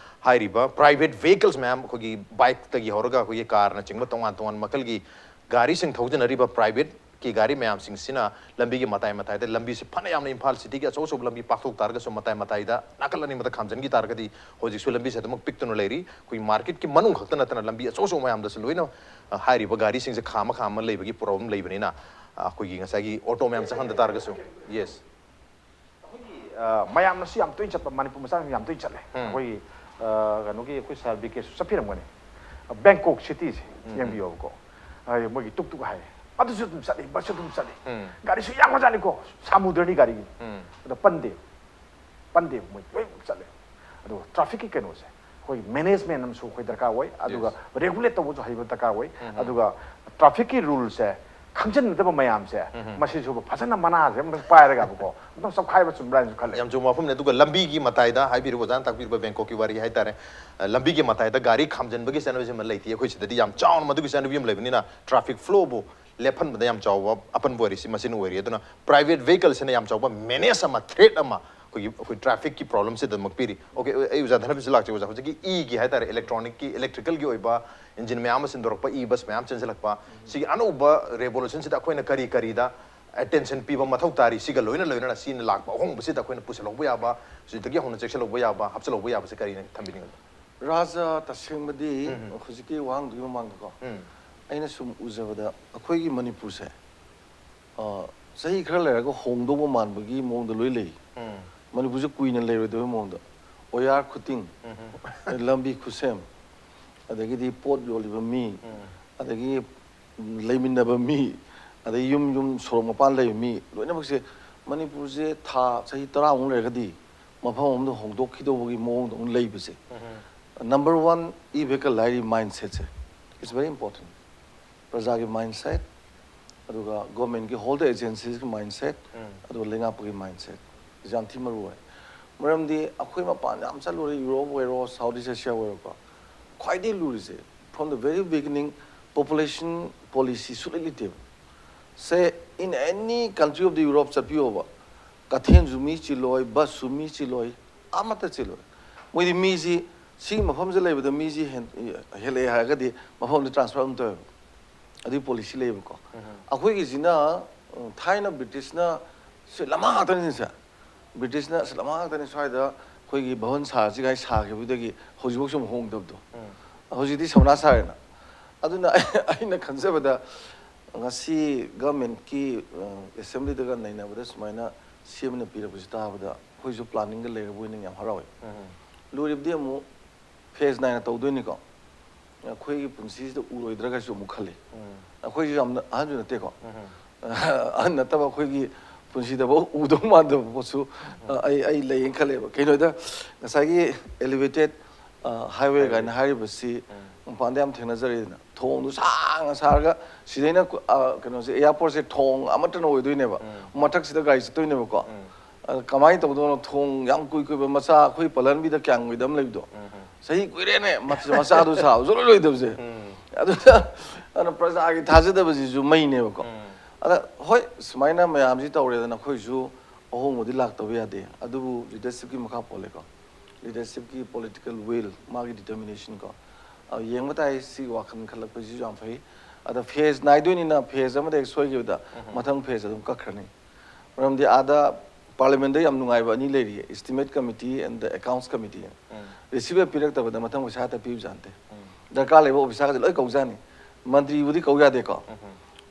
ꯍꯥꯏꯔꯤꯕ ꯄ꯭ꯔꯥꯏꯚꯦꯠ ꯚꯦꯍꯤꯀꯜꯁ ꯃꯌꯥꯝ, ꯑꯩꯈꯣꯏꯒꯤ ꯕꯥꯏꯛꯇꯒꯤ ꯍꯧꯔꯒ ꯑꯩꯈꯣꯏꯒꯤ ꯀꯥꯔꯅꯆꯤꯡꯕ ꯇꯣꯉꯥꯟ ꯇꯣꯉꯥꯟꯕ ꯃꯈꯜꯒꯤ ꯒꯥꯔꯤꯁꯤꯡ ꯊꯧꯖꯤꯟꯅꯔꯤꯕ ꯄ꯭ꯔꯥꯏꯚꯦꯠꯀꯤ ꯒꯥꯔꯤ ꯃꯌꯥꯝꯁꯤꯡꯁꯤꯅ ꯂꯝꯕꯤꯒꯤ ꯃꯇꯥꯏ ꯃꯇꯥꯏꯗ, ꯂꯝꯕꯤꯁꯤ ꯐꯅ ꯌꯥꯝꯅ ꯏꯝꯐꯥꯜ ꯁꯤꯇꯤꯒꯤ ꯑꯆꯧ ꯑꯆꯧꯕ ꯂꯝꯕꯤ ꯄꯥꯛꯊꯣꯛ ꯇꯥꯔꯒꯁꯨ ꯃꯇꯥꯏ ꯃꯇꯥꯏꯗ ꯅꯥꯀꯜ ꯑꯅꯤꯃꯛꯇ ꯈꯥꯝꯖꯤꯟꯈꯤ ꯇꯥꯔꯒꯗꯤ ꯍꯧꯖꯤꯛꯁꯨ ꯂꯝꯕꯤꯁꯦ ꯑꯗꯨꯃꯛ ꯄꯤꯛꯇꯨꯅ ꯂꯩꯔꯤ꯫ ꯑꯩꯈꯣꯏ ꯃꯥꯔꯀꯦꯠꯀꯤ ꯃꯅꯨꯡ ꯈꯛꯇ ꯅꯠꯇꯅ ꯂꯝꯕꯤ ꯑꯆꯧ ꯑꯆꯧꯕ ꯃꯌꯥꯝꯗꯁꯨ ꯂꯣꯏꯅ, ꯑ, ꯍꯥꯏꯔꯤꯕ ꯒꯥꯔꯤꯁꯤꯡꯁꯦ ꯈꯥꯝꯃ ꯈꯥꯝꯃ ꯂꯩꯕꯒꯤ ꯄ꯭ꯔꯣꯕ꯭ꯂꯦꯝ ꯂꯩꯕꯅꯤꯅ, ꯑ, ꯑꯩꯈꯣꯏꯒꯤ ꯉꯁꯥꯏꯒꯤ ꯑꯣꯇꯣ ꯃꯌꯥꯝ ꯆꯪꯍꯟꯗ ꯇꯥꯔꯒꯁꯨ, ꯌꯦꯁ꯫ ꯑꯩꯈꯣꯏꯒꯤ, ꯑ, ꯃꯌꯥꯝꯅꯁꯨ ꯌꯥꯝ ꯇꯣꯏꯅ ꯆꯠꯄ, ꯃꯅꯤꯄꯨꯔ ꯃꯆꯥꯁꯤꯡ ꯌꯥꯝ ꯇꯣꯏꯅ ꯆꯠꯂꯦ꯫ ꯑꯩꯈꯣꯏꯒꯤ, ꯑ, ꯀꯩꯅꯣꯒꯤ ꯑꯩꯈꯣꯏ ꯁꯥꯔ ꯕꯤ ꯀꯦꯁꯨ ꯆꯠꯄꯤꯔꯝꯒꯅꯤ꯫ ꯕꯦꯡꯀꯣꯛ ꯁꯤꯇꯤꯁꯦ ꯌꯦꯡꯕꯤꯌꯣꯕꯀꯣ꯫ ꯍꯥꯏꯗꯤ ꯃꯣꯏꯒꯤ ꯇꯨꯛ ꯇꯨꯛ ꯍꯥꯏ, ꯑꯗꯨꯁꯨ ꯑꯗꯨꯝ ꯆꯠꯂꯤ, ꯕꯁꯁꯨ ꯑꯗꯨꯝ ꯆꯠꯂꯤ꯫ ꯒꯥꯔꯤꯁꯨ ꯌꯥꯝꯈ꯭ꯔꯖꯥꯠꯅꯤꯀꯣ, ꯁꯥꯃꯨꯗ꯭ꯔꯅꯤ ꯒꯥꯔꯤꯒꯤ꯫ ꯑꯗꯣ ꯄꯟꯗꯦ, ꯄꯟꯗꯦꯕ, ꯃꯣꯏ ꯂꯣꯏ ꯆꯠꯂꯦ꯫ ꯑꯗꯨꯒ ꯇ꯭ꯔꯥꯐꯤꯛꯀꯤ ꯀꯩꯅꯣꯁꯦ ꯑꯩꯈꯣꯏ ꯃꯦꯅꯦꯖꯃꯦꯟ ꯑꯃꯁꯨ ꯑꯩꯈꯣꯏ ꯗꯔꯀꯥꯔ ꯑꯣꯏ, ꯑꯗꯨꯒ ꯔꯦꯒꯨꯂꯦꯠ ꯇꯧꯕꯁꯨ ꯍꯩꯕ ꯗꯔꯀꯥꯔ ꯑꯣꯏ꯫ ꯑꯗꯨꯒ ꯇ꯭ꯔꯥꯐꯤꯛꯀꯤ ꯔꯨꯜꯁꯦ ꯈꯪꯖꯤꯟꯅꯗꯕ ꯃꯌꯥꯝꯁꯦ, ꯃꯁꯤꯁꯨ ꯐꯖꯅ ꯃꯅꯥꯁꯦ ꯑꯃꯇꯪ ꯄꯥꯏꯔꯒꯕꯀꯣ ꯑꯝꯇꯪ ꯆꯞꯈꯥꯏꯕ ꯆꯨꯝꯕ꯭ꯔꯥ ꯍꯥꯏꯅꯁꯨ ꯈꯜꯂꯦ꯫ ꯌꯥꯝ ꯆꯨꯝꯕ ꯋꯥꯐꯝꯅꯦ꯫ ꯑꯗꯨꯒ ꯂꯝꯕꯤꯒꯤ ꯃꯇꯥꯏꯗ ꯍꯥꯏꯕꯤꯔꯤꯕ ꯑꯣꯖꯥꯅ ꯇꯥꯛꯄꯤꯔꯤꯕ ꯕꯦꯡꯀꯣꯛꯀꯤ ꯋꯥꯔꯤ ꯍꯥꯏꯇꯥꯔꯦ, ꯑ, ꯂꯝꯕꯤꯒꯤ ꯃꯇꯥꯏꯗ ꯒꯥꯔꯤ ꯈꯥꯝꯖꯤꯟꯕꯒꯤ ꯆꯠꯅꯕꯤꯁꯤ ꯑꯃ ꯂꯩꯇꯦ꯫ ꯑꯩꯈꯣꯏ ꯁꯤꯗꯗꯤ ꯌꯥꯝ ꯆꯥꯎꯅ ꯃꯗꯨꯒꯤ ꯆꯠꯅꯕꯤ ꯑꯃ ꯂꯩꯕꯅꯤꯅ ꯇ꯭ꯔꯥꯐꯤꯛ ꯐ꯭ꯂꯣꯕꯨ ꯂꯦꯞꯍꯟꯕꯗ ꯌꯥꯝ ꯆꯥꯎꯕ ꯑꯄꯟꯕ ꯑꯣꯏꯔꯤꯁꯤ ꯃꯁꯤꯅ ꯑꯣꯏꯔꯤ꯫ ꯑꯗꯨꯅ private vehicle ꯁꯤꯅ ꯌꯥꯝ ꯆꯥꯎꯕ menace ꯑꯃ, threat ꯑꯃ ꯑꯩꯈꯣꯏꯒꯤ, ꯑꯩꯈꯣꯏ traffic ꯀꯤ problem ꯁꯤꯗꯃꯛ ꯄꯤꯔꯤ꯫ Okay, ꯑꯩ ꯑꯣꯖꯥ ꯙꯅꯕꯤꯁꯨ ꯂꯥꯛꯆꯩ꯫ ꯑꯣꯖꯥ, ꯍꯧꯖꯤꯛꯀꯤ E ꯒꯤ ꯍꯥꯏꯇꯥꯔꯦ, electronic ꯀꯤ, electrical ꯒꯤ ꯑꯣꯏꯕ engine ꯃꯌꯥꯝ ꯑꯃ ꯁꯤꯟꯗꯣꯔꯛꯄ, E bus ꯃꯌꯥꯝ ꯆꯦꯟꯁꯤꯜꯂꯛꯄ, ꯁꯤꯒꯤ ꯑꯅꯧꯕ revolution ꯁꯤꯗ ꯑꯩꯈꯣꯏꯅ ꯀꯔꯤ ꯀꯔꯤꯗ attention ꯄꯤꯕ ꯃꯊꯧ ꯇꯥꯔꯤ? ꯁꯤꯒ ꯂꯣꯏꯅ ꯂꯣꯏꯅꯅ ꯁꯤꯅ ꯂꯥꯛꯄ ꯑꯍꯣꯡꯕꯁꯤꯗ ꯑꯩꯈꯣꯏꯅ ꯄꯨꯁꯤꯜꯍꯧꯕ ꯌꯥꯕ, ꯍꯧꯖꯤꯛꯇꯒꯤ ꯍꯧꯅ ꯆꯦꯛꯁꯤꯜꯍꯧꯕ ꯌꯥꯕ, ꯍꯥꯞꯆꯤꯜꯍꯧꯕ ꯌꯥꯕꯁꯦ ꯀꯔꯤꯅ ꯊꯝꯕꯤꯅꯤꯡꯉꯤ? ꯔꯥꯖꯥ, ꯇꯁꯦꯡꯕꯗꯤ ꯎꯝ꯫ ꯍꯧꯖꯤꯛꯀꯤ ꯋꯥꯍꯪꯗꯨꯒꯤ ꯃꯃꯥꯡꯗꯀꯣ, ꯎꯝ꯫ ꯑꯩꯅ ꯁꯨꯝ ꯎꯖꯕꯗ ꯑꯩꯈꯣꯏꯒꯤ ꯃꯅꯤꯄꯨꯔꯁꯦ, ꯑ, ꯆꯍꯤ ꯈꯔ ꯂꯩꯔꯒ ꯍꯣꯡꯗꯧꯕ ꯃꯥꯟꯕꯒꯤ ꯃꯑꯣꯡꯗ ꯂꯣꯏ ꯂꯩ꯫ ꯎꯝ꯫ ꯃꯅꯤꯄꯨꯔꯁꯦ ꯀꯨꯏꯅ ꯂꯩꯔꯣꯏꯗꯕꯒꯤ ꯃꯑꯣꯡꯗ, ꯑꯣꯌꯥꯔ ꯈꯨꯇꯤꯡ, ꯎꯝ꯫ ꯂꯝꯕꯤ ꯈꯨꯁꯦꯝ, ꯑꯗꯒꯤꯗꯤ ꯄꯣꯠ ꯌꯣꯜꯂꯤꯕ ꯃꯤ, ꯎꯝ꯫ ꯑꯗꯒꯤ ꯂꯩꯃꯤꯟꯅꯕ ꯃꯤ, ꯑꯗꯩ ꯌꯨꯝ ꯌꯨꯝ ꯁꯣꯔꯣꯛ ꯃꯄꯥꯟ ꯂꯩꯕ ꯃꯤ ꯂꯣꯏꯅꯃꯛꯁꯦ, ꯃꯅꯤꯄꯨꯔꯁꯦ ꯊꯥ ꯆꯍꯤ ꯇꯔꯥꯃꯨꯛ ꯂꯩꯔꯒꯗꯤ ꯃꯐꯝ ꯑꯃꯗ ꯍꯣꯡꯗꯣꯛꯈꯤꯗꯧꯕꯒꯤ ꯃꯑꯣꯡꯗ ꯑꯃꯨꯛ ꯂꯩꯕꯁꯦ꯫ ꯎꯝ꯫ Number one, E vehicle ꯍꯥꯏꯔꯤ mindset say, it's very important. ꯄ꯭ꯔꯖꯥꯒꯤ mindset, ꯑꯗꯨꯒ government ꯀꯤ, all the agencies ꯀꯤ mindset, ꯎꯝ꯫ ꯑꯗꯨꯒ ꯂꯩꯉꯥꯛꯄꯒꯤ mindset, ꯁꯤ ꯌꯥꯝ ꯊꯤ ꯃꯔꯨ ꯑꯣꯏ꯫ ꯃꯔꯝꯗꯤ ꯑꯩꯈꯣꯏ ꯃꯄꯥꯟ ꯌꯥꯝ ꯆꯠꯂꯨꯔꯦ, Europe ꯑꯣꯏꯔꯣ, South East Asia ꯑꯣꯏꯔꯣꯀꯣ, ꯈ꯭ꯋꯥꯏꯗꯒꯤ ꯂꯨꯔꯤꯁꯦ, from the very beginning, population policy ꯁꯨꯛꯂꯩ ꯂꯩꯇꯦꯕ꯫ Say, in any country of the Europe ꯆꯠꯄꯤꯌꯣꯕ, ꯀꯩꯊꯦꯜꯁꯨ ꯃꯤ ꯆꯤꯜꯂꯣꯏ, ꯕꯁꯁꯨ ꯃꯤ ꯆꯤꯜꯂꯣꯏ, ꯑꯃꯠꯇ ꯆꯤꯜꯂꯣꯏ꯫ ꯃꯣꯏꯗꯤ ꯃꯤꯁꯤ ꯁꯤꯒꯤ ꯃꯐꯝꯁꯦ ꯂꯩꯕꯗ ꯃꯤꯁꯤ ꯍꯦꯟ-, ꯍꯦꯜꯂꯛꯑꯦ ꯍꯥꯏꯔꯒꯗꯤ ꯃꯐꯝꯗ transfer ꯑꯗꯨꯝ ꯇꯧꯋꯦꯕ꯫ ꯑꯗꯨꯒꯤ policy ꯂꯩꯌꯦꯕꯀꯣ꯫ ꯑꯩꯈꯣꯏꯒꯤꯁꯤꯅ, ꯎꯝ, ꯊꯥꯏꯅ ꯕ꯭ꯔꯤꯇꯤꯁꯅ ꯁꯤ ꯂꯝꯍꯥꯡ ꯉꯥꯛꯇꯅꯤꯅꯦ ꯁꯦ꯫ ꯕ꯭ꯔꯤꯇꯤꯁꯅ ꯑꯁ ꯂꯝꯍꯥꯡ ꯉꯥꯛꯇꯅꯤ ꯁ꯭ꯋꯥꯏꯗ ꯑꯩꯈꯣꯏꯒꯤ ꯚꯕꯟ ꯁꯥꯔꯁꯤ ꯀꯥꯏ ꯁꯥꯈꯤꯕꯗꯒꯤ ꯍꯧꯖꯤꯛꯐꯥꯎ ꯁꯨꯝ ꯍꯣꯡꯗꯕꯗꯣ꯫ ꯍꯧꯖꯤꯛꯇꯤ ꯁꯃꯅꯥ ꯁꯥꯔꯦꯅ꯫ ꯑꯗꯨꯅ ꯑꯩ-, ꯑꯩꯅ ꯈꯟꯖꯕꯗ ꯉꯁꯤ government ꯀꯤ, ꯑ, assembly ꯗꯒ ꯅꯩꯅꯕꯗ ꯁꯨꯃꯥꯏꯅ ꯁꯦꯝꯅ ꯄꯤꯔꯛꯄꯁꯤ ꯇꯥꯕꯗ ꯑꯩꯈꯣꯏꯁꯨ planning ꯒ ꯂꯩꯔꯕꯣꯏ ꯅꯤꯡꯉꯤ, ꯌꯥꯝ ꯍꯔꯥꯎꯋꯦ꯫ ꯂꯣꯏꯔꯤꯕꯗꯤ ꯑꯃꯨꯛ phase nine ꯇꯧꯗꯣꯏꯅꯤꯀꯣ꯫ ꯑꯩꯈꯣꯏꯒꯤ ꯄꯨꯟꯁꯤꯁꯤꯗ ꯎꯔꯣꯏꯗ꯭ꯔꯒꯁꯨ ꯑꯃꯨꯛ ꯈꯜꯂꯤ꯫ ꯑꯩꯈꯣꯏꯁꯨ ꯌꯥꯝꯅ ꯑꯍꯟꯁꯨ ꯅꯠꯇꯦꯀꯣ꯫ ꯑꯍꯟ ꯅꯠꯇꯕ ꯑꯩꯈꯣꯏꯒꯤ ꯄꯨꯟꯁꯤꯗꯐꯥꯎ ꯎꯗꯧ ꯃꯥꯟꯗꯕ ꯄꯣꯠꯁꯨ, ꯑ, ꯑꯩ, ꯑꯩ ꯂꯩꯌꯦꯅ ꯈꯜꯂꯦꯕ꯫ ꯀꯩꯅꯣꯗ ꯉꯁꯥꯏꯒꯤ elevated, ꯑ, highway Highway. ꯀꯥꯏꯅ ꯍꯥꯏꯔꯤꯕꯁꯤ ꯃꯄꯥꯟꯗ ꯌꯥꯝ ꯊꯦꯡꯅꯖꯔꯦꯗꯅ꯫ ꯊꯣꯡꯗꯨ ꯁꯥꯡꯅ ꯁꯥꯔꯒ ꯁꯤꯗꯩꯅ, ꯑ, ꯀꯩꯅꯣꯁꯦ, airport ꯁꯦ ꯊꯣꯡ ꯑꯃꯠꯇꯅ ꯑꯣꯏꯗꯣꯏꯅꯦꯕ꯫ ꯃꯊꯛꯁꯤꯗ ꯒꯥꯔꯤ ꯆꯠꯇꯣꯏꯅꯦꯕꯀꯣ꯫ ꯑ, ꯀꯃꯥꯏꯅ ꯇꯧꯗꯣꯏꯅꯣ? ꯊꯣꯡ ꯌꯥꯝ ꯀꯨꯏ ꯀꯨꯏꯕ ꯃꯆꯥ ꯑꯩꯈꯣꯏ ꯄꯜꯍꯟꯕꯤꯗ ꯀꯌꯥꯝ ꯀꯨꯏꯗ ꯑꯃ ꯂꯩꯕꯗꯣ꯫ ꯆꯍꯤ ꯀꯨꯏꯔꯦꯅꯦ ꯃꯆꯥ-, ꯃꯆꯥꯗꯨ ꯁꯥꯕ ꯁꯨꯡꯂꯣꯏ ꯂꯣꯏꯗꯕꯁꯦ꯫ ꯑꯗꯨꯅ ꯑꯗꯨꯅ ꯄ꯭ꯔꯖꯥꯒꯤ ꯊꯥꯖꯗꯕꯁꯤꯁꯨ ꯃꯩꯅꯦꯕꯀꯣ꯫ ꯑꯗ ꯍꯣꯏ, ꯁꯨꯃꯥꯏꯅ ꯃꯌꯥꯝꯁꯤ ꯇꯧꯔꯦꯗꯅ ꯑꯩꯈꯣꯏꯁꯨ ꯑꯍꯣꯡꯕꯗꯤ ꯂꯥꯛꯇꯕ ꯌꯥꯗꯦ꯫ ꯑꯗꯨꯕꯨ ꯂꯤꯗꯔꯁꯤꯞꯀꯤ ꯃꯈꯥ ꯄꯣꯜꯂꯦꯀꯣ꯫ ꯂꯤꯗꯔꯁꯤꯞꯀꯤ ꯄꯣꯂꯤꯇꯤꯀꯦꯜ ꯋꯤꯜ, ꯃꯥꯒꯤ ꯗꯤꯇꯔꯃꯤꯅꯦꯁꯟ ꯀꯣ꯫ ꯑ, ꯌꯦꯡꯕ ꯇꯥꯏ, ꯁꯤ ꯋꯥꯈꯜ ꯈꯜꯂꯛꯄꯁꯤꯁꯨ ꯌꯥꯝ ꯐꯩ꯫ ꯑꯗ ꯐꯦꯁ ꯅꯥꯏꯗꯣꯏꯅꯤꯅ ꯐꯦꯁ ꯑꯃꯗ ꯍꯦꯛ ꯁꯣꯏꯈꯤꯕꯗ ꯃꯊꯪ ꯐꯦꯁ ꯑꯗꯨꯝ ꯀꯛꯈ꯭ꯔꯅꯤ꯫ ꯃꯔꯝꯗꯤ ꯑꯥꯗ ꯄꯥꯔꯂꯤꯌꯥꯃꯦꯟꯗ ꯌꯥꯝ ꯅꯨꯡꯉꯥꯏꯕ ꯑꯅꯤ ꯂꯩꯔꯤꯌꯦ, Estimate Committee and the Accounts Committee꯫ Receiver ꯄꯤꯔꯛꯇꯕꯗ ꯃꯊꯪ ꯄꯩꯁꯥ ꯍꯦꯛꯇ ꯄꯤꯕꯖꯥꯠ ꯅꯠꯇꯦ꯫ ꯗꯔꯀꯥꯔ ꯂꯩꯕ ꯑꯣꯐꯤꯁꯥꯔꯒꯗꯤ ꯂꯣꯏ ꯀꯧꯖꯥꯅꯤ, ꯃꯟꯇ꯭ꯔꯤꯕꯨꯗꯤ ꯀꯧ ꯌꯥꯗꯦꯀꯣ꯫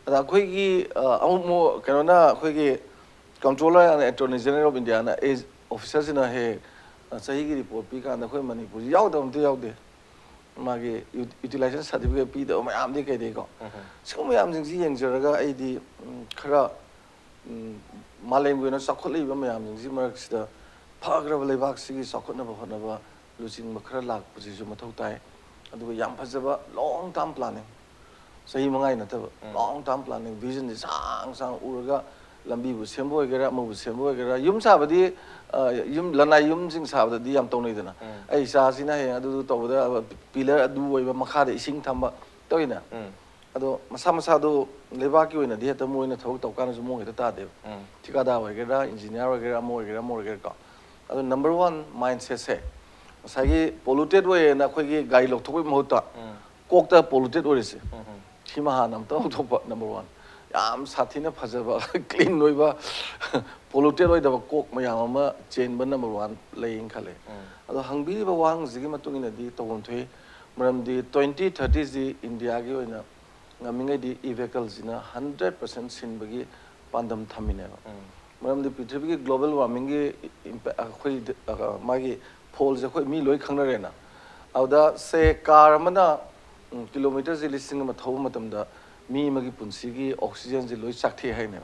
ꯑꯗ ꯑꯩꯈꯣꯏꯒꯤ, ꯑ, ꯑꯃꯨꯛ ꯑꯃꯨꯛ ꯀꯩꯅꯣꯅ, ꯑꯩꯈꯣꯏꯒꯤ Controller and Attorney General of Indiaꯅ ꯑꯦ ꯑꯣꯐꯤꯁꯥꯔꯁꯤꯅ ꯍꯦꯛ, ꯑ, ꯆꯍꯤꯒꯤ ꯔꯤꯄꯣꯔꯠ ꯄꯤꯀꯥꯟꯗ ꯑꯩꯈꯣꯏ ꯃꯅꯤꯄꯨꯔꯁꯤ ꯌꯥꯎꯗꯕ ꯑꯝꯇ ꯌꯥꯎꯗꯦ꯫ ꯃꯥꯒꯤ ꯌꯨꯇꯤꯂꯥꯏꯖꯦꯁꯟ ꯁꯥꯔꯇꯤꯐꯤꯀꯦꯠ ꯄꯤꯗꯕ ꯃꯌꯥꯝꯗꯤ ꯀꯩꯗꯩꯀꯣ꯫ ꯁꯤꯒꯨꯝꯕ ꯃꯌꯥꯝꯁꯤꯡꯁꯤ ꯌꯦꯡꯖꯔꯒ ꯑꯩꯗꯤ, ꯎꯝ, ꯈꯔ, ꯎꯝ, ꯃꯥꯂꯦꯝꯒꯤ ꯑꯣꯏꯅ ꯆꯥꯎꯈꯠꯂꯛꯏꯕ ꯃꯌꯥꯝꯁꯤꯡꯁꯤ ꯃꯔꯛꯁꯤꯗ ꯐꯈ꯭ꯔꯕ ꯂꯩꯕꯥꯛꯁꯤꯒꯤ ꯆꯥꯎꯈꯠꯅꯕ ꯍꯣꯠꯅꯕ ꯂꯨꯆꯤꯡꯕ ꯈꯔ ꯂꯥꯛꯄꯁꯤꯁꯨ ꯃꯊꯧ ꯇꯥꯏ꯫ ꯑꯗꯨꯒ ꯌꯥꯝ ꯐꯖꯕ long term planning, ꯆꯍꯤ ꯃꯉꯥꯒꯤ ꯅꯠꯇꯕ, long term planning, visionꯁꯦ ꯁꯥꯡ ꯁꯥꯡ ꯎꯔꯒ ꯂꯝꯕꯤꯕꯨ ꯁꯦꯝꯕ ꯑꯣꯏꯒꯦꯔꯥ, ꯑꯃꯕꯨ ꯁꯦꯝꯕ ꯑꯣꯏꯒꯦꯔꯥ, ꯌꯨꯝ ꯁꯥꯕꯗꯤ, ꯑ, ꯌꯨꯝ, ꯂꯅꯥꯏ ꯌꯨꯝꯁꯤꯡ ꯁꯥꯕꯗꯗꯤ ꯌꯥꯝ ꯇꯧꯅꯩꯗꯅ꯫ ꯑꯩ ꯏꯆꯥꯁꯤꯅ ꯍꯌꯦꯡ ꯑꯗꯨꯗꯨ ꯇꯧꯕꯗ ꯄꯤꯂꯔ ꯑꯗꯨ ꯑꯣꯏꯕ, ꯃꯈꯥꯗ ꯏꯁꯤꯡ ꯊꯝꯕ ꯇꯧꯏꯅ꯫ ꯑꯗꯣ ꯃꯁꯥ ꯃꯁꯥꯗꯣ ꯂꯩꯕꯥꯛꯀꯤ ꯑꯣꯏꯅꯗꯤ ꯍꯦꯛꯇ ꯃꯣꯏꯅ ꯊꯕꯛ ꯇꯧꯀꯥꯟꯗꯁꯨ ꯃꯑꯣꯡ ꯍꯦꯛꯇ ꯇꯥꯗꯦꯕ꯫ ꯊꯤꯀꯥꯗꯥꯔ ꯑꯣꯏꯒꯦꯔꯥ, ꯏꯟꯖꯤꯅꯤꯌꯥꯔ ꯑꯣꯏꯒꯦꯔꯥ, ꯑꯃ ꯑꯣꯏꯒꯦꯔꯥ, ꯑꯃ ꯑꯣꯏꯒꯦꯔꯥꯀꯣ꯫ ꯑꯗꯣ number one mindsetꯁꯦ, ꯉꯁꯥꯏꯒꯤ polluted ꯑꯣꯏꯌꯦꯅ ꯑꯩꯈꯣꯏꯒꯤ ꯒꯥꯔꯤ ꯂꯧꯊꯣꯛꯄꯒꯤ ꯃꯍꯨꯠꯇ ꯀꯣꯛꯇ polluted ꯑꯣꯏꯔꯤꯁꯦ, ꯁꯤꯃ ꯍꯥꯟꯅ ꯑꯝꯇ ꯂꯧꯊꯣꯛꯄ꯫ Number one, ꯌꯥꯝ ꯁꯥꯊꯤꯅ ꯐꯖꯕ, clean ꯑꯣꯏꯕ, polluted ꯑꯣꯏꯗꯕ ꯀꯣꯛ ꯃꯌꯥꯝ ꯑꯃ ꯆꯦꯟꯕ number one ꯂꯩꯌꯦꯅ ꯈꯜꯂꯦ꯫ ꯑꯗꯣ ꯍꯪꯕꯤꯔꯤꯕ ꯋꯥꯍꯪꯁꯤꯒꯤ ꯃꯇꯨꯡ ꯏꯟꯅꯗꯤ ꯇꯧꯐꯝ ꯊꯣꯛꯏ, ꯃꯔꯝꯗꯤ twenty thirtyꯁꯤ ꯏꯟꯗꯤꯌꯥꯒꯤ ꯑꯣꯏꯅ ꯉꯝꯃꯤꯉꯩꯗꯤ e vehicleꯁꯤꯅ hundred percent ꯁꯤꯟꯕꯒꯤ ꯄꯥꯟꯗꯝ ꯊꯝꯃꯤꯅꯦꯕ꯫ ꯃꯔꯝꯗꯤ ꯄ꯭ꯔꯤꯊꯤꯕꯤꯒꯤ global warmingꯒꯤ ꯏꯝꯄꯦ-, ꯑꯩꯈꯣꯏ, ꯑ, ꯃꯥꯒꯤ ꯐꯣꯜꯁꯦ ꯑꯩꯈꯣꯏ ꯃꯤ ꯂꯣꯏ ꯈꯪꯅꯔꯦꯅ꯫ ꯑꯗꯨꯗ ꯁꯦ ꯀꯥꯔ ꯑꯃꯅ, ꯎꯝ, ꯀꯤꯂꯣꯃꯤꯇꯔꯁꯦ ꯂꯤꯁꯤꯡ ꯑꯃ ꯊꯧꯕ ꯃꯇꯝꯗ ꯃꯤ ꯑꯃꯒꯤ ꯄꯨꯟꯁꯤꯒꯤ oxygenꯁꯦ ꯂꯣꯏ ꯆꯥꯛꯊꯦꯛ ꯍꯥꯏꯅꯦꯕ꯫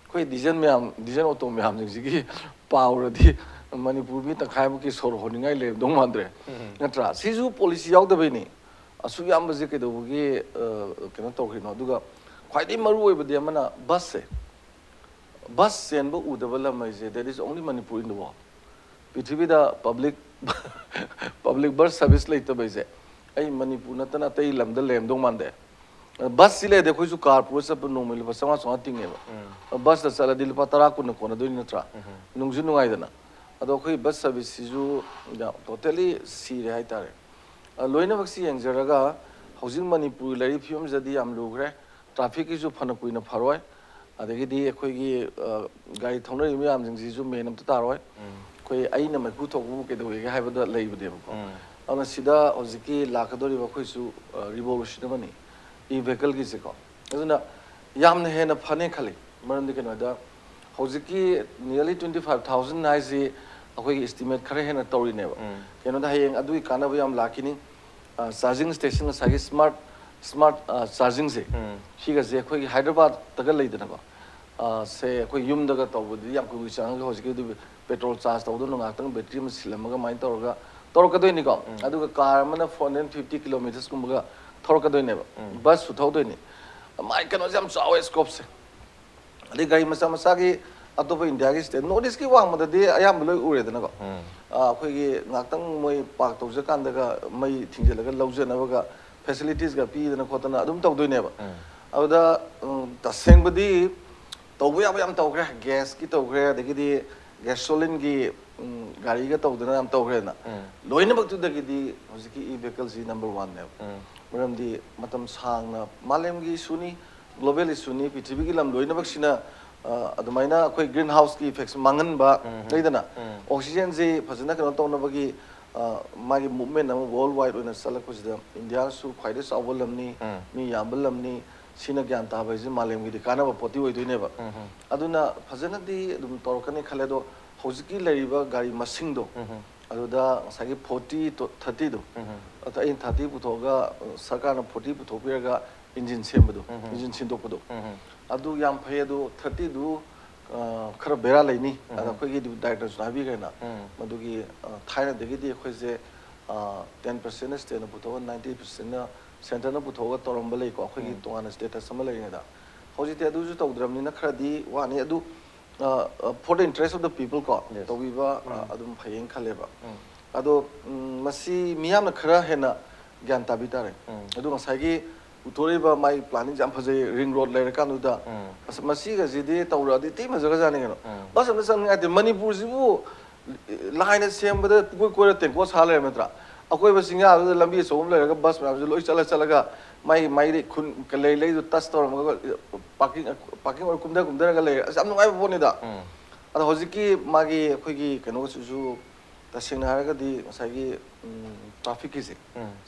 ꯑꯩꯈꯣꯏ ꯗꯤꯖꯟ ꯃꯌꯥꯝ, ꯗꯤꯖꯟ ꯑꯣꯇꯣ ꯃꯌꯥꯝꯁꯤꯡꯁꯤꯒꯤ ꯄꯥꯎꯔꯗꯤ ꯃꯅꯤꯄꯨꯔ ꯃꯤ ꯇꯪꯈꯥꯏꯃꯨꯛꯀꯤ ꯁꯣꯔ ꯍꯣꯟꯅꯤꯡꯉꯥꯏ ꯂꯩꯔꯝꯗꯧ ꯃꯥꯟꯗ꯭ꯔꯦ, ꯅꯠꯇ꯭ꯔꯥ? ꯁꯤꯁꯨ ꯄꯣꯂꯤꯁꯤ ꯌꯥꯎꯗꯕꯩꯅꯤ꯫ ꯑꯁꯨꯛ ꯌꯥꯝꯕꯁꯦ ꯀꯩꯗꯧꯕꯒꯤ, ꯑ, ꯀꯩꯅꯣ ꯇꯧꯈ꯭ꯔꯤꯅꯣ? ꯑꯗꯨꯒ ꯈ꯭ꯋꯥꯏꯗꯒꯤ ꯃꯔꯨ ꯑꯣꯏꯕꯗꯤ ꯑꯃꯅ ꯕꯁꯁꯦ, ꯕꯁ ꯆꯦꯟꯕ ꯎꯗꯕ ꯂꯝ ꯍꯥꯏꯁꯦ, that is only Manipur in the world꯫ ꯄ꯭ꯔꯤꯊꯤꯕꯤꯗ public, public bus service ꯂꯩꯇꯕ ꯍꯥꯏꯁꯦ ꯑꯩ ꯃꯅꯤꯄꯨꯔ ꯅꯠꯇꯅ ꯑꯇꯩ ꯂꯝꯗ ꯂꯩꯔꯝꯗꯧ ꯃꯥꯟꯗꯦ꯫ ꯕꯁꯁꯤ ꯂꯩꯔꯗꯤ ꯑꯩꯈꯣꯏꯁꯨ ꯀꯥꯔ ꯄꯨꯔ ꯆꯠꯄ ꯅꯣꯡꯃꯩ ꯂꯨꯄꯥ ꯆꯥꯝꯃꯉꯥ ꯆꯥꯝꯃꯉꯥ ꯇꯤꯡꯉꯦꯕ꯫ ꯕꯁꯇ ꯆꯠꯂꯗꯤ ꯂꯨꯄꯥ ꯇꯔꯥ ꯀꯨꯟꯅ ꯀꯣꯟꯅꯗꯣꯏꯅꯤ ꯅꯠꯇ꯭ꯔꯥ? ꯅꯨꯡꯁꯨ ꯅꯨꯡꯉꯥꯏꯗꯅ꯫ ꯑꯗꯣ ꯑꯩꯈꯣꯏ ꯕꯁ ꯁꯔꯚꯤꯁꯁꯤꯁꯨ ꯌꯥꯝ ꯇꯣꯇꯦꯂꯤ ꯁꯤꯔꯦ ꯍꯥꯏꯇꯥꯔꯦ꯫ ꯑ, ꯂꯣꯏꯅꯃꯛꯁꯤ ꯌꯦꯡꯖꯔꯒ ꯍꯧꯖꯤꯛ ꯃꯅꯤꯄꯨꯔꯒꯤ ꯂꯩꯔꯤꯕ ꯐꯤꯕꯝꯁꯤꯗꯗꯤ ꯌꯥꯝ ꯂꯨꯈ꯭ꯔꯦ꯫ ꯇ꯭ꯔꯥꯐꯤꯛꯀꯤꯁꯨ ꯐꯅ ꯀꯨꯏꯅ ꯐꯔꯣꯏ꯫ ꯑꯗꯒꯤꯗꯤ ꯑꯩꯈꯣꯏꯒꯤ, ꯑ, ꯒꯥꯔꯤ ꯊꯧꯅꯔꯤꯕ ꯃꯌꯥꯝꯁꯤꯡꯁꯤꯁꯨ ꯃꯦꯟ ꯑꯝꯇ ꯇꯥꯔꯣꯏ꯫ ꯑꯩꯈꯣꯏ ꯑꯩꯅ ꯃꯩꯈꯨ ꯊꯣꯛꯄꯕꯨ ꯀꯩꯗꯧꯋꯦꯒꯦ ꯍꯥꯏꯕꯗ ꯂꯩꯕꯅꯦꯕꯀꯣ꯫ ꯑꯗꯨꯅ ꯁꯤꯗ ꯍꯧꯖꯤꯛꯀꯤ ꯂꯥꯛꯀꯗꯧꯔꯤꯕ ꯑꯩꯈꯣꯏꯁꯨ, ꯑ, revolution ꯑꯃꯅꯤ, e vehicleꯒꯤꯁꯦꯀꯣ꯫ ꯑꯗꯨꯅ ꯌꯥꯝꯅ ꯍꯦꯟꯅ ꯐꯅꯦ ꯈꯜꯂꯤ꯫ ꯃꯔꯝꯗꯤ ꯀꯩꯅꯣꯗ ꯍꯧꯖꯤꯛꯀꯤ nearly twenty five thousand ꯍꯥꯏꯁꯤ ꯑꯩꯈꯣꯏꯒꯤ estimate ꯈꯔ ꯍꯦꯟꯅ ꯇꯧꯔꯤꯅꯦꯕ꯫ ꯀꯩꯅꯣꯗ ꯍꯌꯦꯡ ꯑꯗꯨꯒꯤ ꯀꯥꯟꯅꯕ ꯌꯥꯝ ꯂꯥꯛꯈꯤꯅꯤ꯫ ꯑ, charging station ꯉꯁꯥꯏꯒꯤ smart, smart, ꯑ, chargingꯁꯦ, ꯁꯤꯒꯁꯦ ꯑꯩꯈꯣꯏꯒꯤ ꯍꯥꯏꯗ꯭ꯔꯕꯥꯗꯇꯒ ꯂꯩꯗꯅꯀꯣ꯫ ꯑ, ꯁꯦ ꯑꯩꯈꯣꯏ ꯌꯨꯝꯗꯒ ꯇꯧꯕꯗꯤ ꯌꯥꯝ ꯀꯨꯏ ꯀꯨꯏ ꯆꯪꯉꯒ ꯍꯧꯖꯤꯛꯀꯤ ꯑꯗꯨ petrol charge ꯇꯧꯗꯧꯅ ꯉꯥꯏꯍꯥꯛꯇꯪ battery ꯑꯃ ꯁꯤꯜꯂꯝꯃꯒ ꯑꯗꯨꯃꯥꯏꯅ ꯇꯧꯔꯒ ꯇꯧꯔꯛꯀꯗꯣꯏꯅꯤꯀꯣ꯫ ꯑꯗꯨꯒ car ꯑꯃꯅ four hundred fifty kilometersꯀꯨꯝꯕꯒ ꯊꯧꯔꯛꯀꯗꯣꯏꯅꯦꯕ꯫ ꯕꯁꯁꯨ ꯊꯧꯗꯣꯏꯅꯤ꯫ ꯃꯥꯏ ꯀꯩꯅꯣꯁꯦ ꯌꯥꯝ ꯆꯥꯎꯋꯦ scopeꯁꯦ꯫ ꯑꯗꯩ ꯒꯥꯔꯤ ꯃꯆꯥ ꯃꯆꯥꯒꯤ ꯑꯇꯣꯞꯄ ꯏꯟꯗꯤꯌꯥꯒꯤ state, North Eastꯀꯤ ꯋꯥꯡꯃꯗꯗꯤ ꯑꯌꯥꯝꯕ ꯂꯣꯏ ꯎꯔꯦꯗꯅꯀꯣ꯫ ꯑ, ꯑꯩꯈꯣꯏꯒꯤ ꯉꯥꯛꯇꯪ ꯃꯣꯏ park ꯇꯧꯖꯀꯥꯟꯗꯒ ꯃꯩ ꯊꯤꯡꯖꯤꯜꯂꯒ ꯂꯧꯖꯅꯕꯒ facilitiesꯒ ꯄꯤꯗꯅ ꯈꯣꯠꯇꯅ ꯑꯗꯨꯝ ꯇꯧꯗꯣꯏꯅꯦꯕ꯫ ꯑꯗꯨꯗ, ꯎꯝ, ꯇꯁꯦꯡꯕꯗꯤ ꯇꯧꯕ ꯌꯥꯕ ꯌꯥꯝ ꯇꯧꯈ꯭ꯔꯦ꯫ Gasꯀꯤ ꯇꯧꯈ꯭ꯔꯦ, ꯑꯗꯒꯤꯗꯤ gasolineꯒꯤ, ꯎꯝ, ꯒꯥꯔꯤꯒ ꯇꯧꯗꯅ ꯌꯥꯝ ꯇꯧꯈ꯭ꯔꯦꯗꯅ꯫ ꯂꯣꯏꯅꯃꯛꯇꯨꯗꯒꯤꯗꯤ ꯍꯧꯖꯤꯛꯀꯤ e vehicleꯁꯤ number oneꯅꯦꯕ꯫ ꯃꯔꯝꯗꯤ ꯃꯇꯝ ꯁꯥꯡꯅ ꯃꯥꯂꯦꯝꯒꯤ issueꯅꯤ, global issueꯅꯤ, ꯄ꯭ꯔꯤꯊꯤꯕꯤꯒꯤ ꯂꯝ ꯂꯣꯏꯅꯃꯛꯁꯤꯅ, ꯑ, ꯑꯗꯨꯃꯥꯏꯅ ꯑꯩꯈꯣꯏ greenhouseꯀꯤ effectꯁꯦ ꯃꯥꯡꯍꯟꯕ ꯂꯩꯗꯅ, oxygenꯁꯤ ꯐꯖꯅ ꯀꯩꯅꯣ ꯇꯧꯅꯕꯒꯤ, ꯑ, ꯃꯥꯒꯤ movement ꯑꯃ worldwide ꯑꯣꯏꯅ ꯆꯠꯂꯛꯄꯁꯤꯗ ꯏꯟꯗꯤꯌꯥꯁꯨ ꯈ꯭ꯋꯥꯏꯗꯩ ꯆꯥꯎꯕ ꯂꯝꯅꯤ, ꯃꯤ ꯌꯥꯝꯕ ꯂꯝꯅꯤ, ꯁꯤꯅ ꯒ꯭ꯌꯥꯟ ꯇꯥꯕ ꯍꯥꯏꯁꯦ ꯃꯥꯂꯦꯝꯒꯤꯗꯤ ꯀꯥꯟꯅꯕ ꯄꯣꯠꯇꯤ ꯑꯣꯏꯗꯣꯏꯅꯦꯕ꯫ ꯑꯗꯨꯅ ꯐꯖꯅꯗꯤ ꯑꯗꯨꯝ ꯇꯧꯔꯛꯀꯅꯤ ꯈꯜꯂꯦ꯫ ꯑꯗꯣ ꯍꯧꯖꯤꯛꯀꯤ ꯂꯩꯔꯤꯕ ꯒꯥꯔꯤ ꯃꯁꯤꯡꯗꯣ, ꯑꯗꯨꯗ ꯉꯁꯥꯏꯒꯤ forty to thirtyꯗꯣ, ꯑꯗ ꯑꯩꯅ thirty ꯄꯨꯊꯣꯛꯑꯒ, ꯑ, ꯁꯔꯀꯥꯔꯅ forty ꯄꯨꯊꯣꯛꯄꯤꯔꯒ engine ꯁꯦꯝꯕꯗꯣ, engine ꯁꯤꯟꯗꯣꯛꯄꯗꯣ, ꯑꯗꯨ ꯌꯥꯝ ꯐꯩ꯫ ꯑꯗꯣ thirtyꯗꯨ, ꯑ, ꯈꯔ ꯕꯦꯔꯥ ꯂꯩꯅꯤ꯫ ꯑꯗ ꯑꯩꯈꯣꯏꯒꯤ directorꯁꯨ ꯍꯥꯏꯕꯤꯈ꯭ꯔꯦꯅ, ꯃꯗꯨꯒꯤ, ꯑ, ꯊꯥꯏꯅꯗꯒꯤꯗꯤ ꯑꯩꯈꯣꯏꯁꯦ, ꯑ, ten percentꯅ stateꯅ ꯄꯨꯊꯣꯛꯑꯒ ninety percentꯅ centreꯅ ꯄꯨꯊꯣꯛꯑꯒ ꯇꯧꯔꯝꯕ ꯂꯩꯀꯣ, ꯑꯩꯈꯣꯏꯒꯤ ꯇꯣꯉꯥꯟꯅ status ꯑꯃ ꯂꯩꯔꯤꯉꯩꯗ꯫ ꯍꯧꯖꯤꯛꯇꯤ ꯑꯗꯨꯁꯨ ꯇꯧꯗ꯭ꯔꯕꯅꯤꯅ ꯈꯔꯗꯤ ꯋꯥꯅꯤ꯫ ꯑꯗꯨ, ꯑ, ꯑ, for the interest of the people ꯀꯣ, ꯇꯧꯕꯤꯕ, ꯑ, ꯑꯗꯨꯝ ꯐꯩꯌꯦꯅ ꯈꯜꯂꯦꯕ꯫ ꯑꯗꯣ, ꯎꯝ, ꯃꯁꯤ ꯃꯤꯌꯥꯝꯅ ꯈꯔ ꯍꯦꯟꯅ ꯒ꯭ꯌꯥꯟ ꯇꯥꯕꯤ ꯇꯥꯔꯦ꯫ ꯑꯗꯣ ꯉꯁꯥꯏꯒꯤ ꯄꯨꯊꯣꯔꯛꯏꯕ ꯃꯥꯒꯤ ꯄ꯭ꯂꯥꯅꯤꯡꯁꯦ ꯌꯥꯝ ꯐꯖꯩ, ꯔꯤꯡ ꯔꯣꯗ ꯂꯩꯔꯀꯥꯟꯗꯨꯗ꯫ ꯑꯁ, ꯃꯁꯤꯒꯁꯤꯗꯤ ꯇꯧꯔꯛꯑꯗꯤ ꯊꯤ ꯐꯖꯒ꯭ꯔꯖꯥꯠꯅꯤ ꯀꯩꯅꯣ꯫ ꯕꯁ ꯑꯝꯇ ꯆꯪꯅꯤꯡꯉꯥꯏ ꯂꯩꯇꯦ꯫ ꯃꯅꯤꯄꯨꯔꯁꯤꯕꯨ ꯂꯥꯏꯅ ꯁꯦꯝꯕꯗ ꯄꯨꯡꯀꯣꯏ ꯀꯣꯏꯔ ꯇꯦꯡꯀꯣꯠ ꯁꯥ ꯂꯩꯔꯝꯃꯗ꯭ꯔꯥ? ꯑꯀꯣꯏꯕ ꯆꯤꯡꯌꯥꯗꯨꯗ ꯂꯝꯕꯤ ꯑꯆꯧꯕ ꯑꯃ ꯂꯩꯔꯒ ꯕꯁ ꯃꯌꯥꯝꯁꯦ ꯂꯣꯏ ꯆꯠꯂ ꯆꯠꯂꯒ ꯃꯥꯏ ꯃꯥꯏ ꯈꯨꯟ ꯂꯩ ꯂꯩꯗꯨ ꯇꯁ ꯇꯧꯔꯝꯃꯒ ꯄꯥꯔꯀꯤꯡ, ꯄꯥꯔꯀꯤꯡ ꯑꯣꯏꯅ ꯀꯨꯝꯊ ꯀꯨꯝꯊꯔꯒ ꯂꯩꯔꯦ꯫ ꯑꯁ, ꯌꯥꯝ ꯅꯨꯡꯉꯥꯏꯕ ꯄꯣꯠꯅꯤꯗ꯫ ꯑꯗꯣ ꯍꯧꯖꯤꯛꯀꯤ ꯃꯥꯒꯤ ꯑꯩꯈꯣꯏꯒꯤ ꯀꯩꯅꯣꯁꯤꯁꯨ ꯇꯁꯦꯡꯅ ꯍꯥꯏꯔꯒꯗꯤ ꯉꯁꯥꯏꯒꯤ ꯇ꯭ꯔꯥꯐꯤꯛꯀꯤꯁꯦ,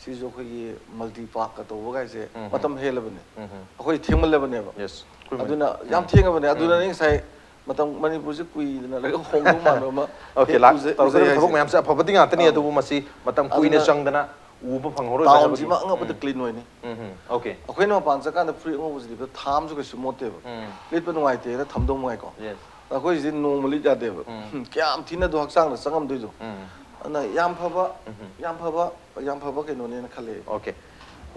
ꯁꯤꯁꯨ ꯑꯩꯈꯣꯏꯒꯤ ꯃꯜꯇꯤ ꯄꯥꯔꯛꯀ ꯇꯧꯕꯒꯥꯏꯁꯦ ꯃꯇꯝ ꯍꯦꯜꯂꯕꯅꯦ꯫ ꯑꯩꯈꯣꯏ ꯊꯦꯡꯃꯜꯂꯕꯅꯦꯕ꯫ ꯌꯦꯁ, ꯀꯨꯏꯃꯟ- ꯑꯗꯨꯅ ꯌꯥꯝ ꯊꯦꯡꯉꯕꯅꯦ꯫ ꯑꯗꯨꯅꯅꯦ ꯉꯁꯥꯏ ꯃꯇꯝ ꯃꯅꯤꯄꯨꯔꯁꯦ ꯀꯨꯏꯗꯅ ꯂꯩꯔꯒ ꯍꯣꯡꯗꯧ ꯃꯥꯟꯕ ꯑꯃ ꯑꯣꯀꯦ, ꯍꯦꯛ ꯂꯥꯛ ꯎꯖ- ꯇꯧꯔꯛꯀꯗꯕ ꯎꯖꯩ ꯊꯕꯛ ꯍꯥꯏꯁꯦ꯫ ꯃꯌꯥꯝꯁꯦ ꯑꯐꯕꯗꯤ ꯉꯥꯛꯇꯅꯤ, ꯑꯥ꯫ ꯑꯗꯨꯕꯨ ꯃꯁꯤ ꯃꯇꯝ ꯀꯨꯏꯅ ꯑꯗꯨꯅ ꯆꯪꯗꯅ ꯎꯕ ꯐꯪꯍꯧꯔꯣꯏꯕ ꯍꯥꯏꯕꯒꯤ꯫ ꯇꯥꯎꯟꯁꯤꯃ ꯑꯉꯛꯄꯗ ꯀ꯭ꯂꯤꯟ ꯑꯣꯏꯅꯤ꯫ ꯎꯝ, ꯎꯝ, ꯑꯣꯀꯦ꯫ ꯑꯩꯈꯣꯏꯅ ꯃꯄꯥꯟ ꯆꯠꯀꯥꯟꯗ ꯐꯨꯔꯤꯠ ꯑꯉꯧꯕꯁꯤ ꯂꯤꯠꯄꯗ ꯊꯥ ꯑꯃꯁꯨ ꯀꯩꯁꯨ ꯃꯣꯠꯇꯦꯕ꯫ ꯎꯝ꯫ ꯂꯤꯠꯄ ꯅꯨꯡꯉꯥꯏꯇꯦꯅ ꯊꯝꯗꯧ ꯅꯨꯡꯉꯥꯏꯀꯣ꯫ ꯌꯦꯁ꯫ ꯑꯩꯈꯣꯏꯁꯤꯗꯤ ꯅꯣꯡꯃ ꯂꯤꯠ ꯌꯥꯗꯦꯕ꯫ ꯀꯌꯥꯝ ꯊꯤꯅ ꯑꯗꯨ ꯍꯛꯆꯥꯡꯗ ꯆꯪꯉꯝꯗꯣꯏꯗꯣ꯫ ꯎꯝ꯫ ꯑꯗꯨꯅ ꯌꯥꯝ ꯐꯕ, ꯌꯥꯝ ꯐꯕ, ꯌꯥꯝ ꯐꯕ ꯀꯩꯅꯣꯅꯦꯅ ꯈꯜꯂꯦ꯫ ꯑꯣꯀꯦ꯫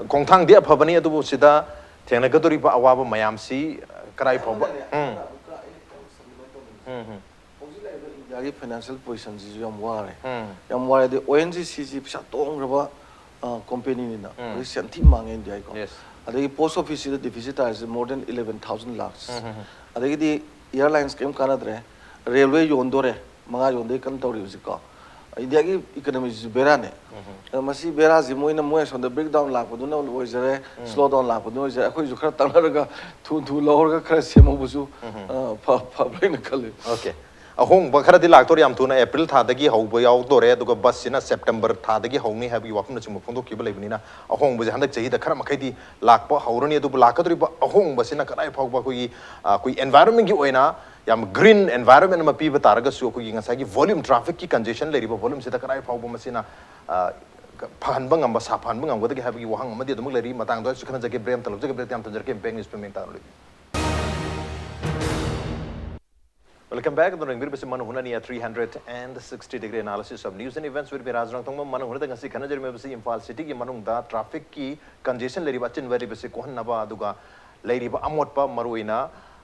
ꯈꯣꯡꯊꯥꯡꯗꯤ ꯑꯐꯕꯅꯤ, ꯑꯗꯨꯕꯨ ꯁꯤꯗ ꯊꯦꯡꯅꯒꯗꯧꯔꯤꯕ ꯑꯋꯥꯕ ꯃꯌꯥꯝꯁꯤ ꯀꯔꯥꯏ ꯐꯥꯎꯕ? ꯑꯃꯅꯅꯦ, ꯎꯝ꯫ ꯑꯃꯅ ꯑꯃꯨꯛꯀ ꯑꯩ ꯈꯤꯇꯪ ꯁꯝꯖꯤꯟꯅ ꯇꯧꯅꯤꯡꯉꯤ꯫ ꯎꯝ, ꯎꯝ꯫ ꯍꯧꯖꯤꯛ ꯂꯩꯔꯤꯕ ꯏꯟꯗꯤꯌꯥꯒꯤ ꯐꯥꯏꯅꯥꯟꯁꯤꯌꯦꯜ ꯄꯣꯖꯤꯁꯟꯁꯤꯁꯨ ꯌꯥꯝ ꯋꯥꯔꯦ꯫ ꯎꯝ꯫ ꯌꯥꯝ ꯋꯥꯔꯦ꯫ ꯑꯗꯩ ꯑꯣ ꯑꯦꯟ ꯖꯤ ꯁꯤꯁꯤ ꯄꯩꯁꯥ ꯇꯣꯡꯈ꯭ꯔꯕ ꯀꯣꯝꯄꯦꯅꯤꯅꯤꯅ꯫ ꯎꯝ꯫ ꯍꯧꯖꯤꯛ ꯁꯦꯟ ꯊꯤ ꯃꯥꯡꯉꯦ ꯏꯟꯗꯤꯌꯥꯒꯤꯀꯣ꯫ ꯌꯦꯁ꯫ ꯑꯗꯒꯤ ꯄꯣꯁ ꯑꯣꯐꯤꯁꯁꯤꯗ ꯗꯤꯐꯤꯁꯤꯠ ꯇꯥꯔꯤꯁꯦ more than eleven thousand lakhs꯫ ꯎꯝ, ꯎꯝ, ꯎꯝ꯫ ꯑꯗꯒꯤꯗꯤ ꯏꯌꯥꯔꯂꯥꯏꯟꯁ ꯀꯔꯤꯝ ꯀꯥꯟꯅꯗ꯭ꯔꯦ꯫ ꯔꯦꯜꯋꯦ ꯌꯣꯟꯗꯣꯔꯦ꯫ ꯃꯉꯥ ꯌꯣꯟꯗꯣꯏ ꯀꯟꯅ ꯇꯧꯔꯤ ꯍꯧꯖꯤꯛꯀꯣ꯫ ꯏꯟꯗꯤꯌꯥꯒꯤ ꯏꯀꯣꯅꯣꯃꯤꯁꯤꯁꯨ ꯕꯦꯔꯥꯅꯦ꯫ ꯑꯗꯣ ꯃꯁꯤ ꯕꯦꯔꯥꯁꯤ ꯃꯣꯏꯅ, ꯃꯣꯏ ꯑꯁꯣꯝꯗ ꯕ꯭ꯔꯦꯛ ꯗꯥꯎꯟ ꯂꯥꯛꯄꯗꯨꯅ ꯑꯣꯏꯖꯔꯦ, ꯁ꯭ꯂꯣ ꯗꯥꯎꯟ ꯂꯥꯛꯄꯗꯨꯅ ꯑꯣꯏꯖꯔꯦ, ꯑꯩꯈꯣꯏꯁꯨ ꯈꯔ ꯇꯛꯅꯔꯒ ꯊꯨ ꯊꯨ ꯂꯧꯔꯒ ꯈꯔ ꯁꯦꯝꯍꯧꯕꯁꯨ, ꯑ, ꯐ-, ꯐꯕ꯭ꯔꯥ ꯍꯥꯏꯅ ꯈꯜꯂꯤ꯫ ꯑꯣꯀꯦ꯫ ꯑꯍꯣꯡꯕ ꯈꯔꯗꯤ ꯂꯥꯛꯇꯣꯔꯦ ꯌꯥꯝ ꯊꯨꯅ꯫ ꯑꯦꯄ꯭ꯔꯤꯜ ꯊꯥꯗꯒꯤ ꯍꯧꯕ ꯌꯥꯎꯗꯣꯔꯦ, ꯑꯗꯨꯒ ꯕꯁꯁꯤꯅ ꯁꯦꯞꯇꯦꯝꯕꯔ ꯊꯥꯗꯒꯤ ꯍꯧꯅꯤ ꯍꯥꯏꯕꯒꯤ ꯋꯥꯐꯝꯅꯆꯤꯡꯕ ꯐꯣꯡꯗꯣꯛꯈꯤꯕ ꯂꯩꯕꯅꯤꯅ ꯑꯍꯣꯡꯕꯁꯦ ꯍꯟꯗꯛ ꯆꯍꯤꯗ ꯈꯔ ꯃꯈꯩꯗꯤ ꯂꯥꯛꯄ ꯍꯧꯔꯅꯤ꯫ ꯑꯗꯨꯕꯨ ꯂꯥꯛꯀꯗꯧꯔꯤꯕ ꯑꯍꯣꯡꯕꯁꯤꯅ ꯀꯗꯥꯏ ꯐꯥꯎꯕ ꯑꯩꯈꯣꯏꯒꯤ, ꯑ, ꯑꯩꯈꯣꯏ ꯑꯦꯟꯚꯥꯏꯔꯣꯟꯃꯦꯟꯒꯤ ꯑꯣꯏꯅ ꯌꯥꯝ ꯒ꯭ꯔꯤꯟ ꯑꯦꯟꯚꯥꯏꯔꯣꯟꯃꯦꯟ ꯑꯃ ꯄꯤꯕ ꯇꯥꯔꯒꯁꯨ ꯑꯩꯈꯣꯏꯒꯤ ꯉꯁꯥꯏꯒꯤ volume, trafficꯀꯤ congestion ꯂꯩꯔꯤꯕ volumeꯁꯤꯗ ꯀꯗꯥꯏ ꯐꯥꯎꯕ ꯃꯁꯤꯅ, ꯑ, ꯐꯍꯟꯕ ꯉꯝꯕ, ꯁꯥꯐꯍꯟꯕ ꯉꯝꯒꯗꯒꯦ ꯍꯥꯏꯕꯒꯤ ꯋꯥꯍꯪ ꯑꯃꯗꯤ ꯑꯗꯨꯃꯛ ꯂꯩꯔꯤ꯫ ꯃꯇꯥꯡꯗ ꯑꯩꯁꯨ ꯈꯟꯅꯖꯒꯦ, ꯕ꯭ꯔꯦꯛ ꯑꯃꯇ ꯂꯧꯖꯒꯦ꯫ ꯕ꯭ꯔꯦꯛ ꯌꯥꯝ ꯊꯝꯖꯔꯒꯦ, ꯕꯦꯡ ꯅ꯭ꯌꯨꯁ ꯄꯦꯃꯦꯟ ꯇꯥꯅ ꯂꯩꯕꯤꯌꯨ꯫ Welcome back. ꯑꯗꯨꯅ ꯌꯦꯡꯕꯤꯔꯤꯕꯁꯤ ꯃꯅꯨꯡ ꯍꯨꯠꯅꯅꯤ, a three hundred and sixty degree analysis of news and events with me, ꯔꯥꯖ ꯔꯪꯊꯣꯡꯕꯝ꯫ ꯃꯅꯨꯡ ꯍꯨꯠꯅꯗ ꯉꯁꯤ ꯈꯟꯅꯖꯔꯤꯕꯁꯤ ꯏꯝꯐꯥꯜ ꯁꯤꯇꯤꯒꯤ ꯃꯅꯨꯡꯗ ꯇ꯭ꯔꯥꯐꯤꯛꯀꯤ ꯀꯟꯖꯦꯁꯟ ꯂꯩꯔꯤꯕ, ꯑꯆꯤꯟꯕ ꯂꯩꯔꯤꯕꯁꯤ ꯀꯣꯛꯍꯟꯅꯕ, ꯑꯗꯨꯒ ꯂꯩꯔꯤꯕ ꯑꯃꯣꯠꯄ, ꯃꯔꯨꯑꯣꯏꯅ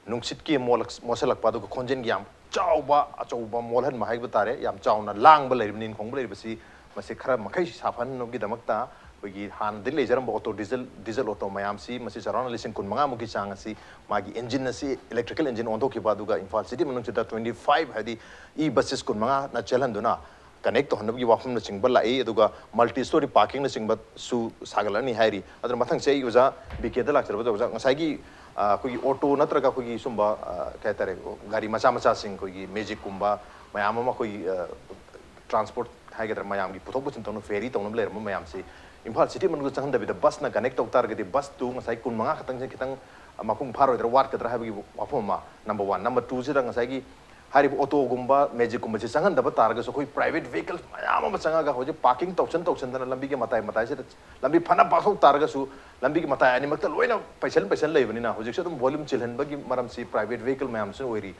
ꯅꯨꯡꯁꯤꯠꯀꯤ ꯃꯣꯠꯂꯛ-, ꯃꯣꯠꯁꯜꯂꯛꯄ, ꯑꯗꯨꯒ ꯈꯣꯟꯖꯦꯜꯒꯤ ꯌꯥꯝ ꯆꯥꯎꯕ, ꯑꯆꯧꯕ ꯃꯣꯠꯍꯟꯕ ꯍꯥꯏꯕ ꯇꯥꯔꯦ, ꯌꯥꯝ ꯆꯥꯎꯅ ꯂꯥꯡꯕ ꯂꯩꯔꯤꯕ, ꯅꯤꯟ ꯈꯣꯡꯕ ꯂꯩꯔꯤꯕꯁꯤ, ꯃꯁꯤ ꯈꯔ ꯃꯈꯩ ꯁꯥꯐꯍꯟꯅꯕꯒꯤꯗꯃꯛꯇ ꯑꯩꯈꯣꯏ ꯑꯩꯈꯣꯏꯒꯤ ꯍꯥꯟꯅꯗꯤ ꯂꯩꯖꯔꯝꯕ ꯑꯣꯇꯣ, ꯗꯤꯖꯜ ꯗꯤꯖꯜ ꯑꯣꯇꯣ ꯃꯌꯥꯝꯁꯤ, ꯃꯁꯤ ꯆꯥꯎꯔꯥꯛꯅ ꯂꯤꯁꯤꯡ ꯀꯨꯟꯃꯉꯥꯃꯨꯛꯀꯤ ꯆꯥꯡ ꯑꯁꯤ ꯃꯥꯒꯤ ꯏꯟꯖꯤꯟ ꯑꯁꯤ ꯏꯂꯦꯛꯇ꯭ꯔꯤꯀꯦꯜ ꯏꯟꯖꯤꯟ ꯑꯣꯟꯊꯣꯛꯈꯤꯕ, ꯑꯗꯨꯒ ꯏꯝꯐꯥꯜ ꯁꯤꯇꯤ ꯃꯅꯨꯡꯁꯤꯗ ꯇ꯭ꯋꯦꯟꯇꯤ ꯐꯥꯏꯚ, ꯍꯥꯏꯗꯤ ꯏ ꯕꯁꯦꯁ ꯀꯨꯟꯃꯉꯥꯅ ꯆꯦꯜꯍꯟꯗꯨꯅ ꯀꯅꯦꯛ ꯇꯧꯍꯟꯅꯕꯒꯤ ꯋꯥꯐꯝꯅꯆꯤꯡꯕ ꯂꯥꯛꯏ꯫ ꯑꯗꯨꯒ ꯃꯜꯇꯤ ꯁ꯭ꯇꯣꯔꯤ ꯄꯥꯔꯀꯤꯡꯅꯆꯤꯡꯕꯁꯨ ꯁꯥꯒꯠꯂꯅꯤ ꯍꯥꯏꯔꯤ꯫ ꯑꯗꯨꯅ ꯃꯊꯪꯁꯦ ꯑꯩ ꯑꯣꯖꯥ ꯕꯤ ꯀꯦꯗ ꯂꯥꯛꯆꯔꯕꯗ, ꯑꯣꯖꯥ, ꯉꯁꯥꯏꯒꯤ, ꯑ, ꯑꯩꯈꯣꯏꯒꯤ ꯑꯣꯇꯣ ꯅꯠꯇ꯭ꯔꯒ ꯑꯩꯈꯣꯏꯒꯤ ꯁꯨꯝꯕ, ꯑ, ꯀꯩ ꯍꯥꯏꯇꯥꯔꯦ, ꯒꯥꯔꯤ ꯃꯆꯥ ꯃꯆꯥꯁꯤꯡ, ꯑꯩꯈꯣꯏꯒꯤ ꯃꯦꯖꯤꯛꯀꯨꯝꯕ ꯃꯌꯥꯝ ꯑꯃ, ꯑꯩꯈꯣꯏꯒꯤ, ꯑ, ꯇ꯭ꯔꯥꯟꯁꯄꯣꯔꯠ ꯍꯥꯏꯒꯗ꯭ꯔꯥ, ꯃꯌꯥꯝꯒꯤ ꯄꯨꯊꯣꯛ ꯄꯨꯁꯤꯟ ꯇꯧꯅꯕ ꯐꯦꯔꯤ ꯇꯧꯅꯕ ꯂꯩꯔꯝꯕ ꯃꯌꯥꯝꯁꯤ ꯏꯝꯐꯥꯜ ꯁꯤꯇꯤ ꯃꯅꯨꯡꯗ ꯆꯪꯍꯟꯗꯕꯤꯗ ꯕꯁꯅ ꯀꯅꯦꯛ ꯇꯧ ꯇꯥꯔꯒꯗꯤ, ꯕꯁꯇꯨ ꯉꯁꯥꯏ ꯀꯨꯟꯃꯉꯥ ꯈꯛꯇꯪꯁꯦ ꯈꯤꯇꯪ ꯃꯄꯨꯡ ꯐꯥꯔꯣꯏꯗ꯭ꯔꯥ, ꯋꯥꯠꯀꯗ꯭ꯔꯥ ꯍꯥꯏꯕꯒꯤ ꯋꯥꯐꯝ ꯑꯃ, ꯅꯝꯕꯔ ꯋꯥꯟ꯫ ꯅꯝꯕꯔ ꯇꯨꯁꯤꯗ ꯉꯁꯥꯏꯒꯤ ꯍꯥꯏꯔꯤꯕ ꯑꯣꯇꯣꯒꯨꯝꯕ, ꯃꯦꯖꯤꯛꯀꯨꯝꯕꯁꯦ ꯆꯪꯍꯟꯗꯕ ꯇꯥꯔꯒꯁꯨ, ꯑꯩꯈꯣꯏ ꯄ꯭ꯔꯥꯏꯚꯦꯠ ꯚꯦꯍꯤꯀꯜ ꯃꯌꯥꯝ ꯑꯃ ꯆꯪꯉꯒ ꯍꯧꯖꯤꯛ ꯄꯥꯔꯀꯤꯡ ꯇꯧꯁꯟ ꯇꯧꯁꯟꯗꯅ ꯂꯝꯕꯤꯒꯤ ꯃꯇꯥꯏ ꯃꯇꯥꯏꯁꯤꯗ, ꯂꯝꯕꯤ ꯐꯅ ꯄꯥꯛꯊꯣꯛ ꯇꯥꯔꯒꯁꯨ, ꯂꯝꯕꯤꯒꯤ ꯃꯇꯥꯏ ꯑꯅꯤꯃꯛꯇ ꯂꯣꯏꯅ ꯄꯩꯁꯟ ꯄꯩꯁꯟ ꯂꯩꯕꯅꯤꯅ, ꯍꯧꯖꯤꯛꯁꯨ ꯑꯗꯨꯝ ꯚꯣꯂ꯭ꯌꯨꯝ ꯆꯤꯜꯍꯟꯕꯒꯤ ꯃꯔꯝꯁꯤ ꯄ꯭ꯔꯥꯏꯚꯦꯠ ꯚꯦꯍꯤꯀꯜ ꯃꯌꯥꯝꯁꯤꯅ ꯑꯣꯏꯔꯤ꯫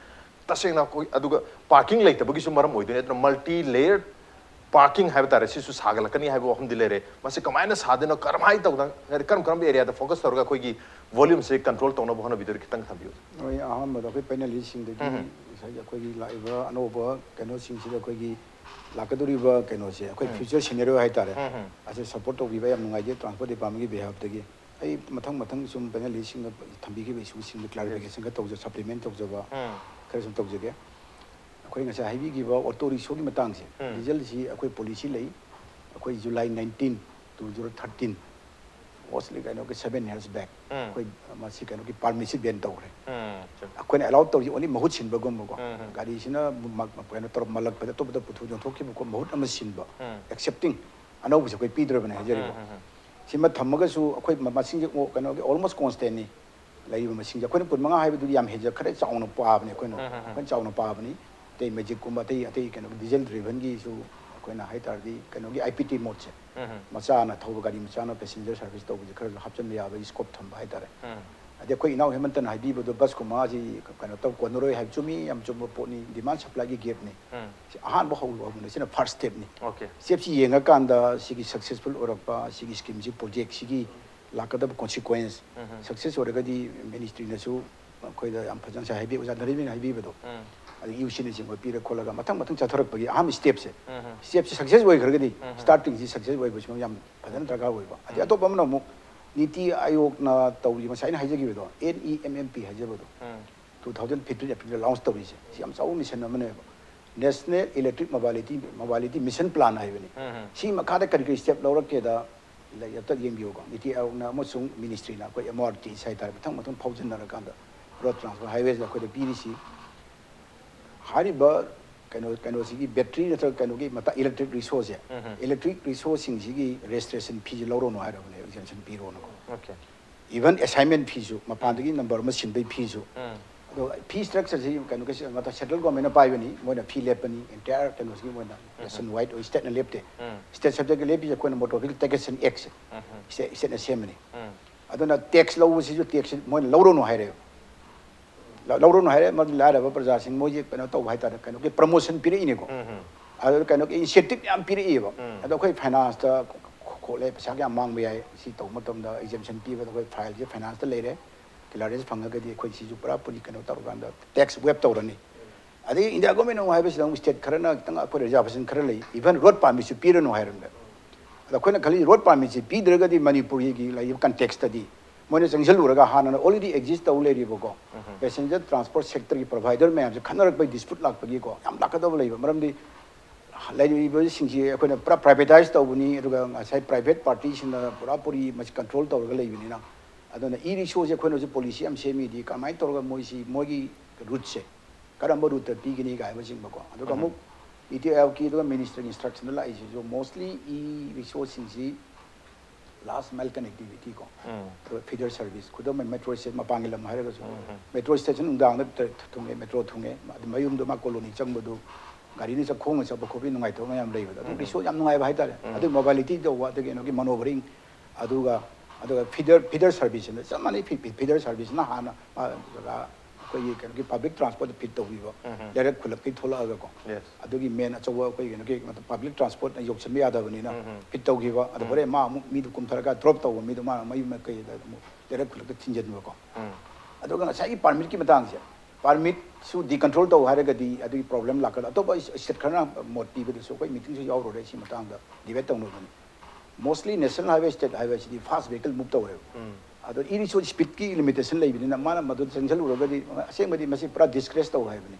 ꯇꯁꯦꯡꯅ ꯑꯩꯈꯣꯏ, ꯑꯗꯨꯒ ꯄꯥꯔꯀꯤꯡ ꯂꯩꯇꯕꯒꯤꯁꯨ ꯃꯔꯝ ꯑꯣꯏꯗꯣꯏꯅꯤ꯫ ꯑꯗꯨꯅ ꯃꯜꯇꯤ ꯂꯦꯌꯔ ꯄꯥꯔꯀꯤꯡ ꯍꯥꯏꯕ ꯇꯥꯔꯦ, ꯁꯤꯁꯨ ꯁꯥꯒꯠꯂꯛꯀꯅꯤ ꯍꯥꯏꯕ ꯋꯥꯐꯝꯗꯤ ꯂꯩꯔꯦ꯫ ꯃꯁꯤ ꯀꯃꯥꯏꯅ ꯁꯥꯗꯣꯏꯅꯣ, ꯀꯔꯝꯍꯥꯏꯅ ꯇꯧꯗꯅ, ꯍꯥꯏꯗꯤ ꯀꯔꯝ ꯀꯔꯝꯕ ꯑꯦꯔꯤꯌꯥꯗ ꯐꯣꯀꯁ ꯇꯧꯔꯒ ꯑꯩꯈꯣꯏꯒꯤ ꯚꯣꯂ꯭ꯌꯨꯝꯁꯦ ꯀꯟꯇ꯭ꯔꯣꯜ ꯇꯧꯅꯕ ꯍꯣꯠꯅꯕꯤꯗꯣꯏꯅꯣ, ꯈꯤꯇꯪ ꯊꯝꯕꯤꯌꯨ꯫ ꯍꯣꯏ, ꯑꯍꯥꯟꯕꯗ ꯑꯩꯈꯣꯏ ꯄꯦꯅꯦꯂꯤꯁꯁꯤꯡꯗꯒꯤ ꯎꯝ꯫ ꯉꯁꯥꯏꯒꯤ ꯑꯩꯈꯣꯏꯒꯤ ꯂꯥꯛꯏꯕ ꯑꯅꯧꯕ ꯀꯩꯅꯣꯁꯤꯡꯁꯤꯗ, ꯑꯩꯈꯣꯏꯒꯤ ꯂꯥꯛꯀꯗꯧꯔꯤꯕ ꯀꯩꯅꯣꯁꯦ, ꯑꯩꯈꯣꯏ ꯎꯝ꯫ ꯐ꯭ꯌꯨꯆꯔ ꯁꯤꯅꯦꯔꯤꯑꯣ ꯍꯥꯏꯇꯥꯔꯦ, ꯎꯝ, ꯎꯝ꯫ ꯑꯁꯤ ꯁꯄꯣꯔꯠ ꯇꯧꯕꯤꯕ ꯌꯥꯝ ꯅꯨꯡꯉꯥꯏꯖꯩ ꯇ꯭ꯔꯥꯟꯁꯄꯣꯔꯠ ꯗꯤꯄꯥꯔꯠꯃꯦꯟꯒꯤ ꯕꯤꯍꯥꯐꯇꯒꯤ꯫ ꯑꯩ ꯃꯊꯪ ꯃꯊꯪ ꯁꯨꯝ ꯄꯦꯅꯦꯂꯤꯁꯁꯤꯡꯅ ꯊꯝꯕꯤꯈꯤꯕ ꯏꯁꯨꯁꯤꯡꯗ ꯀ꯭ꯂꯥꯔꯤꯐꯤꯀꯦꯁꯟ ꯈꯔ ꯇꯧꯖ-, ꯁꯄ꯭ꯂꯤꯃꯦꯟ ꯇꯧꯖꯕ ꯎꯝ꯫ ꯈꯔ ꯁꯨꯝ ꯇꯧꯖꯒꯦ꯫ ꯑꯩꯈꯣꯏ ꯉꯁꯥꯏ ꯍꯥꯏꯕꯤꯈꯤꯕ ꯑꯣꯇꯣ ꯔꯤꯛꯁꯣꯒꯤ ꯃꯇꯥꯡꯁꯦ, ꯎꯝ꯫ ꯗꯤꯖꯜꯁꯤ ꯑꯩꯈꯣꯏ ꯄꯣꯂꯤꯁꯤ ꯂꯩ꯫ ꯑꯩꯈꯣꯏ July nineteen, two thousand thirteen, ꯃꯣꯁꯂꯤ ꯀꯩꯅꯣꯒꯤ seven years back, ꯎꯝ꯫ ꯑꯩꯈꯣꯏ ꯃꯁꯤ ꯀꯩꯅꯣꯒꯤ ꯄꯥꯔꯃꯤꯠꯁꯤ ꯕꯦꯟ ꯇꯧꯈ꯭ꯔꯦ꯫ ꯎꯝ, ꯆꯨꯝꯃꯤ꯫ ꯑꯩꯈꯣꯏꯅ ꯑꯦꯂꯥꯎ ꯇꯧꯔꯤ ꯑꯣꯟꯂꯤ ꯃꯍꯨꯠ ꯁꯤꯟꯕꯒꯨꯝꯕꯀꯣ꯫ ꯎꯝ, ꯎꯝ꯫ ꯒꯥꯔꯤꯁꯤꯅ ꯃ-, ꯃ-, ꯀꯩꯅꯣ ꯇꯧꯔ ꯃꯜꯂꯛꯄꯗ ꯑꯇꯣꯞꯄꯗ ꯄꯨꯊꯣꯛ ꯌꯣꯟꯊꯣꯛꯈꯤꯕꯀꯣ, ꯃꯍꯨꯠ ꯑꯃ ꯁꯤꯟꯕ꯫ ꯎꯝ꯫ ꯑꯦꯛꯁꯦꯞꯇꯤꯡ ꯑꯅꯧꯕꯁꯦ ꯑꯩꯈꯣꯏ ꯄꯤꯗ꯭ꯔꯕꯅꯦ ꯍꯥꯏꯖꯔꯤꯕ꯫ ꯎꯝ, ꯎꯝ, ꯎꯝ꯫ ꯁꯤꯃ ꯊꯝꯃꯒꯁꯨ ꯑꯩꯈꯣꯏ ꯃ-, ꯃꯁꯤꯡꯁꯦ ꯑꯣ-, ꯀꯩꯅꯣꯒꯤ almost constantꯅꯤ꯫ ꯂꯩꯔꯤꯕ ꯃꯁꯤꯡꯁꯦ ꯑꯩꯈꯣꯏꯅ ꯀꯨꯟꯃꯉꯥ ꯍꯥꯏꯕꯗꯨꯗꯤ ꯌꯥꯝ ꯍꯦꯟꯖ-, ꯈꯔ ꯆꯥꯎꯅ ꯄꯥꯕꯅꯦ ꯑꯩꯈꯣꯏꯅ꯫ ꯎꯝ, ꯎꯝ, ꯎꯝ꯫ ꯑꯩꯈꯣꯏꯅ ꯆꯥꯎꯅ ꯄꯥꯕꯅꯤ꯫ ꯑꯇꯩ ꯃꯦꯖꯤꯛꯀꯨꯝꯕ, ꯑꯇꯩ, ꯑꯇꯩ ꯀꯩꯅꯣꯒꯤ ꯗꯤꯖꯜ ꯗ꯭ꯔꯤꯚꯟꯒꯤꯁꯨ ꯑꯩꯈꯣꯏꯅ ꯍꯥꯏ ꯇꯥꯔꯗꯤ ꯀꯩꯅꯣꯒꯤ IPT ꯃꯣꯗꯁꯦ, ꯎꯝ, ꯎꯝ꯫ ꯃꯆꯥꯅ ꯊꯧꯕ ꯒꯥꯔꯤ ꯃꯆꯥꯅ ꯄꯦꯁꯦꯟꯖꯔ ꯁꯥꯔꯚꯤꯁ ꯇꯧꯕꯁꯦ ꯈꯔꯁꯨ ꯍꯥꯞꯆꯤꯟꯕ ꯌꯥꯕꯒꯤ ꯁ꯭ꯀꯣꯞ ꯊꯝꯕ ꯍꯥꯏꯇꯥꯔꯦ꯫ ꯎꯝ꯫ ꯑꯗꯩ ꯑꯩꯈꯣꯏ ꯏꯅꯥꯎ ꯍꯦꯃꯟꯇꯅ ꯍꯥꯏꯕꯤꯕꯗꯣ ꯕꯁ ꯀꯨꯟꯃꯉꯥꯁꯤ ꯀꯩꯅꯣ ꯇꯧ ꯀꯣꯟꯅꯔꯣꯏ ꯍꯥꯏꯕ ꯆꯨꯝꯃꯤ, ꯌꯥꯝ ꯆꯨꯝꯕ ꯄꯣꯠꯅꯤ꯫ ꯗꯤꯃꯥꯟ ꯁꯄ꯭ꯂꯥꯏꯒꯤ ꯒꯦꯞꯅꯤ꯫ ꯎꯝ꯫ ꯁꯤ ꯑꯍꯥꯟꯕ ꯍꯧ-, ꯍꯧꯕꯅꯦ, ꯁꯤꯅ ꯐꯥꯔꯁ ꯁ꯭ꯇꯦꯞꯅꯤ꯫ ꯑꯣꯀꯦ꯫ ꯁ꯭ꯇꯦꯞꯁꯤ ꯌꯦꯡꯉꯀꯥꯟꯗ ꯁꯤꯒꯤ ꯁꯛꯁꯦꯁꯐꯨꯜ ꯑꯣꯏꯔꯛꯄ, ꯁꯤꯒꯤ ꯁ꯭ꯀꯤꯝꯁꯤ, ꯄ꯭ꯔꯣꯖꯦꯛꯁꯤꯒꯤ ꯂꯥꯛꯀꯗꯕ ꯀꯣꯟꯁꯤꯀ꯭ꯋꯦꯟꯁ, ꯎꯝ, ꯎꯝ꯫ ꯁꯛꯁꯦꯁ ꯑꯣꯏꯔꯒꯗꯤ ꯃꯤꯅꯤꯁꯇ꯭ꯔꯤꯅꯁꯨ ꯑꯩꯈꯣꯏꯗ ꯌꯥꯝ ꯐꯖꯅ ꯉꯁꯥꯏ ꯍꯥꯏꯕꯤ-, ꯑꯣꯖꯥ ꯅꯔꯦꯟꯗ꯭ꯔꯅ ꯍꯥꯏꯕꯤꯕꯗꯣ, ꯎꯝ꯫ ꯑꯗꯒꯤ ꯌꯨ ꯁꯤꯅꯆꯤꯡꯕ ꯄꯤꯔ ꯈꯣꯠꯂꯒ ꯃꯊꯪ ꯃꯊꯪ ꯆꯠꯊꯔꯛꯄꯒꯤ ꯑꯍꯥꯟꯕ ꯁ꯭ꯇꯦꯞꯁꯦ, ꯁ꯭ꯇꯦꯞꯁꯦ ꯁꯛꯁꯦꯁ ꯑꯣꯏꯈ꯭ꯔꯒꯗꯤ ꯁ꯭ꯇꯥꯔꯇꯤꯡꯁꯤ ꯁꯛꯁꯦꯁ ꯑꯣꯏꯕꯁꯤꯃ ꯌꯥꯝ ꯐꯖꯅ ꯗꯔꯀꯥꯔ ꯑꯣꯏꯕ꯫ ꯑꯗꯩ ꯑꯇꯣꯞꯄ ꯑꯃꯅ ꯑꯃꯨꯛ ꯅꯤꯇꯤ ꯑꯥꯌꯣꯒꯅ ꯇꯧꯔꯤ, ꯉꯁꯥꯏ ꯑꯩꯅ ꯍꯥꯏꯖꯈꯤꯕꯗꯣ, N E M M P ꯍꯥꯏꯖꯕꯗꯣ, ꯇꯨ ꯊꯥꯎꯖꯟ ꯐꯤꯐꯇꯤꯟ ꯑꯦꯄ꯭ꯔꯤꯜꯗ ꯂꯥꯎꯟꯁ ꯇꯧꯔꯤꯁꯦ, ꯁꯤ ꯌꯥꯝ ꯆꯥꯎꯕ ꯃꯤꯁꯟ ꯑꯃꯅꯦꯕ꯫ National electric mobility, mobility mission plan ꯍꯥꯏꯕꯅꯤ꯫ ꯁꯤ ꯃꯈꯥꯗ ꯀꯔꯤ ꯀꯔꯤ ꯁ꯭ꯇꯦꯞ ꯂꯧꯔꯛꯀꯦꯗ ꯂꯩ, ꯑꯝꯇ ꯌꯦꯡꯕꯤꯌꯨꯀꯣ꯫ ꯅꯤꯇꯤ ꯑꯥꯌꯣꯒꯅ ꯑꯃꯁꯨꯡ ꯃꯤꯅꯤꯁꯇ꯭ꯔꯤꯅ ꯑꯩꯈꯣꯏ ꯑꯦꯝ ꯑꯣ ꯑꯥꯔ ꯇꯤ ꯍꯥꯏꯇꯥꯔꯦ, ꯃꯊꯪ ꯃꯊꯪ ꯐꯥꯎꯖꯤꯟꯅꯔꯀꯥꯟꯗ ꯔꯣꯗ ꯇ꯭ꯔꯥꯟꯁꯄꯣꯔꯠ ꯍꯥꯏꯋꯦꯁꯤꯗ ꯑꯩꯈꯣꯏꯗ ꯄꯤꯔꯤꯁꯤ꯫ ꯍꯥꯏꯔꯤꯕ ꯀꯩꯅꯣ, ꯀꯩꯅꯣꯁꯤꯒꯤ ꯕꯦꯇ꯭ꯔꯤ ꯅꯠꯇ꯭ꯔꯒ ꯀꯩꯅꯣꯒꯤ ꯃꯇꯥ-, ꯏꯂꯦꯛꯇ꯭ꯔꯤꯛ ꯔꯤꯁꯣꯁꯦ, ꯏꯂꯦꯛꯇ꯭ꯔꯤꯛ ꯔꯤꯁꯣꯁꯤꯡꯁꯤꯒꯤ ꯔꯦꯖꯤꯁꯇ꯭ꯔꯦꯁꯟ ꯐꯤꯁꯦ ꯂꯧꯔꯅꯨ ꯍꯥꯏꯔꯕꯅꯦ, ꯑꯦꯛꯖꯦꯝꯁꯟ ꯄꯤꯔꯣꯅꯀꯣ꯫ ꯑꯣꯀꯦ꯫ ꯏꯚꯟ ꯑꯦꯁꯥꯏꯟꯃꯦꯟ ꯐꯤꯁꯨ, ꯃꯄꯥꯟꯗꯒꯤ ꯅꯝꯕꯔ ꯑꯃ ꯁꯤꯟꯕꯒꯤ ꯐꯤꯁꯨ꯫ ꯑꯗꯣ ꯐꯤ ꯁ꯭ꯇ꯭ꯔꯛꯆꯔꯁꯤ ꯀꯩꯅꯣꯒꯤ ꯁꯦꯟꯇ꯭ꯔꯦꯜ ꯒꯣꯔꯃꯦꯟꯅ ꯄꯥꯏꯕꯅꯤ, ꯃꯣꯏꯅ ꯐꯤ ꯂꯦꯞꯄꯅꯤ, ꯑꯦꯟꯇꯥꯌꯔ ꯀꯩꯅꯣꯁꯤꯒꯤ ꯃꯣꯏꯅ ꯅꯦꯁꯟ ꯋꯥꯏꯗ ꯑꯣꯏ, ꯁ꯭ꯇꯦꯠꯅ ꯂꯦꯞꯇꯦ꯫ ꯁ꯭ꯇꯦꯠ ꯁꯕꯖꯦꯛꯇ ꯂꯦꯞꯄꯤꯁꯦ ꯑꯩꯈꯣꯏꯅ ꯃꯣꯇꯣꯔ ꯚꯤꯍꯤꯀꯜ ꯇꯦꯛꯁꯦꯁꯟ ꯑꯦꯛꯁꯦ, ꯁ꯭ꯇꯦꯠ, ꯁ꯭ꯇꯦꯠꯅ ꯁꯦꯝꯕꯅꯤ꯫ ꯑꯗꯨꯅ ꯇꯦꯛꯁ ꯂꯧꯕꯁꯤꯁꯨ ꯇꯦꯛꯁ ꯃꯣꯏꯅ ꯂꯧꯔꯅꯨ ꯍꯥꯏꯔꯦꯕ꯫ ꯂ-, ꯂꯧꯔꯅꯨ ꯍꯥꯏꯔꯦ, ꯃꯔꯝꯗꯤ ꯂꯥꯏꯔꯕ ꯄ꯭ꯔꯖꯥꯁꯤꯡ ꯃꯣꯏꯁꯦ ꯀꯩꯅꯣ ꯇꯧꯕ ꯍꯥꯏꯇꯥꯔꯦ, ꯀꯩꯅꯣꯒꯤ ꯄ꯭ꯔꯃꯣꯁꯟ ꯄꯤꯔꯛꯏꯅꯦꯀꯣ꯫ ꯑꯗꯨ ꯀꯩꯅꯣꯒꯤ ꯏꯟꯁꯦꯟꯇꯤꯞ ꯌꯥꯝ ꯄꯤꯔꯛꯏꯕ꯫ ꯑꯗꯣ ꯑꯩꯈꯣꯏ ꯐꯥꯏꯅꯥꯟꯁꯇ ꯈꯣꯠꯂꯦ, ꯄꯩꯁꯥ ꯀꯌꯥꯝ ꯃꯥꯡꯕ ꯌꯥꯏ, ꯁꯤ ꯇꯧꯕ ꯃꯇꯝꯗ ꯑꯦꯛꯖꯦꯝꯁꯟ ꯄꯤꯕꯗ ꯑꯩꯈꯣꯏ ꯐꯥꯏꯜꯁꯦ ꯐꯥꯏꯅꯥꯟꯁꯇ ꯂꯩꯔꯦ, ꯀ꯭ꯂꯤꯌꯥꯔꯦꯟꯁ ꯐꯪꯉꯒꯗꯤ ꯑꯩꯈꯣꯏ ꯁꯤꯁꯨ ꯄꯨꯔꯥ ꯄꯨꯔꯤ ꯀꯩꯅꯣ ꯇꯧꯔꯀꯥꯟꯗ ꯇꯦꯛꯁ ꯋꯦꯕ ꯇꯧꯔꯅꯤ꯫ ꯑꯗꯩ ꯏꯟꯗꯤꯌꯥ ꯒꯣꯔꯃꯦꯟꯅ ꯑꯃꯨꯛ ꯍꯥꯏꯕꯁꯤꯗ ꯑꯃꯨꯛ ꯁ꯭ꯇꯦꯠ ꯈꯔꯅ ꯈꯤꯇꯪ ꯑꯩꯈꯣꯏ ꯔꯤꯖꯥꯔꯕꯦꯁꯟ ꯈꯔ ꯂꯩ, ꯏꯚꯟ ꯔꯣꯗ ꯄꯥꯔꯃꯤꯠꯁꯨ ꯄꯤꯔꯅꯨ ꯍꯥꯏꯔꯝꯃꯦ꯫ ꯑꯗ ꯑꯩꯈꯣꯏꯅ ꯈꯜꯂꯤ ꯔꯣꯗ ꯄꯥꯔꯃꯤꯠꯁꯤ ꯄꯤꯗ꯭ꯔꯒꯗꯤ ꯃꯅꯤꯄꯨꯔꯒꯤ ꯂꯩꯔꯤꯕ ꯀꯟꯇꯦꯛꯁꯇꯗꯤ ꯃꯣꯏꯅ ꯆꯪꯁꯤꯜꯂꯨꯔꯒ ꯍꯥꯟꯅ already exist ꯇꯧ ꯂꯩꯔꯤꯕꯀꯣ, passenger transport sector ꯒꯤ provider ꯃꯌꯥꯝꯁꯦ ꯈꯠꯅꯔꯛꯄꯒꯤ dispute ꯂꯥꯛꯄꯒꯤꯀꯣ, ꯌꯥꯝ ꯂꯥꯛꯀꯗꯕ ꯂꯩꯕ꯫ ꯃꯔꯝꯗꯤ ꯂꯩꯔꯤꯕꯁꯤꯡꯁꯤ ꯑꯩꯈꯣꯏꯅ ꯄꯨꯔꯥ privatise ꯇꯧꯕꯅꯤ, ꯑꯗꯨꯒ ꯉꯁꯥꯏ private party ꯁꯤꯡꯅ ꯄꯨꯔꯥ ꯄꯨꯔꯤ ꯃꯁꯤ control ꯇꯧꯔꯒ ꯂꯩꯕꯅꯤꯅ꯫ ꯑꯗꯨꯅ ꯏ ꯔꯤꯛꯁꯣꯁꯦ ꯑꯩꯈꯣꯏꯅ ꯍꯧꯖꯤꯛ ꯄꯣꯂꯤꯁꯤ ꯌꯥꯝ ꯁꯦꯝꯃꯤꯗꯤ ꯀꯃꯥꯏꯅ ꯇꯧꯔꯒ ꯃꯣꯏꯁꯤ, ꯃꯣꯏꯒꯤ ꯔꯨꯠꯁꯦ ꯀꯔꯝꯕ ꯔꯨꯠꯇ ꯄꯤꯒꯅꯤ ꯀꯥꯏꯕꯁꯤꯡꯕꯀꯣ꯫ ꯑꯗꯨꯒ ꯑꯃꯨꯛ ꯅꯤꯇꯤ ꯑꯥꯌꯣꯒꯀꯤ ꯑꯗꯨꯒ ꯃꯤꯅꯤꯁꯇꯔꯒꯤ ꯏꯟꯁꯇ꯭ꯔꯛꯁꯟꯗ ꯂꯥꯛꯏꯁꯤꯁꯨ mostly E ꯔꯤꯛꯁꯣꯁꯤꯡꯁꯤ last mile connectivity ꯀꯣ, ꯑꯗꯨꯒ feeder service, ꯈꯨꯗꯝ ꯑꯣꯏꯅ ꯃꯦꯇ꯭ꯔꯣ ꯁ꯭ꯇꯦꯁꯟ, ꯃꯄꯥꯟꯒꯤ ꯂꯝ ꯍꯥꯏꯔꯒꯁꯨ ꯃꯦꯇ꯭ꯔꯣ ꯁ꯭ꯇꯦꯁꯟ ꯅꯨꯡꯗꯥꯡꯗ ꯊꯨꯡꯉꯦ, ꯃꯦꯇ꯭ꯔꯣ ꯊꯨꯡꯉꯦ, ꯑꯗꯨ ꯃꯌꯨꯝꯗ ꯃꯥ ꯀꯣꯂꯣꯅꯤ ꯆꯪꯕꯗꯨ ꯒꯥꯔꯤꯅ ꯆꯠ-, ꯈꯣꯡꯅ ꯆꯠꯄ ꯈꯣꯠꯄꯒꯤ ꯅꯨꯡꯉꯥꯏꯇꯕ ꯃꯌꯥꯝ ꯂꯩꯕꯗꯣ, ꯑꯗꯨꯝ ꯔꯤꯛꯁꯣ ꯌꯥꯝ ꯅꯨꯡꯉꯥꯏꯕ ꯍꯥꯏꯇꯥꯔꯦ꯫ ꯑꯗꯨꯒꯤ ꯃꯣꯕꯥꯏꯂꯤꯇꯤ ꯇꯧꯕ, ꯑꯗꯒꯤ ꯀꯩꯅꯣꯒꯤ ꯃꯅꯣꯕꯔꯤꯡ, ꯑꯗꯨꯒ, ꯑꯗꯨꯒ feeder, feeder service ꯁꯤꯅ ꯆꯞ ꯃꯥꯟꯅꯩ꯫ Fe-, fe-, feeder service ꯁꯤꯅ ꯍꯥꯟꯅ ꯃꯥ ꯖꯒꯥ ꯑꯩꯈꯣꯏꯒꯤ ꯀꯩꯅꯣꯒꯤ public transport ꯇ feed ꯇꯧꯕꯤꯕ, ꯂꯩꯔꯛ ꯈꯨꯜꯂꯛꯇꯒꯤ ꯊꯣꯛꯂꯛꯑꯒꯀꯣ꯫ ꯑꯗꯨꯒꯤ main ꯑꯆꯧꯕ ꯑꯩꯈꯣꯏ ꯀꯩꯅꯣꯒꯤ public transport ꯅ ꯌꯧꯁꯤꯟꯕ ꯌꯥꯗꯕꯅꯤꯅ feed ꯇꯧꯈꯤꯕ꯫ ꯑꯗꯣ ꯍꯣꯔꯦꯟ ꯃꯥ ꯑꯃꯨꯛ ꯃꯤꯗꯨ ꯀꯨꯝꯊꯔꯒ drop ꯇꯧꯕ, ꯃꯤꯗꯨ ꯃꯥꯅ ꯃꯌꯨꯝ ꯃꯥꯏꯀꯩꯗ ꯑꯃꯨꯛ ꯂꯩꯔꯛ ꯈꯨꯜꯂꯛꯇ ꯊꯤꯟꯖꯤꯟꯕꯀꯣ꯫ ꯑꯗꯨꯒ ꯉꯁꯥꯏꯒꯤ permit ꯀꯤ ꯃꯇꯥꯡꯁꯦ, ꯄꯥꯔꯃꯤꯠꯁꯨ ꯗꯤꯀꯟꯇ꯭ꯔꯣꯜ ꯇꯧ ꯍꯥꯏꯔꯒꯗꯤ ꯑꯗꯨꯒꯤ ꯄ꯭ꯔꯣꯕ꯭ꯂꯦꯝ ꯂꯥꯛꯀꯗ꯭ꯔꯥ? ꯑꯇꯣꯞꯄ ꯏꯁ-, ꯏꯁꯇꯦꯠ ꯈꯔꯅ ꯃꯣꯠ ꯄꯤꯕꯗꯁꯨ ꯑꯩꯈꯣꯏ ꯃꯤꯇꯤꯡꯁꯨ ꯌꯥꯎꯔꯨꯔꯦ, ꯁꯤ ꯃꯇꯥꯡꯗ ꯗꯤꯕꯦꯠ ꯇꯧꯅꯕꯅꯤ꯫ ꯃꯣꯁꯂꯤ ꯅꯦꯁꯅꯦꯜ ꯍꯥꯏꯋꯦ, ꯏꯁꯇꯦꯠ ꯍꯥꯏꯋꯦꯁꯤꯗꯤ ꯐꯥꯁ ꯚꯦꯍꯤꯀꯜ ꯃꯨꯚ ꯇꯧꯔꯦꯕ꯫ ꯑꯗꯣ ꯏ ꯔꯤꯛꯁꯣ ꯁ꯭ꯄꯤꯗꯀꯤ ꯂꯤꯃꯤꯇꯦꯁꯟ ꯂꯩꯕꯅꯤꯅ ꯃꯥꯅ ꯃꯗꯨ ꯆꯪꯁꯤꯜꯂꯨꯔꯒꯗꯤ ꯑꯁꯦꯡꯕꯗꯤ ꯃꯁꯤ ꯄꯨꯔꯥ ꯗꯤꯁꯀꯔꯦꯖ ꯇꯧ ꯍꯥꯏꯕꯅꯤ꯫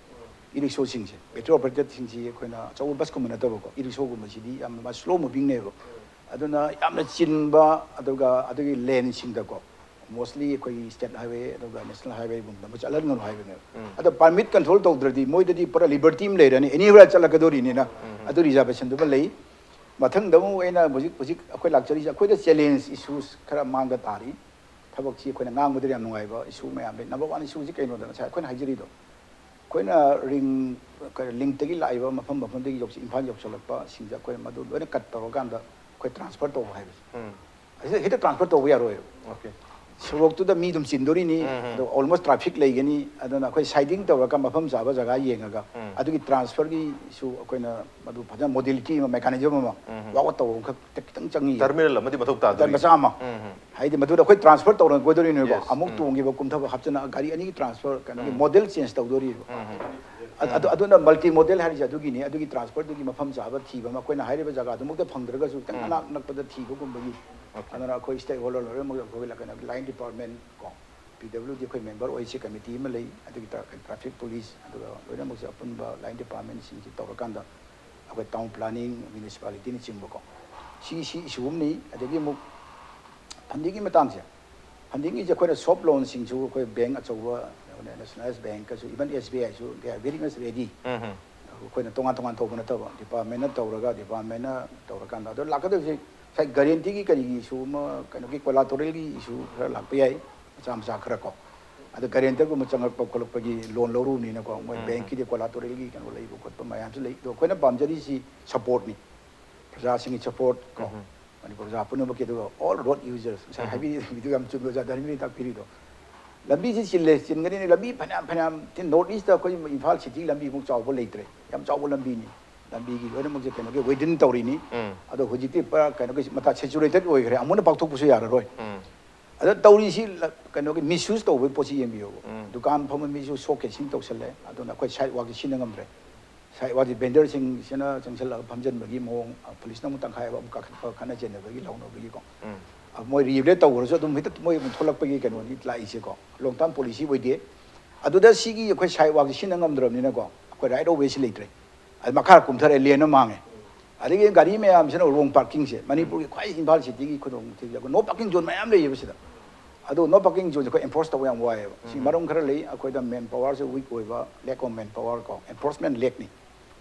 ꯏ ꯔꯤꯛꯁꯣꯁꯤꯡꯁꯦ, ꯕꯦꯇ꯭ꯔꯤ ꯑꯣꯄꯔꯦꯇꯦꯗꯁꯤꯡꯁꯤ ꯑꯩꯈꯣꯏꯅ ꯑꯆꯧꯕ ꯕꯁꯀꯨꯝꯕ ꯅꯠꯇꯕꯀꯣ, ꯏ ꯔꯤꯛꯁꯣꯒꯨꯝꯕꯁꯤꯗꯤ ꯌꯥꯝꯅ ꯁ꯭ꯂꯣ ꯃꯨꯚꯤꯡꯅꯦꯕ꯫ ꯑꯗꯨꯅ ꯌꯥꯝꯅ ꯆꯤꯟꯕ, ꯑꯗꯨꯒ ꯑꯗꯨꯒꯤ ꯂꯦꯟꯁꯤꯡꯗꯀꯣ, ꯃꯣꯁꯂꯤ ꯑꯩꯈꯣꯏꯒꯤ ꯏꯁꯇꯦꯠ ꯍꯥꯏꯋꯦ ꯑꯗꯨꯒ ꯅꯦꯁꯅꯦꯜ ꯍꯥꯏꯋꯦꯒꯨꯝꯕꯗ ꯑꯃ ꯆꯠꯍꯟꯒꯅꯨ ꯍꯥꯏꯕꯅꯦꯕ꯫ ꯑꯗꯣ ꯄꯥꯔꯃꯤꯠ ꯀꯟꯇ꯭ꯔꯣꯜ ꯇꯧꯗ꯭ꯔꯗꯤ ꯃꯣꯏꯗꯗꯤ ꯄꯨꯔꯥ ꯂꯤꯕꯔꯇꯤ ꯑꯃ ꯂꯩꯔꯅꯤ, ꯑꯦꯅꯤꯋꯦꯔ ꯆꯠꯂꯛꯀꯗꯣꯔꯤꯅꯤꯅ꯫ ꯑꯗꯨ ꯔꯤꯖꯥꯔꯕꯦꯁꯟꯗꯨꯃ ꯂꯩ꯫ ꯃꯊꯪꯗ ꯑꯃꯨꯛ ꯑꯩꯅ ꯍꯧꯖꯤꯛ, ꯍꯧꯖꯤꯛ ꯑꯩꯈꯣꯏ ꯂꯥꯛꯆꯔꯤꯁꯦ, ꯑꯩꯈꯣꯏꯗ ꯆꯦꯂꯦꯟꯖ ꯏꯁꯨꯁ ꯈꯔ ꯃꯥꯡꯗ ꯇꯥꯔꯤ꯫ ꯊꯕꯛꯁꯤ ꯑꯩꯈꯣꯏꯅ ꯉꯥꯡꯕꯗ ꯌꯥꯝ ꯅꯨꯡꯉꯥꯏꯕ ꯏꯁꯨ ꯃꯌꯥꯝ ꯂꯩ꯫ ꯅꯝꯕꯔ ꯋꯥꯟ ꯏꯁꯨꯁꯤ ꯀꯩꯅꯣꯗ ꯉꯁꯥꯏ ꯑꯩꯈꯣꯏꯅ ꯍꯥꯏꯖꯔꯤꯗꯣ, ꯑꯩꯈꯣꯏꯅ ꯔꯤꯡ, ꯀꯩ, ꯂꯤꯡꯇꯒꯤ ꯂꯥꯛꯏꯕ ꯃꯐꯝ ꯃꯐꯝꯗꯒꯤ ꯌꯧꯁꯤ-, ꯏꯝꯐꯥꯜ ꯌꯧꯁꯤꯜꯂꯛꯄꯁꯤꯡꯁꯦ ꯑꯩꯈꯣꯏꯅ ꯃꯗꯨ ꯂꯣꯏꯅ ꯀꯠ ꯇꯧꯔꯀꯥꯟꯗ ꯑꯩꯈꯣꯏ ꯇ꯭ꯔꯥꯟꯁꯐꯔ ꯇꯧꯕ ꯍꯥꯏꯕꯁꯦ, ꯑꯁꯤꯗ ꯍꯦꯛꯇ ꯇ꯭ꯔꯥꯟꯁꯐꯔ ꯇꯧꯕ ꯌꯥꯔꯣꯏꯕ꯫ ꯁꯣꯔꯣꯛꯇꯨꯗ ꯃꯤ ꯑꯗꯨꯝ ꯆꯤꯟꯗꯣꯔꯤꯅꯤ, ꯑꯗꯣ ꯑꯣꯜꯃꯣꯁ ꯇ꯭ꯔꯥꯐꯤꯛ ꯂꯩꯒꯅꯤ꯫ ꯑꯗꯨꯅ ꯑꯩꯈꯣꯏ ꯁꯥꯏꯗꯤꯡ ꯇꯧꯔꯒ ꯃꯐꯝ ꯆꯥꯕ ꯖꯒꯥ ꯌꯦꯡꯉꯒ ꯑꯗꯨꯒꯤ ꯇ꯭ꯔꯥꯟꯁꯐꯔꯒꯤꯁꯨ ꯑꯩꯈꯣꯏꯅ ꯃꯗꯨ ꯐꯖꯅ ꯃꯣꯗꯦꯂꯤꯇꯤ ꯑꯃ, ꯃꯦꯀꯥꯅꯤꯖꯝ ꯑꯃ ꯋꯥꯛ ꯑꯥꯎꯠ ꯇꯧꯕ ꯑꯃꯈꯛ ꯈꯤꯇꯪ ꯆꯪꯉꯤ꯫ ꯇꯔꯃꯤꯅꯦꯜ ꯑꯃꯗꯤ ꯃꯊꯧ ꯇꯥꯗꯣꯔꯤ꯫ ꯃꯆꯥ ꯑꯃ꯫ ꯍꯥꯏꯗꯤ ꯃꯗꯨꯗ ꯑꯩꯈꯣꯏ ꯇ꯭ꯔꯥꯟꯁꯐꯔ ꯇꯧꯔꯛꯀꯗꯣꯔꯤꯅꯦꯕ꯫ Yes. ꯑꯃꯨꯛ ꯇꯣꯡꯈꯤꯕ ꯀꯨꯝꯊꯕ ꯍꯥꯞꯆꯤꯟꯅ ꯒꯥꯔꯤ ꯑꯅꯤꯒꯤ ꯇ꯭ꯔꯥꯟꯁꯐꯔ, ꯀꯩꯅꯣꯒꯤ ꯃꯣꯗꯦꯜ ꯆꯦꯟꯖ ꯇꯧꯗꯣꯔꯤꯕ꯫ ꯑꯗ-, ꯑꯗꯨ-, ꯑꯗꯨꯅ ꯃꯜꯇꯤ ꯃꯣꯗꯦꯜ ꯍꯥꯏꯔꯤꯁꯦ ꯑꯗꯨꯒꯤꯅꯤ꯫ ꯑꯗꯨꯒꯤ ꯇ꯭ꯔꯥꯟꯁꯐꯔꯗꯨꯒꯤ ꯃꯐꯝ ꯆꯥꯕ ꯊꯤꯕ ꯑꯃ, ꯑꯩꯈꯣꯏꯅ ꯍꯥꯏꯔꯤꯕ ꯖꯒꯥꯗꯨꯃꯛꯇ ꯐꯪꯗ꯭ꯔꯒꯁꯨ ꯈꯤꯇꯪ ꯑꯅꯛ ꯅꯛꯄꯗ ꯊꯤꯕꯒꯨꯝꯕꯒꯤ꯫ ꯑꯗꯨꯅ ꯑꯩꯈꯣꯏ ꯁ꯭ꯇꯦꯛ ꯍꯣꯜꯗꯔ ꯂꯣꯏꯅꯃꯛ ꯑꯩꯈꯣꯏ ꯀꯩꯅꯣ ꯂꯥꯏꯟ ꯗꯤꯄꯥꯔꯠꯃꯦꯟ ꯀꯣ, ꯄꯤ ꯗꯕ꯭ꯂꯤꯎ ꯗꯤ ꯑꯩꯈꯣꯏ ꯃꯦꯝꯕꯔ ꯑꯣꯏꯁꯦ ꯀꯃꯤꯇꯤ ꯑꯃ ꯂꯩ, ꯑꯗꯨꯒꯤ ꯇ꯭ꯔꯥ-, ꯇ꯭ꯔꯥꯐꯤꯛ ꯄꯨꯂꯤꯁ, ꯑꯗꯨꯒ ꯂꯣꯏꯅꯃꯛꯁꯦ ꯑꯄꯨꯟꯕ ꯂꯥꯏꯟ ꯗꯤꯄꯥꯔꯠꯃꯦꯟꯁꯤꯡꯁꯤ ꯇꯧꯔꯀꯥꯟꯗ ꯑꯩꯈꯣꯏ ꯇꯥꯎꯟ ꯄ꯭ꯂꯥꯅꯤꯡ, ꯃ꯭ꯌꯨꯅꯤꯁꯤꯄꯥꯂꯤꯇꯤꯅꯆꯤꯡꯕꯀꯣ, ꯁꯤ, ꯁꯤ ꯏꯁꯨ ꯑꯃꯅꯤ꯫ ꯑꯗꯒꯤ ꯑꯃꯨꯛ ꯐꯟꯗꯤꯡꯒꯤ ꯃꯇꯥꯡꯁꯦ, ꯐꯟꯗꯤꯡꯒꯤꯁꯦ ꯑꯩꯈꯣꯏꯅ ꯁꯣꯐ ꯂꯣꯟꯁꯤꯡꯁꯨ ꯑꯩꯈꯣꯏ ꯕꯦꯡ ꯑꯆꯧꯕ, ꯅꯦꯁꯅꯦꯂꯥꯏꯖ ꯕꯦꯡꯀꯁꯨ, ꯏꯚꯟ ꯑꯦꯁ ꯕꯤ ꯑꯥꯏꯁꯨ, they are very much ready. ꯑꯩꯈꯣꯏꯅ ꯇꯣꯉꯥꯟ ꯇꯣꯉꯥꯟ ꯇꯧꯕ ꯅꯠꯇꯕ, ꯗꯤꯄꯥꯔꯠꯃꯦꯟꯅ ꯇꯧꯔꯒ, ꯗꯤꯄꯥꯔꯠꯃꯦꯟꯅ ꯇꯧꯔꯀꯥꯟꯗ꯫ ꯑꯗꯣ ꯂꯥꯛꯀꯗꯣꯏꯁꯦ ꯉꯁꯥꯏ ꯒꯥꯔꯦꯟꯇꯤꯒꯤ ꯀꯔꯤꯒꯤ ꯏꯁꯨ ꯑꯃ, ꯀꯩꯅꯣꯒꯤ ꯀꯣꯂꯥꯇꯣꯔꯦꯜꯒꯤ ꯏꯁꯨ ꯈꯔ ꯂꯥꯛꯄ ꯌꯥꯏ, ꯃꯆꯥ ꯃꯆꯥ ꯈꯔ ꯀꯣ꯫ ꯑꯗ ꯒꯥꯔꯦꯟꯇꯔꯒꯨꯝꯕ ꯆꯪꯉꯛꯄ ꯈꯣꯠꯂꯛꯄꯒꯤ ꯂꯣꯟ ꯂꯧꯔꯨꯕꯅꯤꯅꯀꯣ, ꯃꯣꯏ ꯕꯦꯡꯀꯤꯗꯤ ꯀꯣꯂꯥꯇꯣꯔꯦꯜꯒꯤ ꯀꯩꯅꯣ ꯂꯩꯕ ꯈꯣꯠꯄ ꯃꯌꯥꯝꯁꯨ ꯂꯩ꯫ ꯑꯗꯣ ꯑꯩꯈꯣꯏꯅ ꯄꯥꯝꯖꯔꯤꯁꯤ ꯁꯄꯣꯔꯠꯅꯤ, ꯄ꯭ꯔꯖꯥꯁꯤꯡꯒꯤ ꯁꯄꯣꯔꯠ ꯀꯣ, ꯃꯅꯤꯄꯨꯔ ꯄ꯭ꯔꯖꯥ ꯄꯨꯝꯅꯃꯛꯀꯤ, ꯑꯗꯨꯒ all road users, ꯉꯁꯥꯏ ꯍꯥꯏꯕꯤꯔꯤꯗꯣ ꯌꯥꯝ ꯆꯨꯝꯕ ꯑꯣꯖꯥ ꯙꯔꯃꯦꯟꯗ꯭ꯔ ꯇꯥꯛꯄꯤꯔꯤꯗꯣ꯫ ꯂꯝꯕꯤꯁꯤ ꯆꯤꯜꯂꯦ, ꯆꯤꯟꯒꯅꯤꯅꯦ, ꯂꯝꯕꯤ ꯐꯅꯌꯥꯝ, ꯐꯅꯌꯥꯝ ꯊꯤꯟ-, ꯅꯣꯔꯠ ꯏꯁꯇ ꯑꯩꯈꯣꯏ ꯏꯝꯐꯥꯜ ꯁꯤꯇꯤ ꯂꯝꯕꯤꯃꯨꯛ ꯆꯥꯎꯕ ꯂꯩꯇ꯭ꯔꯦ, ꯌꯥꯝ ꯆꯥꯎꯕ ꯂꯝꯕꯤꯅꯤ꯫ ꯂꯝꯕꯤꯒꯤ ꯂꯣꯏꯅꯃꯛꯁꯦ ꯀꯩꯅꯣꯒꯤ ꯋꯦꯗꯤꯡ ꯇꯧꯔꯤꯅꯤ꯫ ꯑꯗꯣ ꯍꯧꯖꯤꯛꯇꯤ ꯄꯨꯔꯥ ꯀꯩꯅꯣꯒꯤ ꯃꯊꯥ ꯁꯦꯆꯨꯔꯦꯇꯦꯠ ꯑꯣꯏꯈ꯭ꯔꯦ, ꯑꯃꯨꯛ ꯍꯟꯅ ꯄꯥꯛꯊꯣꯛꯄꯁꯨ ꯌꯥꯔꯔꯣꯏ꯫ ꯑꯗ ꯇꯧꯔꯤꯁꯤ ꯂ- ꯀꯩꯅꯣꯒꯤ ꯃꯤꯁꯌꯨꯁ ꯇꯧꯕꯒꯤ ꯄꯣꯠꯁꯤ ꯌꯦꯡꯕꯤꯌꯣꯕ꯫ ꯎꯝ꯫ ꯗꯨꯀꯥꯟ ꯐꯝꯕ ꯃꯤꯁꯨ ꯁꯣꯛ ꯀꯦꯁꯤꯡ ꯇꯧꯁꯜꯂꯦ꯫ ꯑꯗꯨꯅ ꯑꯩꯈꯣꯏ ꯁꯥꯏꯠ ꯋꯥꯛꯁꯤ ꯁꯤꯟꯅ ꯉꯝꯗ꯭ꯔꯦ꯫ ꯁꯥꯏꯠ ꯋꯥꯛꯁꯤ ꯚꯦꯟꯗꯔꯁꯤꯡꯁꯤꯅ ꯆꯪꯁꯜꯂꯒ ꯐꯝꯖꯟꯕꯒꯤ ꯃꯑꯣꯡ, ꯑ, ꯄꯨꯂꯤꯁꯅ ꯑꯃꯨꯛ ꯇꯪꯈꯥꯏ ꯑꯃ ꯑꯃꯨꯛ ꯀꯥꯈꯠꯄ, ꯈꯠꯅ ꯆꯩꯅꯕꯒꯤ, ꯂꯥꯎꯅꯕꯒꯤꯀꯣ꯫ ꯎꯝ꯫ ꯑ, ꯃꯣꯏ ꯔꯤꯒꯨꯂꯦꯠ ꯇꯧꯈ꯭ꯔꯁꯨ ꯑꯗꯨꯝ ꯍꯦꯛꯇ ꯃꯣꯏ ꯑꯃꯨꯛ ꯊꯣꯛꯂꯛꯄꯒꯤ ꯀꯩꯅꯣꯅꯤ ꯂꯥꯛꯏꯁꯦꯀꯣ꯫ ꯂꯣꯡ ꯇꯥꯔꯝ ꯄꯣꯂꯤꯁꯤ ꯑꯣꯏꯗꯦ꯫ ꯑꯗꯨꯗ ꯁꯤꯒꯤ ꯑꯩꯈꯣꯏ ꯁꯥꯏꯠ ꯋꯥꯛꯁꯤ ꯁꯤꯟꯅ ꯉꯝꯗ꯭ꯔꯕꯅꯤꯅꯀꯣ, ꯑꯩꯈꯣꯏ ꯔꯥꯏꯠ ꯑꯣꯐ ꯋꯦꯁꯤ ꯂꯩꯇ꯭ꯔꯦ꯫ ꯑꯗ ꯃꯈꯥ ꯀꯨꯝꯊꯔꯦ, ꯂꯦꯟ ꯑꯃ ꯃꯥꯡꯉꯦ꯫ ꯑꯗꯒꯤ ꯒꯥꯔꯤ ꯃꯌꯥꯝꯁꯤꯅ ꯔꯣꯡ ꯄꯥꯔꯀꯤꯡꯁꯦ, ꯃꯅꯤꯄꯨꯔꯒꯤ ꯈ꯭ꯋꯥꯏ ꯏꯝꯐꯥꯜ ꯁꯤꯇꯤꯒꯤ ꯈꯨꯗꯣꯡ ꯊꯤꯕꯁꯦ, ꯑꯩꯈꯣꯏ ꯅꯣ ꯄꯥꯔꯀꯤꯡ ꯖꯣꯟ ꯃꯌꯥꯝ ꯂꯩꯌꯦꯕ ꯁꯤꯗ꯫ ꯑꯗꯣ ꯅꯣ ꯄꯥꯔꯀꯤꯡ ꯖꯣꯟꯁꯦ ꯑꯩꯈꯣꯏ ꯑꯦꯟꯐꯣꯔꯁ ꯇꯧꯕ ꯌꯥꯝ ꯋꯥꯏꯑꯦꯕ꯫ ꯁꯤ ꯎꯝ꯫ ꯃꯔꯝ ꯈꯔ ꯂꯩ, ꯑꯩꯈꯣꯏꯗ ꯃꯦꯟ ꯄꯋꯥꯔꯁꯦ ꯋꯤꯛ ꯑꯣꯏꯕ, ꯂꯦꯛ ꯑꯣꯐ ꯃꯦꯟ ꯄꯋꯥꯔ ꯀꯣ, ꯑꯦꯟꯐꯣꯔꯁꯃꯦꯟ ꯂꯦꯛꯅꯤ꯫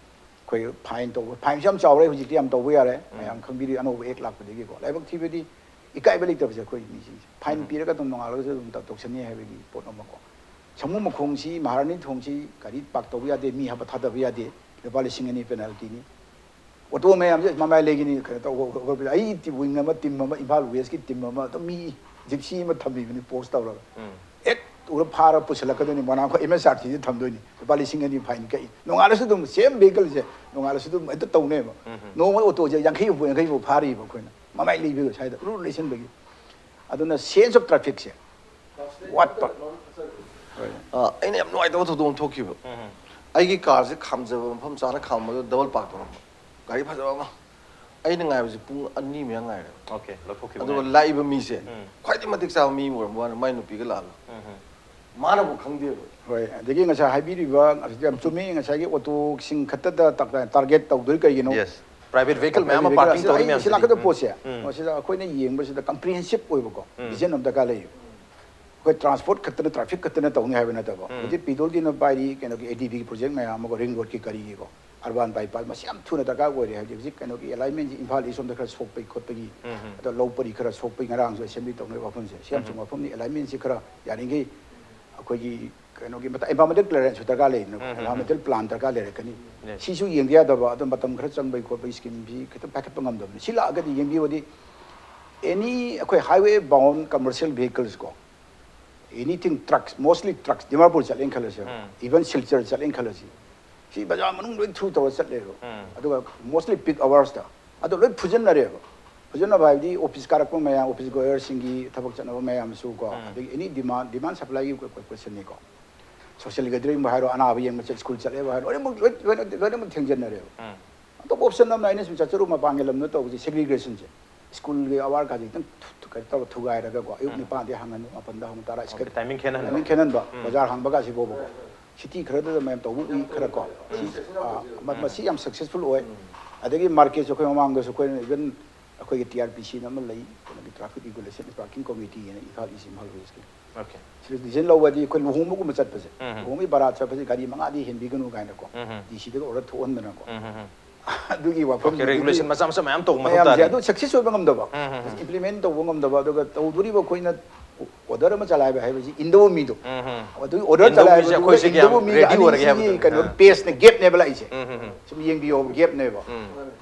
ꯑꯩꯈꯣꯏ ꯐꯥꯏꯟ ꯇꯧꯕ, ꯐꯥꯏꯟꯁꯨ ꯌꯥꯝ ꯆꯥꯎꯔꯦ, ꯍꯧꯖꯤꯛꯇꯤ ꯌꯥꯝ ꯇꯧꯕ ꯌꯥꯔꯦ꯫ ꯎꯝ꯫ ꯃꯌꯥꯝ ꯈꯪꯕꯤꯔꯤ, ꯑꯅꯧꯕ ꯑꯦꯛ ꯂꯥꯛꯄꯗꯒꯤꯀꯣ꯫ ꯂꯥꯏꯕꯛ ꯊꯤꯕꯗꯤ ꯏꯀꯥꯏꯕ ꯂꯩꯇꯕꯁꯦ ꯑꯩꯈꯣꯏ ꯃꯤꯁꯤꯡꯁꯦ꯫ ꯐꯥꯏꯟ ꯎꯝ꯫ ꯄꯤꯔꯒ ꯑꯗꯨꯝ ꯅꯣꯡꯉꯥꯜꯂꯒꯁꯨ ꯑꯗꯨꯝ ꯇꯧ-, ꯇꯧꯁꯟꯅꯤ ꯍꯥꯏꯕꯒꯤ ꯄꯣꯠ ꯑꯃꯀꯣ꯫ ꯁꯥꯃꯨ ꯃꯈꯣꯡꯁꯤ, ꯃꯍꯥꯔꯥꯅꯤ ꯊꯣꯡꯁꯤ ꯒꯥꯔꯤ ꯄꯥꯔꯛ ꯇꯧꯕ ꯌꯥꯗꯦ, ꯃꯤ ꯍꯥꯞꯄ ꯊꯥꯗꯕ ꯌꯥꯗꯦ, ꯂꯨꯄꯥ ꯂꯤꯁꯤꯡ ꯑꯅꯤ ꯄꯦꯅꯥꯜꯇꯤꯅꯤ꯫ ꯑꯣꯇꯣ ꯃꯌꯥꯝꯁꯦ ꯃꯃꯥꯏ ꯂꯩꯒꯅꯤ, ꯀꯩꯅꯣ ꯇꯧꯕ, ꯈꯣꯠꯄ꯫ ꯑꯩ ꯇꯤ-, ꯋꯤꯡ ꯑꯃ, ꯇꯤꯝ ꯑꯃ, ꯏꯝꯐꯥꯜ ꯋꯦꯁꯀꯤ ꯇꯤꯝ ꯑꯃ, ꯑꯗꯨꯝ ꯃꯤ ꯖꯤꯞꯁꯤ ꯑꯃ ꯊꯝꯕꯤꯕꯅꯤ ꯄꯣꯁ ꯇꯧꯔꯒ꯫ ꯎꯝ꯫ ꯍꯦꯛ ꯎꯔ ꯐꯥꯔ ꯄꯨꯁꯤꯜꯂꯛꯀꯗꯣꯏꯅꯤ, ꯃꯣꯏꯔꯥꯡꯈꯣꯛ ꯑꯦꯝ ꯑꯦꯁ ꯑꯥꯔ ꯁꯤꯗ ꯊꯝꯗꯣꯏꯅꯤ, ꯂꯨꯄꯥ ꯂꯤꯁꯤꯡ ꯑꯅꯤ ꯐꯥꯏꯟ ꯀꯛꯏ꯫ ꯅꯣꯡꯉꯥꯜꯂꯁꯨ ꯑꯗꯨꯝ ꯁꯦꯝ ꯚꯦꯍꯤꯀꯜꯁꯦ ꯅꯣꯡꯉꯥꯜꯂꯁꯨ ꯑꯗꯨꯝ ꯍꯦꯛꯇ ꯇꯧꯅꯦꯕ꯫ ꯎꯝ꯫ ꯅꯣꯡꯃ ꯑꯣꯇꯣꯁꯦ ꯌꯥꯡꯈꯩ ꯍꯨꯝꯐꯨ, ꯌꯥꯡꯈꯩ ꯍꯨꯝꯐꯨ ꯐꯥꯔꯤꯕ ꯑꯩꯈꯣꯏꯅ, ꯃꯃꯥꯏ ꯂꯩꯕꯤꯕ ꯁ꯭ꯋꯥꯏꯗ ꯔꯨꯜ ꯂꯩꯁꯟꯕꯒꯤ꯫ ꯑꯗꯨꯅ ꯁꯦꯟꯁ ꯑꯣꯐ ꯇ꯭ꯔꯥꯐꯤꯛꯁꯦ ꯋꯥꯠꯄ꯫ ꯑ, ꯑꯩꯅ ꯌꯥꯝ ꯅꯨꯡꯉꯥꯏꯇꯕ ꯊꯧꯗꯣꯛ ꯑꯃ ꯊꯣꯛꯈꯤꯕ꯫ ꯎꯝ꯫ ꯑꯩꯒꯤ ꯀꯥꯔꯁꯦ ꯈꯥꯝꯖꯕ ꯃꯐꯝ ꯆꯥꯅ ꯈꯥꯝꯕꯗ ꯗꯕꯜ ꯄꯥꯔꯛ ꯇꯧꯔꯝꯕ꯫ ꯒꯥꯔꯤ ꯐꯖꯕ ꯑꯃ꯫ ꯑꯩꯅ ꯉꯥꯏꯕꯁꯦ ꯄꯨꯡ ꯑꯅꯤ ꯃꯌꯥ ꯉꯥꯏꯔꯦ꯫ ꯑꯣꯀꯦ, ꯂꯧꯊꯣꯛꯈꯤꯕ ꯑꯗꯨꯒ ꯉꯥꯏꯔꯦ꯫ ꯂꯥꯛꯏꯕ ꯃꯤꯁꯦ ꯎꯝ꯫ ꯈ꯭ꯋꯥꯏꯗꯒꯤ ꯃꯇꯤꯛ ꯆꯥꯕ ꯃꯤ ꯑꯣꯏꯔꯝꯕ ꯋꯥꯅꯤ, ꯃꯥꯏ ꯅꯨꯄꯤꯒ ꯂꯥꯛꯑꯒ꯫ ꯎꯝ ꯍꯝ꯫ ꯃꯥꯅꯕꯨ ꯈꯪꯗꯦꯕ꯫ ꯍꯣꯏ, ꯑꯗꯒꯤ ꯉꯁꯥꯏ ꯍꯥꯏꯕꯤꯔꯤꯕ, ꯑꯁꯤꯗꯤ ꯌꯥꯝ ꯆꯨꯝꯃꯤ, ꯉꯁꯥꯏꯒꯤ ꯑꯣꯇꯣꯁꯤꯡ ꯈꯛꯇꯗ ꯇꯥ-, ꯇꯥꯔꯒꯦꯠ ꯇꯧꯗꯣꯏ ꯀꯩꯒꯤꯅꯣ? Yes. Private vehicle ꯃꯌꯥꯝ ꯑꯃ private vehicle parking ꯑꯁꯤꯗ ꯇꯧꯔꯤ ꯑꯩ ꯃꯌꯥꯝꯁꯤꯗꯤ꯫ ꯁꯤ ꯂꯥꯛꯀꯗꯕ ꯎꯝ꯫ ꯄꯣꯠꯁꯦ, ꯎꯝ꯫ ꯃꯁꯤꯗ ꯑꯩꯈꯣꯏꯅ ꯌꯦꯡꯕꯁꯤꯗ comprehensive ꯑꯣꯏꯕꯀꯣ, ꯎꯝ꯫ Vision ꯑꯃ ꯗꯔꯀꯥꯔ ꯂꯩꯌꯦꯕ꯫ ꯑꯩꯈꯣꯏ ꯇ꯭ꯔꯥꯟꯁꯄꯣꯔꯠ ꯈꯛꯇꯅ, ꯇ꯭ꯔꯥꯐꯤꯛ ꯈꯛꯇꯅ ꯇꯧꯅꯤ ꯍꯥꯏꯕ ꯅꯠꯇꯕ, ꯎꯝ꯫ ꯍꯧꯖꯤꯛ ꯄꯤꯗꯣꯜꯒꯤꯅ ꯄꯥꯏꯔꯤ ꯀꯩꯅꯣꯒꯤ ꯑꯦ ꯗꯤ ꯕꯤꯒꯤ ꯄ꯭ꯔꯣꯖꯦꯛ ꯃꯌꯥꯝ ꯑꯃꯒ, ꯔꯤꯡ ꯔꯣꯗꯀꯤ ꯀꯔꯤꯒꯤꯀꯣ, ꯑꯔꯕꯥꯟ ꯕꯥꯏꯄꯥꯁ, ꯃꯁꯤ ꯌꯥꯝ ꯊꯨꯅ ꯗꯔꯀꯥꯔ ꯑꯣꯏꯔꯦ꯫ ꯍꯥꯏꯕꯗꯤ ꯍꯧꯖꯤꯛ ꯀꯩꯅꯣꯒꯤ ꯑꯦꯂꯥꯏꯟꯃꯦꯟꯁꯤ ꯏꯝꯐꯥꯜ ꯏꯁ ꯁꯣꯝꯗ ꯈꯔ ꯁꯣꯛꯄꯒꯤ ꯈꯣꯠꯄꯒꯤ, ꯎꯝ ꯍꯝ꯫ ꯑꯗꯣ ꯂꯧ ꯄꯔꯤ ꯈꯔ ꯁꯣꯛꯄꯒꯤ, ꯉꯔꯥꯡꯁꯨ ꯑꯦꯁꯦꯝꯕ꯭ꯂꯤ ꯇꯧꯅꯔꯤꯕ ꯋꯥꯐꯝꯁꯦ, ꯁꯤ ꯌꯥꯝ ꯎꯝ ꯆꯨꯝꯕ ꯍꯝ꯫ ꯋꯥꯐꯝꯅꯤ꯫ ꯑꯦꯂꯥꯏꯟꯃꯦꯟꯁꯤ ꯈꯔ ꯌꯥꯔꯤꯈꯩ ꯑꯩꯈꯣꯏꯒꯤ ꯀꯩꯅꯣꯒꯤ ꯃꯇꯝ, environmental clearanceꯁꯨ ꯗꯔꯀꯥꯔ ꯂꯩꯗꯅꯀꯣ, ꯎꯝ ꯍꯝ ꯍꯝ꯫ Environmental plan ꯗꯔꯀꯥꯔ ꯂꯩꯔꯛꯀꯅꯤ꯫ Yes꯫ ꯁꯤꯁꯨ ꯌꯦꯡꯗ ꯌꯥꯗꯕ, ꯑꯗꯣ ꯃꯇꯝ ꯈꯔ ꯆꯪꯕꯒꯤ ꯈꯣꯠꯄꯒꯤ ꯁ꯭ꯀꯤꯝꯁꯤ ꯈꯤꯇꯪ ꯄꯥꯏꯈꯠꯄ ꯉꯝꯗꯕꯅꯤ꯫ ꯁꯤ ꯂꯥꯛꯑꯒꯗꯤ ꯌꯦꯡꯕꯤꯌꯨꯗꯤ, ꯑꯦꯅꯤ ꯑꯩꯈꯣꯏ highway bound commercial vehicles ꯀꯣ, anything trucks, mostly trucks, Dimapur ꯆꯠꯂꯦꯅ ꯈꯜꯂꯁꯦꯕ, ꯎꯝ꯫ Even ꯁꯤꯜꯆꯔ ꯆꯠꯂꯦꯅ ꯈꯜꯂꯁꯤ, ꯁꯤ ꯕꯖꯥꯔ ꯃꯅꯨꯡ ꯂꯣꯏ through ꯇꯧꯔ ꯆꯠꯂꯦꯕ꯫ ꯎꯝ꯫ ꯑꯗꯨꯒ mostly peak hoursꯇ ꯑꯗꯣ ꯂꯣꯏ ꯐꯨꯖꯤꯟꯅꯔꯦꯕ꯫ ꯐꯖꯅꯕ ꯍꯥꯏꯕꯗꯤ ꯑꯣꯐꯤꯁ ꯀꯥꯔꯛꯄ ꯃꯌꯥꯝ, ꯑꯣꯐꯤꯁ ꯒꯣꯌꯔꯁꯤꯡꯒꯤ ꯊꯕꯛ ꯆꯠꯅꯕ ꯃꯌꯥꯝꯁꯨ ꯀꯣ, ꯑꯗꯒꯤ ꯑꯦꯅꯤ ꯗꯤꯃꯥꯟ, ꯗꯤꯃꯥꯟ ꯁꯄ꯭ꯂꯥꯏꯒꯤ ꯀ꯭ꯋꯦꯁꯟꯅꯤꯀꯣ꯫ ꯁꯣꯁꯤꯌꯦꯜ ꯒꯦꯗꯔꯤꯡꯕꯨ ꯍꯥꯏꯔꯣ, ꯑꯅꯥꯕ ꯌꯦꯡꯕ ꯆꯠ, ꯁ꯭ꯀꯨꯜ ꯆꯠꯂꯦꯕꯨ ꯍꯥꯏꯔꯣ, ꯂꯣꯏꯅꯃꯛ ꯂꯣꯏ- ꯂꯣꯏꯅ- ꯂꯣꯏꯅꯃꯛ ꯊꯦꯡꯖꯤꯟꯅꯔꯦꯕ꯫ ꯑꯇꯣꯞꯄ ꯑꯣꯞꯁꯟ ꯑꯃꯅ ꯑꯩꯅ ꯁꯨꯝ ꯆꯠꯆꯔꯨ ꯃꯄꯥꯟꯒꯤ ꯂꯝꯗ ꯇꯧꯕꯁꯦ ꯁꯦꯒ꯭ꯔꯤꯒꯦꯁꯟꯁꯦ, ꯁ꯭ꯀꯨꯜꯒꯤ ꯑꯋꯥꯔ ꯀꯥꯁꯦ ꯈꯤꯇꯪ ꯊꯨ- ꯊꯨ- ꯀꯩꯅꯣ ꯇꯧꯔ ꯊꯨꯒꯥꯏꯔꯒꯀꯣ, ꯑꯌꯨꯛ ꯅꯤꯄꯥꯟꯗꯒꯤ ꯍꯥꯡꯉꯅꯤ, ꯃꯥꯄꯟꯗ ꯍꯧꯅ ꯇꯔꯥ, ꯁ꯭ꯀꯦꯠ- ꯇꯥꯏꯃꯤꯡ ꯈꯦꯠꯅꯍꯟꯕ꯫ ꯇꯥꯏꯃꯤꯡ ꯈꯦꯠꯅꯟꯕ, ꯕꯖꯥꯔ ꯍꯥꯡꯕ ꯀꯥꯁꯤ ꯐꯥꯎꯕꯀꯣ꯫ ꯁꯤꯇꯤ ꯈꯔꯗ ꯃꯌꯥꯝ ꯇꯧꯕ ꯎꯏ ꯈꯔ ꯀꯣ꯫ ꯁꯤ, ꯑꯥ, ꯃ- ꯃꯁꯤ ꯌꯥꯝ ꯁꯛꯁꯦꯁꯐꯨꯜ ꯑꯣꯏ꯫ ꯑꯗꯒꯤ ꯃꯥꯔꯀꯦꯠꯁꯨ ꯑꯩꯈꯣꯏ ꯃꯃꯥꯡꯗꯁꯨ ꯑꯩꯈꯣꯏꯅ ꯏꯚꯟ ꯑꯩꯈꯣꯏꯒꯤ ꯇꯤ ꯑꯥꯔ ꯄꯤ ꯁꯤꯅ ꯑꯃ ꯂꯩ, ꯑꯩꯈꯣꯏꯒꯤ ꯇ꯭ꯔꯥꯐꯤꯛ ꯔꯤꯒꯨꯂꯦꯁꯟ ꯄꯥꯔꯀꯤꯡ ꯀꯃꯤꯇꯤ ꯍꯥꯏꯅ ꯏꯝꯐꯥꯜ ꯏꯁ ꯏꯝꯐꯥꯜ ꯋꯦꯁꯀꯤ꯫ Okay. ꯁꯤꯗ ꯗꯤꯁꯤꯖꯟ ꯂꯧꯕꯗꯤ ꯑꯩꯈꯣꯏ ꯂꯨꯍꯣꯡꯕꯒꯨꯝꯕ ꯆꯠꯄꯁꯦ, ꯎꯝ. ꯂꯨꯍꯣꯡꯕꯒꯤ ꯕꯥꯔꯥꯠ ꯆꯠꯄꯁꯦ ꯒꯥꯔꯤ ꯃꯉꯥꯗꯤ ꯍꯦꯟꯕꯤꯒꯅꯨ ꯀꯥꯏꯅꯀꯣ꯫ ꯎꯝ. ꯗꯤ ꯁꯤꯗꯒ ꯑꯣꯔꯗꯔ ꯊꯣꯛꯍꯟꯗꯅꯀꯣ꯫ ꯎꯝ, ꯎꯝ, ꯎꯝ. ꯑꯗꯨꯒꯤ ꯋꯥꯐꯝ Okay, regulation ꯃꯆꯥ ꯃꯆꯥ ꯃꯌꯥꯝ ꯇꯧꯕ ꯃꯊꯧ ꯃꯌꯥꯝꯁꯦ ꯇꯥꯔꯦ꯫ ꯑꯗꯨ ꯁꯛꯁꯦꯁ ꯑꯣꯏꯕ ꯉꯝꯗꯕ, ꯎꯝ, ꯎꯝ, ꯎꯝ. ꯏꯝꯄ꯭ꯂꯤꯃꯦꯟ ꯇꯧꯕ ꯉꯝꯗꯕ, ꯑꯗꯨꯒ ꯇꯧꯗꯣꯔꯤꯕ ꯑꯩꯈꯣꯏꯅ ꯑꯣꯔꯗꯔ ꯑꯃ ꯆꯂꯥꯏꯕ ꯍꯥꯏꯕꯁꯤ ꯏꯟꯗꯧꯕ ꯃꯤꯗꯣ, ꯎꯝ, ꯎꯝ. ꯑꯗꯨꯒꯤ ꯑꯣꯔꯗꯔ ꯏꯟꯗꯧ ꯃꯤꯁꯦ ꯆꯂꯥꯏꯕꯗꯨꯒ ꯑꯩꯈꯣꯏꯁꯦ ꯀꯌꯥꯝ ꯏꯟꯗꯧꯕ ꯃꯤꯒ ready ꯑꯣꯏꯔꯒꯦ ꯑꯅꯤꯁꯤꯒꯤ ꯍꯥꯏꯕꯗꯨꯅꯤ꯫ ꯀꯩꯅꯣ ꯑꯥ. ꯄꯦꯁꯅ ꯒꯦꯞꯅꯦꯕ ꯂꯥꯛꯏꯁꯦ꯫ ꯎꯝ, ꯎꯝ, ꯎꯝ. ꯁꯨꯝ ꯌꯦꯡꯕꯤꯌꯣ, ꯒꯦꯞꯅꯦꯕ꯫ ꯎꯝ.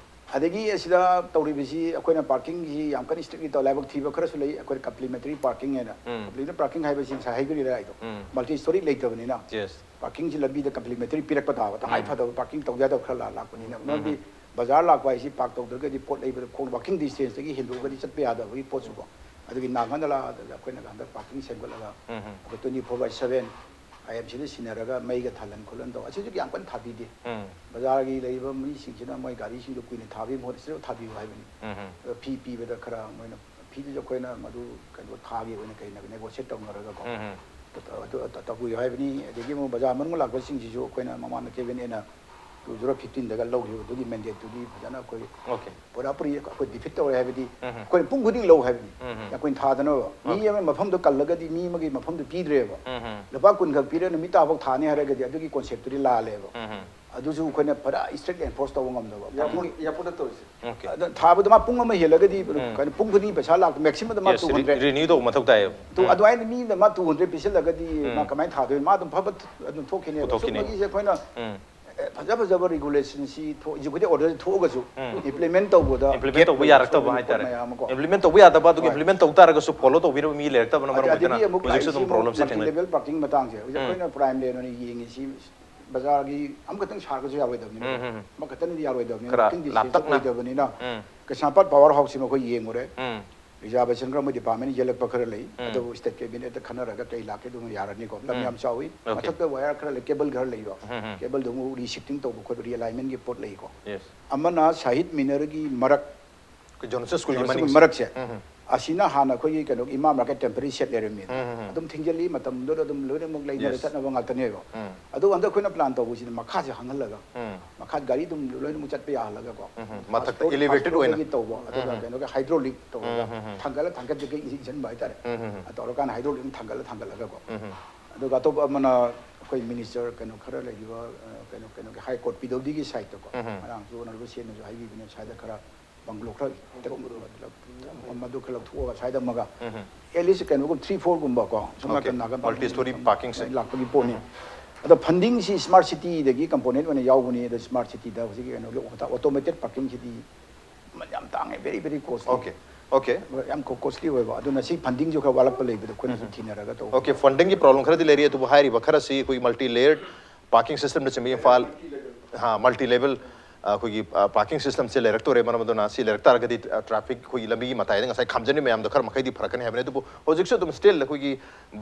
ꯑꯗꯒꯤ ꯑꯁꯤꯗ ꯇꯧꯔꯤꯕꯁꯤ ꯑꯩꯈꯣꯏꯅ ꯄꯥꯔꯀꯤꯡꯁꯤ ꯌꯥꯝ ꯀꯟꯅ ꯏꯁꯇ꯭ꯔꯤꯛꯂꯤ ꯇꯧ, ꯂꯥꯏꯕꯛ ꯊꯤꯕ ꯈꯔꯁꯨ ꯂꯩ꯫ ꯑꯩꯈꯣꯏꯅ ꯀꯝꯄ꯭ꯂꯤꯃꯦꯟꯇꯔꯤ ꯄꯥꯔꯀꯤꯡ ꯍꯥꯏꯅ, ꯎꯝ. ꯀꯝꯄ꯭ꯂꯤꯃꯦꯟꯇꯔꯤ ꯄꯥꯔꯀꯤꯡ ꯍꯥꯏꯕꯁꯤ ꯉꯁꯥꯏ ꯍꯥꯏꯕꯤꯔꯤꯗ ꯑꯩꯗꯣ, ꯎꯝ. ꯃꯜꯇꯤ ꯏꯁꯇꯣꯔꯤ ꯂꯩꯇꯕꯅꯤꯅ Yes. ꯄꯥꯔꯀꯤꯡꯁꯤ ꯂꯝꯕꯤꯗ ꯀꯝꯄ꯭ꯂꯤꯃꯦꯟꯇꯔꯤ ꯄꯤꯔꯛꯄ ꯇꯥꯕ, ꯇꯉꯥꯏ ꯎꯝ. ꯐꯗꯕ ꯄꯥꯔꯀꯤꯡ ꯇꯧ ꯌꯥꯗꯕ ꯈꯔ ꯂꯥ- ꯂꯥꯛꯄꯅꯤꯅ꯫ ꯃꯔꯝꯗꯤ ꯕꯖꯥꯔ ꯂꯥꯛꯄ ꯍꯥꯏꯁꯤ ꯄꯥꯔꯛ ꯇꯧꯗ꯭ꯔꯒꯗꯤ ꯄꯣꯠ ꯂꯩꯕꯗ ꯈꯣꯡ ꯋꯥꯀꯤꯡ ꯗꯤꯁꯇꯦꯟꯁꯇꯒꯤ ꯍꯦꯟꯗꯣꯛꯑꯒꯗꯤ ꯆꯠꯄ ꯌꯥꯗꯕꯒꯤ ꯄꯣꯠꯁꯨꯀꯣ꯫ ꯑꯗꯨꯒꯤ ꯅꯥꯒꯥꯟꯗ ꯂꯥꯛꯑꯒ ꯑꯩꯈꯣꯏꯅ ꯍꯟꯗꯛ ꯄꯥꯔꯀꯤꯡ ꯁꯦꯝꯒꯠꯂꯒ ꯎꯝ, ꯎꯝ. ꯑꯩꯈꯣꯏ twenty four by seven I M C ꯗ ꯁꯤꯟꯅꯔꯒ ꯃꯩꯒ ꯊꯥꯜꯍꯟ ꯈꯣꯠꯍꯟ ꯇꯧ꯫ ꯑꯁꯤꯁꯨ ꯌꯥꯝ ꯀꯟꯅ ꯊꯥꯕꯤꯗꯦ꯫ ꯎꯝ. ꯕꯖꯥꯔꯒꯤ ꯂꯩꯔꯤꯕ ꯃꯤꯁꯤꯡꯁꯤꯅ ꯃꯣꯏ ꯒꯥꯔꯤꯁꯤꯡꯗꯣ ꯀꯨꯏꯅ ꯊꯥꯕꯒꯤ ꯃꯍꯨꯠꯇ ꯁꯤꯗ ꯊꯥꯕꯤꯌꯨ ꯍꯥꯏꯕꯅꯤ꯫ ꯎꯝ, ꯎꯝ. ꯑꯗꯣ ꯐꯤ ꯄꯤꯕꯗ ꯈꯔ ꯃꯣꯏꯅ, ꯐꯤꯗꯨꯁꯨ ꯑꯩꯈꯣꯏꯅ ꯃꯗꯨ ꯀꯩꯅꯣ ꯊꯥꯒꯤ ꯑꯣꯏꯅ ꯀꯩꯅ ꯅꯦꯒꯣꯁꯤꯌꯦꯠ ꯇꯧꯅꯔꯒꯀꯣ꯫ ꯎꯝ, ꯎꯝ. ꯑꯗꯨ ꯇ- ꯇꯧꯕꯤꯌꯨ ꯍꯥꯏꯕꯅꯤ꯫ ꯑꯗꯒꯤ ꯑꯃꯨꯛ ꯕꯖꯥꯔ ꯃꯅꯨꯡ ꯂꯥꯛꯄꯁꯤꯡꯁꯤꯁꯨ ꯑꯩꯈꯣꯏꯅ ꯃꯃꯥꯡꯗ ꯀꯦꯕꯤꯟ ꯑꯦꯅ two zero fifteen ꯗꯒ ꯂꯧꯈꯤꯕꯗꯨꯒꯤ ꯃꯦꯟꯗꯦꯠꯇꯨꯗꯤ ꯐꯖꯅ ꯑꯩꯈꯣꯏ Okay. ꯄꯨꯔꯥ ꯄꯨꯔꯤ ꯑꯩꯈꯣꯏ ꯗꯤꯐꯤꯠ ꯇꯧꯔꯦ ꯍꯥꯏꯕꯗꯤ ꯎꯝ, ꯎꯝ. ꯑꯩꯈꯣꯏꯅ ꯄꯨꯡ ꯈꯨꯗꯤꯡ ꯂꯧ ꯍꯥꯏꯕꯅꯤ꯫ ꯎꯝ, ꯎꯝ. ꯌꯥꯝ ꯀꯨꯏꯅ ꯊꯥꯗꯅꯕ꯫ ꯃꯤ Okay. ꯑꯃꯒꯤ ꯃꯐꯝꯗꯣ ꯀꯜꯂꯒꯗꯤ ꯃꯤ ꯑꯃꯒꯤ ꯃꯐꯝꯗꯣ ꯄꯤꯗ꯭ꯔꯦꯕ꯫ ꯎꯝ, ꯎꯝ. ꯂꯨꯄꯥ ꯀꯨꯟꯈꯛ ꯄꯤꯔꯒ ꯅꯨꯃꯤꯠ ꯇꯥꯐꯥꯎ ꯊꯥꯅꯤ ꯍꯥꯏꯔꯒꯗꯤ ꯑꯗꯨꯒꯤ ꯀꯣꯟꯁꯦꯞꯇꯨꯗꯤ ꯂꯥꯜꯂꯦꯕ꯫ ꯎꯝ, ꯎꯝ. ꯑꯗꯨꯁꯨ ꯑꯩꯈꯣꯏꯅ ꯐꯖꯅ ꯏꯁꯇ꯭ꯔꯤꯛ ꯑꯦꯟꯐꯣꯔꯁ ꯇꯧꯕ ꯉꯝꯗꯕ꯫ ꯌꯥꯄꯨꯗ ꯇꯧꯔꯤꯁꯦ꯫ Okay. ꯑꯗ ꯊꯥꯕꯗ ꯃꯥ ꯄꯨꯡ ꯑꯃ ꯍꯦꯜꯂꯒꯗꯤ ꯎꯝ. ꯀꯩꯅꯣ ꯄꯨꯡ ꯈꯨꯗꯤꯡꯒꯤ ꯄꯩꯁꯥ ꯂꯥꯛꯇ ꯃꯦꯛꯁꯤꯃꯝꯗ ꯃꯥ Yes, two re- hundred꯫ renew ꯇꯧꯕ ꯃꯊꯧ ꯇꯥꯏꯌꯦꯕ. ꯇꯨ- ꯎꯝ. ꯑꯗꯨꯃꯥꯏꯅ ꯃꯤꯅ ꯃꯥ two hundred ꯄꯤꯁꯤꯜꯂꯒꯗꯤ ꯃꯥ ꯎꯝ. ꯀꯃꯥꯏꯅ ꯊꯥꯗꯣꯏꯅꯣ? ꯃꯥ ꯑꯗꯨꯝ ꯐꯕ ꯑꯗꯨꯝ ꯊꯣꯛꯈꯤꯅꯦꯕ꯫ ꯄꯨꯊꯣꯛꯈꯤꯅꯤ. ꯁꯨꯝꯕꯒꯤꯁꯦ ꯑꯩꯈꯣꯏꯅ ꯎꯝ. ꯑꯦ, ꯐꯖ ꯐꯖꯕ ꯔꯤꯒꯨꯂꯦꯁꯟꯁꯤ ꯊꯣꯛ-, ꯑꯦꯛꯖꯤꯀ꯭ꯌꯨꯇꯤꯚ ꯑꯣꯔꯗꯔꯁꯤ ꯊꯣꯛꯑꯒꯁꯨ ꯎꯝ. ꯏꯝꯄ꯭ꯂꯤꯃꯦꯟ ꯇꯧꯕꯗ ꯏꯝꯄ꯭ꯂꯤꯃꯦꯟ ꯇꯧꯕ ꯌꯥꯔꯛꯇꯕ ꯍꯥꯏꯇꯥꯔꯦ. ꯃꯌꯥꯝ ꯑꯃꯀꯣ꯫ ꯏꯝꯄ꯭ꯂꯤꯃꯦꯟ ꯇꯧꯕ ꯌꯥꯗꯕ, ꯑꯗꯨꯒ ꯍꯣꯏ. ꯏꯝꯄ꯭ꯂꯤꯃꯦꯟ ꯇꯧ ꯇꯥꯔꯒꯁꯨ ꯐꯣꯂꯣ ꯇꯧꯕꯤꯔꯕ ꯃꯤ ꯂꯩꯔꯛꯇꯕꯅ ꯃꯔꯝ ꯑꯗꯒꯤ ꯑꯣꯏꯗꯅ ꯑꯃꯨꯛ ꯍꯧꯖꯤꯛꯁꯨ ꯑꯗꯨꯝ ꯑꯩꯁꯤ ꯄ꯭ꯔꯣꯕ꯭ꯂꯦꯝꯁꯦ ꯃꯜꯇꯤ ꯊꯦꯡꯅꯩ. ꯂꯦꯚꯦꯜ ꯄꯥꯔꯀꯤꯡ ꯃꯇꯥꯡꯁꯦ ꯍꯧꯖꯤꯛ ꯎꯝ. ꯑꯩꯈꯣꯏꯅ ꯄ꯭ꯔꯥꯏꯝ ꯂꯦꯟ ꯑꯣꯏꯅ ꯌꯦꯡꯉꯤꯁꯤ ꯕꯖꯥꯔꯒꯤ ꯑꯃꯈꯛꯇꯪ ꯁꯥꯔꯒꯁꯨ ꯌꯥꯔꯣꯏꯗꯕꯅꯤꯅ, ꯎꯝ, ꯎꯝ, ꯎꯝ꯫ ꯑꯃꯈꯛꯇꯅꯗꯤ ꯌꯥꯔꯣꯏꯗꯕꯅꯤꯅ, ꯈꯔ ꯋꯥꯀꯤꯡ ꯗꯤꯁꯇꯦꯟꯁ ꯂꯥꯞꯇꯛꯅ꯫ ꯑꯣꯏꯗꯕꯅꯤꯅ, ꯎꯝ, ꯀꯩꯁꯥꯝꯄꯥꯠ ꯄꯥꯋꯔ ꯍꯥꯎꯁꯁꯤꯃ ꯑꯩꯈꯣꯏ ꯌꯦꯡꯉꯨꯔꯦ꯫ ꯎꯝ, ꯔꯤꯖꯥꯔꯕꯦꯁꯟ ꯈꯔ ꯃꯣꯏ ꯗꯤꯄꯥꯔꯠꯃꯦꯟꯅ ꯌꯦꯜꯂꯛꯄ ꯈꯔ ꯂꯩ, ꯎꯝ꯫ ꯑꯗꯨꯕꯨ ꯁ꯭ꯇꯦꯠ ꯀꯦꯕꯤꯅꯦꯠꯇ ꯈꯟꯅꯔꯒ ꯀꯩ ꯂꯥꯛꯀꯦ ꯑꯗꯨꯝ ꯌꯥꯔꯅꯤꯀꯣ꯫ ꯂꯝ ꯎꯝ꯫ ꯌꯥꯝ ꯆꯥꯎꯏ, Okay. ꯃꯊꯛꯇ ꯋꯥꯌꯔ ꯈꯔ ꯂꯩ, ꯀꯦꯕꯜ ꯈꯔ ꯂꯩꯕ, ꯎꯝ, ꯎꯝ꯫ ꯀꯦꯕꯜꯗꯨ ꯑꯃꯨꯛ ꯔꯤꯁꯤꯐꯇꯤꯡ ꯇꯧꯕ ꯈꯣꯠꯄ, ꯔꯤꯑꯦꯂꯥꯏꯟꯃꯦꯟꯒꯤ ꯄꯣꯠ ꯂꯩꯀꯣ꯫ Yes. ꯑꯃꯅ ꯁꯍꯤꯗ ꯃꯤꯅꯔꯒꯤ ꯃꯔꯛ, ꯑꯩꯈꯣꯏ ꯖꯣꯟꯁꯟ ꯁ꯭ꯀꯨꯜꯒꯤ ꯖꯣꯟꯁꯟ ꯃꯅꯤꯡꯁꯦ꯫ ꯃꯔꯛꯁꯦ, ꯎꯝ, ꯎꯝ꯫ ꯑꯁꯤꯅ ꯍꯥꯟꯅ ꯑꯩꯈꯣꯏꯒꯤ ꯀꯩꯅꯣꯒꯤ ꯏꯃꯥ ꯃꯥꯔꯀꯦꯠ ꯇꯦꯝꯄꯔꯔꯤ ꯁꯦꯠ ꯂꯩꯔꯝꯃꯤ꯫ ꯎꯝ, ꯎꯝ, ꯎꯝ꯫ ꯑꯗꯨꯝ ꯊꯤꯡꯖꯤꯜꯂꯤ, ꯃꯇꯝꯗꯨꯗ ꯑꯗꯨꯝ ꯂꯣꯏꯅꯃꯛ ꯂꯩꯅꯔ Yes. ꯆꯠꯅꯕ ꯉꯥꯛꯇꯅꯦꯕ꯫ ꯎꯝ꯫ ꯑꯗꯨ ꯍꯟꯗꯛ ꯑꯩꯈꯣꯏꯅ ꯄ꯭ꯂꯥꯟ ꯇꯧꯕꯁꯤꯅ ꯃꯈꯥꯁꯦ ꯍꯥꯡꯍꯜꯂꯒ, ꯎꯝ꯫ ꯃꯈꯥ ꯒꯥꯔꯤ ꯑꯗꯨꯝ ꯂꯣꯏꯅꯃꯛ ꯆꯠꯄ ꯌꯥꯍꯜꯂꯒꯀꯣ꯫ ꯎꯝ, ꯎꯝ꯫ First ꯃꯊꯛꯇ floor, elevated first floor ꯑꯣꯏꯅ꯫ ꯗꯒꯤ ꯇꯧꯕ, ꯑꯗꯨꯒ ꯎꯝ, ꯎꯝ꯫ ꯀꯩꯅꯣꯒꯤ ꯍꯥꯏꯗ꯭ꯔꯣꯂꯤꯛ ꯇꯧꯔꯒ ꯎꯝ, ꯎꯝ, ꯎꯝ꯫ ꯊꯥꯡꯒꯠꯂ ꯊꯥꯡꯒꯠꯆꯒꯦ ꯏꯟꯖꯤꯟꯕ ꯍꯥꯏꯇꯥꯔꯦ꯫ ꯎꯝ, ꯎꯝ, ꯎꯝ꯫ ꯑ, ꯇꯧꯔꯀꯥꯟꯗ ꯍꯥꯏꯗ꯭ꯔꯣꯂꯤꯛ ꯑꯃ ꯊꯥꯡꯒꯠꯂ ꯊꯥꯡꯒꯠꯂꯒꯀꯣ꯫ ꯎꯝ, ꯎꯝ꯫ ꯑꯗꯨꯒ ꯑꯇꯣꯞꯄ ꯑꯃꯅ ꯑꯩꯈꯣꯏ ꯃꯤꯅꯤꯁꯇꯔ ꯀꯩꯅꯣ ꯈꯔ ꯂꯩꯔꯤꯕ, ꯑ, ꯀꯩꯅꯣ, ꯀꯩꯅꯣꯒꯤ ꯍꯥꯏ ꯀꯣꯔꯠ ꯄꯤ ꯗꯕ꯭ꯂꯤꯎ ꯗꯤꯒꯤ ꯁꯥꯏꯠꯇꯀꯣ꯫ ꯎꯝ, ꯎꯝ꯫ ꯉꯔꯥꯡꯁꯨ ꯑꯣꯅꯔꯦꯕꯜ ꯁꯤ ꯑꯦꯝꯅꯁꯨ ꯍꯥꯏꯕꯤꯕꯅꯦ, ꯁ꯭ꯋꯥꯏꯗ ꯈꯔ ꯕꯪꯒ꯭ꯂꯣ ꯈꯔ, ꯃꯗꯨ ꯈꯔ ꯂꯧꯊꯣꯛꯑꯒ ꯁ꯭ꯋꯥꯏꯗ ꯑꯃꯒ, ꯎꯝ, ꯎꯝ꯫ at least ꯀꯩꯅꯣꯒꯨꯝꯕ three four ꯒꯨꯝꯕꯀꯣ, ꯁꯣꯝ Okay. ꯅꯥꯀꯟ ꯅꯥꯀꯟ Multi story parking ꯁꯦ꯫ ꯂꯥꯛꯄꯒꯤ ꯄꯣꯠꯅꯤ꯫ ꯑꯗꯣ ꯐꯟꯗꯤꯡꯁꯤ ꯁ꯭ꯃꯥꯔꯠ ꯁꯤꯇꯤꯗꯒꯤ ꯀꯝꯄꯣꯅꯦꯟ ꯑꯣꯏꯅ ꯌꯥꯎꯕꯅꯤ꯫ ꯑꯗꯣ ꯁ꯭ꯃꯥꯔꯠ ꯁꯤꯇꯤꯗ ꯍꯧꯖꯤꯛꯀꯤ ꯀꯩꯅꯣ ꯑꯣꯇꯣꯃꯦꯇꯦꯠ ꯄꯥꯔꯀꯤꯡꯁꯤꯗꯤ ꯃꯃꯜ ꯌꯥꯝ ꯇꯥꯡꯉꯦ, very very costly꯫ Okay, okay꯫ ꯌꯥꯝ ꯀꯣ-, costly ꯑꯣꯏꯕ꯫ ꯑꯗꯨꯅ ꯁꯤ ꯐꯟꯗꯤꯡꯁꯨ ꯈꯔ ꯋꯥꯠꯂꯛꯄ ꯂꯩꯕꯗꯣ ꯑꯩꯈꯣꯏꯅꯁꯨ ꯊꯤꯅꯔꯒ ꯇꯧꯕ꯫ Okay, funding ꯒꯤ problem ꯈꯔꯗꯤ ꯂꯩꯔꯤ, ꯑꯗꯨꯕꯨ ꯍꯥꯏꯔꯤꯕ ꯈꯔꯁꯤ ꯑꯩꯈꯣꯏ multi layered parking system ꯅꯆꯤꯡꯕ ꯏꯝꯐꯥꯜ, ꯍꯥ, multi level, ꯑ, ꯑꯩꯈꯣꯏꯒꯤ, ꯑ, parking system ꯁꯦ ꯂꯩꯔꯛꯇꯣꯔꯦ꯫ ꯃꯔꯝ ꯑꯗꯨꯅ ꯁꯤ ꯂꯩꯔꯛ ꯇꯥꯔꯒꯗꯤ, ꯑ, traffic ꯑꯩꯈꯣꯏꯒꯤ ꯂꯝꯕꯤꯒꯤ ꯃꯇꯥꯏꯗ ꯉꯁꯥꯏ ꯈꯥꯝꯖꯟꯕ ꯃꯌꯥꯝꯗꯣ ꯈꯔ ꯃꯈꯩꯗꯤ ꯐꯔꯛꯀꯅꯤ ꯍꯥꯏꯕꯅꯤ꯫ ꯑꯗꯨꯕꯨ ꯍꯧꯖꯤꯛꯁꯨ ꯑꯗꯨꯝ still ꯑꯩꯈꯣꯏꯒꯤ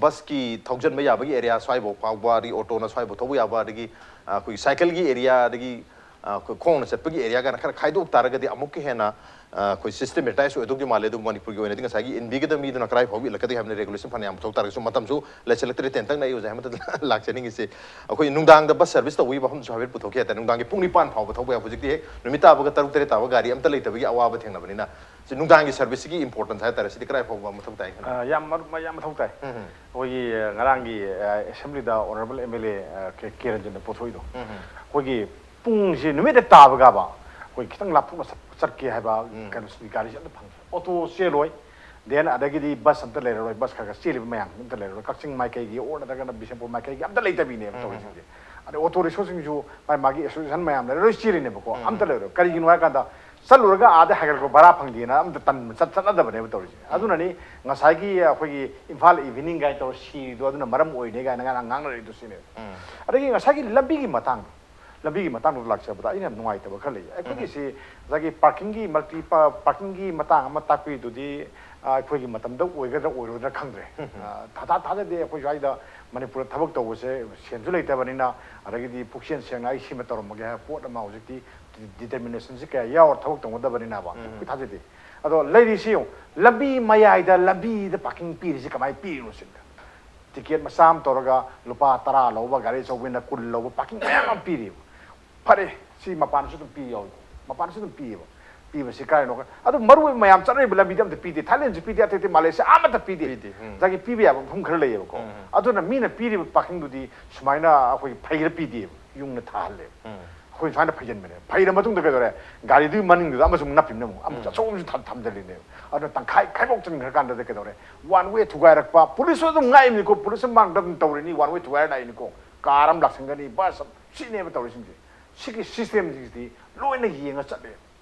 ꯕꯁꯀꯤ ꯊꯧꯖꯟꯕ ꯌꯥꯕꯒꯤ area ꯁ꯭ꯋꯥꯏꯐꯥꯎ ꯐꯥꯎꯕ, ꯑꯗꯒꯤ ꯑꯣꯇꯣꯅ ꯁ꯭ꯋꯥꯏꯐꯥꯎ ꯊꯧꯕ ꯌꯥꯕ, ꯑꯗꯒꯤ, ꯑ, ꯑꯩꯈꯣꯏꯒꯤ ꯁꯥꯏꯀꯜꯒꯤ area, ꯑꯗꯒꯤ, ꯑ, ꯑꯩꯈꯣꯏ ꯈꯣꯡꯅ ꯆꯠꯄꯒꯤ area ꯀꯥꯏꯅ ꯈꯔ ꯈꯥꯏꯗꯣꯛ ꯇꯥꯔꯒꯗꯤ ꯑꯃꯨꯛꯀ ꯍꯦꯟꯅ, ꯑ, ꯑꯩꯈꯣꯏ systematised ꯑꯣꯏꯗꯧꯗꯤ ꯃꯥꯜꯂꯦ꯫ ꯑꯗꯨꯕꯨ ꯃꯅꯤꯄꯨꯔꯒꯤ ꯑꯣꯏꯅꯗꯤ ꯉꯁꯥꯏꯒꯤ ꯏꯟꯕꯤꯒꯗꯕ ꯃꯤꯗꯨꯅ ꯀꯗꯥꯏ ꯐꯥꯎꯕ ꯏꯜꯂꯛꯀꯗꯒꯦ ꯍꯥꯏꯕꯅ regulation ꯐꯅꯌꯥꯝ ꯄꯨꯊꯣꯛ ꯇꯥꯔꯒꯁꯨ ꯃꯇꯝꯁꯨ ꯂꯩꯁꯤꯜꯂꯛꯇ꯭ꯔꯦ꯫ ꯇꯦꯟꯇꯛꯅ ꯑꯩ ꯑꯣꯖꯥ ꯑꯃꯗ ꯂꯥꯛꯆꯅꯤꯡꯉꯤꯁꯦ, ꯑꯩꯈꯣꯏ ꯅꯨꯡꯗꯥꯡꯗ bus service ꯇꯧꯕꯒꯤ ꯋꯥꯐꯝꯁꯨ ꯍꯥꯏꯐꯦꯠ ꯄꯨꯊꯣꯛꯈꯤ ꯍꯥꯏꯇꯥꯔꯦ꯫ ꯅꯨꯡꯗꯥꯡꯒꯤ ꯄꯨꯡ ꯅꯤꯄꯥꯟ ꯐꯥꯎꯕ ꯊꯧꯕ ꯌꯥꯕ, ꯍꯧꯖꯤꯛꯇꯤ ꯍꯦꯛ ꯅꯨꯃꯤꯠ ꯇꯥꯕꯒ ꯇꯔꯨꯛ ꯇꯔꯦꯠ ꯇꯥꯕ ꯒꯥꯔꯤ ꯑꯝꯇ ꯂꯩꯇꯕꯒꯤ ꯑꯋꯥꯕ ꯊꯦꯡꯅꯕꯅꯤꯅ, ꯁꯤ ꯅꯨꯡꯗꯥꯡꯒꯤ service ꯁꯤꯒꯤ importance ꯍꯥꯏꯇꯥꯔꯦ, ꯁꯤꯗꯤ ꯀꯗꯥꯏ ꯐꯥꯎꯕ ꯃꯊꯧ ꯇꯥꯏ ꯈꯟꯕ? ꯑ, ꯌꯥꯝ ꯃꯔꯨ-, ꯌꯥꯝ ꯃꯊꯧ ꯇꯥꯏ꯫ ꯎꯝ, ꯎꯝ꯫ ꯑꯩꯈꯣꯏꯒꯤ, ꯑ, ꯉꯔꯥꯡꯒꯤ, ꯑ, assembly the honourable M L A, ꯑ, ꯀꯦ, ꯀꯦ ꯔꯟꯖꯟꯅ ꯄꯨꯊꯣꯛꯏꯗꯣ꯫ ꯎꯝ, ꯎꯝ꯫ ꯑꯩꯈꯣꯏꯒꯤ ꯄꯨꯡꯁꯤ ꯅꯨꯃꯤꯠ ꯍꯦꯛ ꯇꯥꯕꯒꯕ ꯑꯩꯈꯣꯏ ꯈꯤꯇꯪ ꯂꯥꯞꯊꯣꯛꯅ ꯆꯠ-, ꯆꯠꯀꯦ ꯍꯥꯏꯕ ꯎꯝ꯫ ꯀꯩꯅꯣꯁꯤꯗꯤ ꯒꯥꯔꯤꯁꯤ ꯑꯝꯇ ꯐꯪꯗ꯭ꯔꯦ꯫ ꯑꯣꯇꯣ ꯆꯦꯜꯂꯣꯏ, then ꯑꯗꯒꯤꯗꯤ ꯕꯁ ꯑꯝꯇ ꯂꯩꯔꯔꯣꯏ, ꯕꯁ ꯈꯔ ꯈꯔ ꯆꯦꯜꯂꯤꯕ ꯃꯌꯥꯝꯁꯤ ꯑꯝꯇ ꯂꯩꯔꯔꯣꯏ꯫ ꯀꯛꯆꯤꯡ ꯃꯥꯏꯀꯩꯒꯤ ꯑꯣꯔ ꯅꯠꯇ꯭ꯔꯒꯅ ꯕꯤꯁꯦꯝꯄꯨꯔ ꯃꯥꯏꯀꯩꯒꯤ ꯑꯝꯇ ꯂꯩꯇꯕꯤꯅꯦꯕ ꯎꯝ, ꯇꯧꯔꯤꯁꯤꯡꯁꯦ꯫ ꯑꯗꯩ ꯑꯣꯇꯣ ꯔꯤꯛꯁꯣꯁꯤꯡꯁꯨ ꯃꯥꯒꯤ ꯃꯥꯒꯤ association ꯃꯌꯥꯝ ꯂꯩꯔ ꯂꯣꯏ ꯆꯦꯜꯂꯤꯅꯦꯕꯀꯣ꯫ ꯎꯝ, ꯑꯝꯇ ꯎꯝ꯫ ꯂꯩꯔꯔꯣꯏ꯫ ꯀꯔꯤꯒꯤꯅꯣ ꯍꯥꯏ ꯀꯥꯟꯗ ꯆꯠꯂꯨꯔꯒ ꯑꯥꯗ ꯍꯥꯏꯒꯠꯂꯛꯄ ꯚꯔꯥ ꯐꯪꯗꯦꯅ ꯑꯝꯇ ꯇꯟꯕ ꯆꯠ ꯆꯠꯅꯗꯕꯅꯦꯕ ꯇꯧꯔꯤꯁꯦ꯫ ꯑꯗꯨꯅꯅꯤ ꯉꯁꯥꯏꯒꯤ ꯑꯩꯈꯣꯏꯒꯤ ꯏꯝꯐꯥꯜ ꯏꯚꯤꯅꯤꯡ ꯀꯥꯏꯅ ꯇꯧꯔ ꯁꯤꯔꯤꯗꯣ, ꯑꯗꯨꯅ ꯃꯔꯝ ꯑꯣꯏꯔꯤꯅꯦ ꯀꯥꯏꯅ ꯉꯔꯥꯡ ꯉꯥꯡꯅꯔꯛꯏꯗꯣ ꯁꯤꯅꯦꯕ꯫ ꯑꯗꯒꯤ ꯉꯁꯥꯏꯒꯤ ꯂꯝꯕꯤꯒꯤ ꯃꯇꯥꯡꯗꯣ, ꯂꯝꯕꯤꯒꯤ ꯃꯇꯥꯡꯗ ꯂꯥꯛꯆꯕꯗ ꯑꯩꯅ ꯌꯥꯝ ꯅꯨꯡꯉꯥꯏꯇꯕ ꯈꯔ ꯂꯩ꯫ ꯑꯩꯈꯣꯏꯒꯤꯁꯤ ꯉꯁꯥꯏꯒꯤ ꯄꯥꯔꯀꯤꯡꯒꯤ ꯃꯜꯇꯤ ꯄꯥꯔꯀꯤꯡꯒꯤ ꯃꯇꯥꯡ ꯑꯃ ꯇꯥꯛꯄꯤꯗꯨꯗꯤ, ꯑ, ꯑꯩꯈꯣꯏꯒꯤ ꯃꯇꯝꯗ ꯑꯣꯏꯒꯗ꯭ꯔꯥ ꯑꯣꯏꯔꯣꯏꯗ꯭ꯔꯥ ꯈꯪꯗ꯭ꯔꯦ꯫ ꯑ, ꯊꯥ ꯊꯥ ꯊꯥꯖꯗꯦ꯫ ꯑꯩꯈꯣꯏ ꯁ꯭ꯋꯥꯏꯗ ꯃꯅꯤꯄꯨꯔꯗ ꯊꯕꯛ ꯇꯧꯕꯁꯦ ꯁꯦꯟꯁꯨ ꯂꯩꯇꯕꯅꯤꯅ, ꯑꯗꯒꯤꯗꯤ ꯄꯨꯛꯆꯦꯜ ꯁꯦꯡꯅ ꯑꯩ ꯁꯤꯃ ꯇꯧꯔꯝꯃꯒꯦ ꯍꯥꯏꯕ ꯄꯣꯠ ꯑꯃ ꯍꯧꯖꯤꯛꯇꯤ ꯗꯤꯇꯔꯃꯤꯅꯦꯁꯟꯁꯤ ꯀꯌꯥ ꯌꯥꯎꯔ ꯊꯕꯛ ꯇꯧꯅꯗꯕꯅꯤꯅꯕ꯫ ꯑꯩꯈꯣꯏ ꯊꯥꯖꯗꯦ꯫ ꯑꯗꯣ ꯂꯩꯔꯤꯁꯤ ꯌꯦꯡꯉꯨ, ꯂꯝꯕꯤ ꯃꯌꯥꯏꯗ ꯂꯝꯕꯤꯗ ꯄꯥꯔꯀꯤꯡ ꯄꯤꯔꯤꯁꯤ ꯀꯃꯥꯏꯅ ꯄꯤꯔꯤꯅꯣ ꯁꯤꯅꯤ꯫ ꯇꯤꯀꯦꯠ ꯃꯆꯥ ꯑꯃ ꯇꯧꯔꯒ ꯂꯨꯄꯥ ꯇꯔꯥ ꯂꯧꯕ, ꯒꯥꯔꯤ ꯑꯆꯧꯕꯅ ꯀꯨꯟ ꯂꯧꯕ ꯄꯥꯔꯀꯤꯡ ꯃꯌꯥꯝ ꯑꯃ ꯄꯤꯔꯤꯕ꯫ ꯐꯔꯦ, ꯁꯤ ꯃꯄꯥꯟꯗꯁꯨ ꯑꯗꯨꯝ ꯄꯤ ꯌꯥꯎꯏꯀꯣ, ꯃꯄꯥꯟꯗꯁꯨ ꯑꯗꯨꯝ ꯄꯤꯌꯦꯕ꯫ ꯄꯤꯕꯁꯤ ꯀꯥꯏꯅꯣ? ꯑꯗꯨ ꯃꯔꯨ ꯑꯣꯏꯕ ꯃꯌꯥꯝ ꯆꯠꯅꯔꯤꯕ ꯂꯝꯕꯤꯗ ꯑꯝꯇ ꯄꯤꯗꯦ꯫ ꯊꯥꯏꯂꯦꯟꯁꯨ ꯄꯤꯗꯦ, ꯑꯇꯩ ꯑꯇꯩ ꯃꯥꯂꯦꯁꯤꯌꯥ ꯑꯃꯠꯇ ꯄꯤꯗꯦ꯫ ꯄꯤꯗꯦ, ꯎꯝ꯫ ꯉꯁꯥꯏꯒꯤ ꯄꯤꯕ ꯌꯥꯕ ꯃꯐꯝ ꯈꯔ ꯂꯩꯌꯦꯕꯀꯣ꯫ ꯎꯝ꯫ ꯑꯗꯨꯅ ꯃꯤꯅ ꯄꯤꯔꯤꯕ ꯄꯥꯔꯀꯤꯡꯗꯨꯗꯤ ꯁꯨꯃꯥꯏꯅ ꯑꯩꯈꯣꯏꯒꯤ ꯐꯩꯔ ꯄꯤꯗꯦꯕ, ꯌꯨꯡꯅ ꯊꯥꯍꯜꯂꯦꯕ꯫ ꯎꯝ꯫ ꯑꯩꯈꯣꯏ ꯁꯨꯃꯥꯏꯅ ꯐꯩꯖꯤꯟꯕꯅꯦ꯫ ꯐꯩꯔ ꯃꯇꯨꯡꯗ ꯀꯩꯗꯧꯔꯦ? ꯒꯥꯔꯤꯗꯨꯒꯤ ꯃꯅꯤꯡꯗꯨꯗ ꯑꯃꯁꯨ ꯑꯃꯨꯛ ꯅꯞꯄꯤꯕꯅꯦ, ꯑꯃꯨꯛ ꯑꯃꯨꯛ ꯎꯝ꯫ ꯑꯆꯧꯕ ꯑꯃꯁꯨ ꯊꯝ-, ꯊꯝꯖꯤꯜꯂꯤꯅꯦꯕ꯫ ꯑꯗꯨꯅ ꯇꯪꯈꯥꯏ ꯈꯥꯏꯕꯣꯛ ꯆꯟꯈ꯭ꯔꯀꯥꯟꯗꯗ ꯀꯩꯗꯧꯔꯦ? ꯋꯥꯟ ꯋꯦ ꯊꯨꯒꯥꯏꯔꯛꯄ꯫ ꯄꯨꯂꯤꯁꯁꯨ ꯑꯗꯨꯝ ꯉꯥꯛꯏꯕꯅꯤꯀꯣ, ꯄꯨꯂꯤꯁꯁꯨ ꯃꯥꯡꯗ ꯑꯗꯨꯝ ꯇꯧꯔꯤꯅꯤ, ꯋꯥꯟ ꯋꯦ ꯊꯨꯒꯥꯏꯔ ꯂꯥꯛꯏꯅꯤꯀꯣ꯫ ꯀꯥꯔ ꯑꯃ ꯂꯥꯛꯁꯟꯒꯅꯤ, ꯕꯁ ꯑꯃ, ꯁꯤꯅꯦꯕ ꯇꯧꯔꯤꯁꯤꯡꯁꯦ꯫ ꯁꯤꯒꯤ ꯁꯤꯁꯇꯦꯝꯁꯤꯡꯁꯤꯗꯤ ꯂꯣꯏꯅ ꯌꯦꯡꯉ ꯆꯠꯂꯦ꯫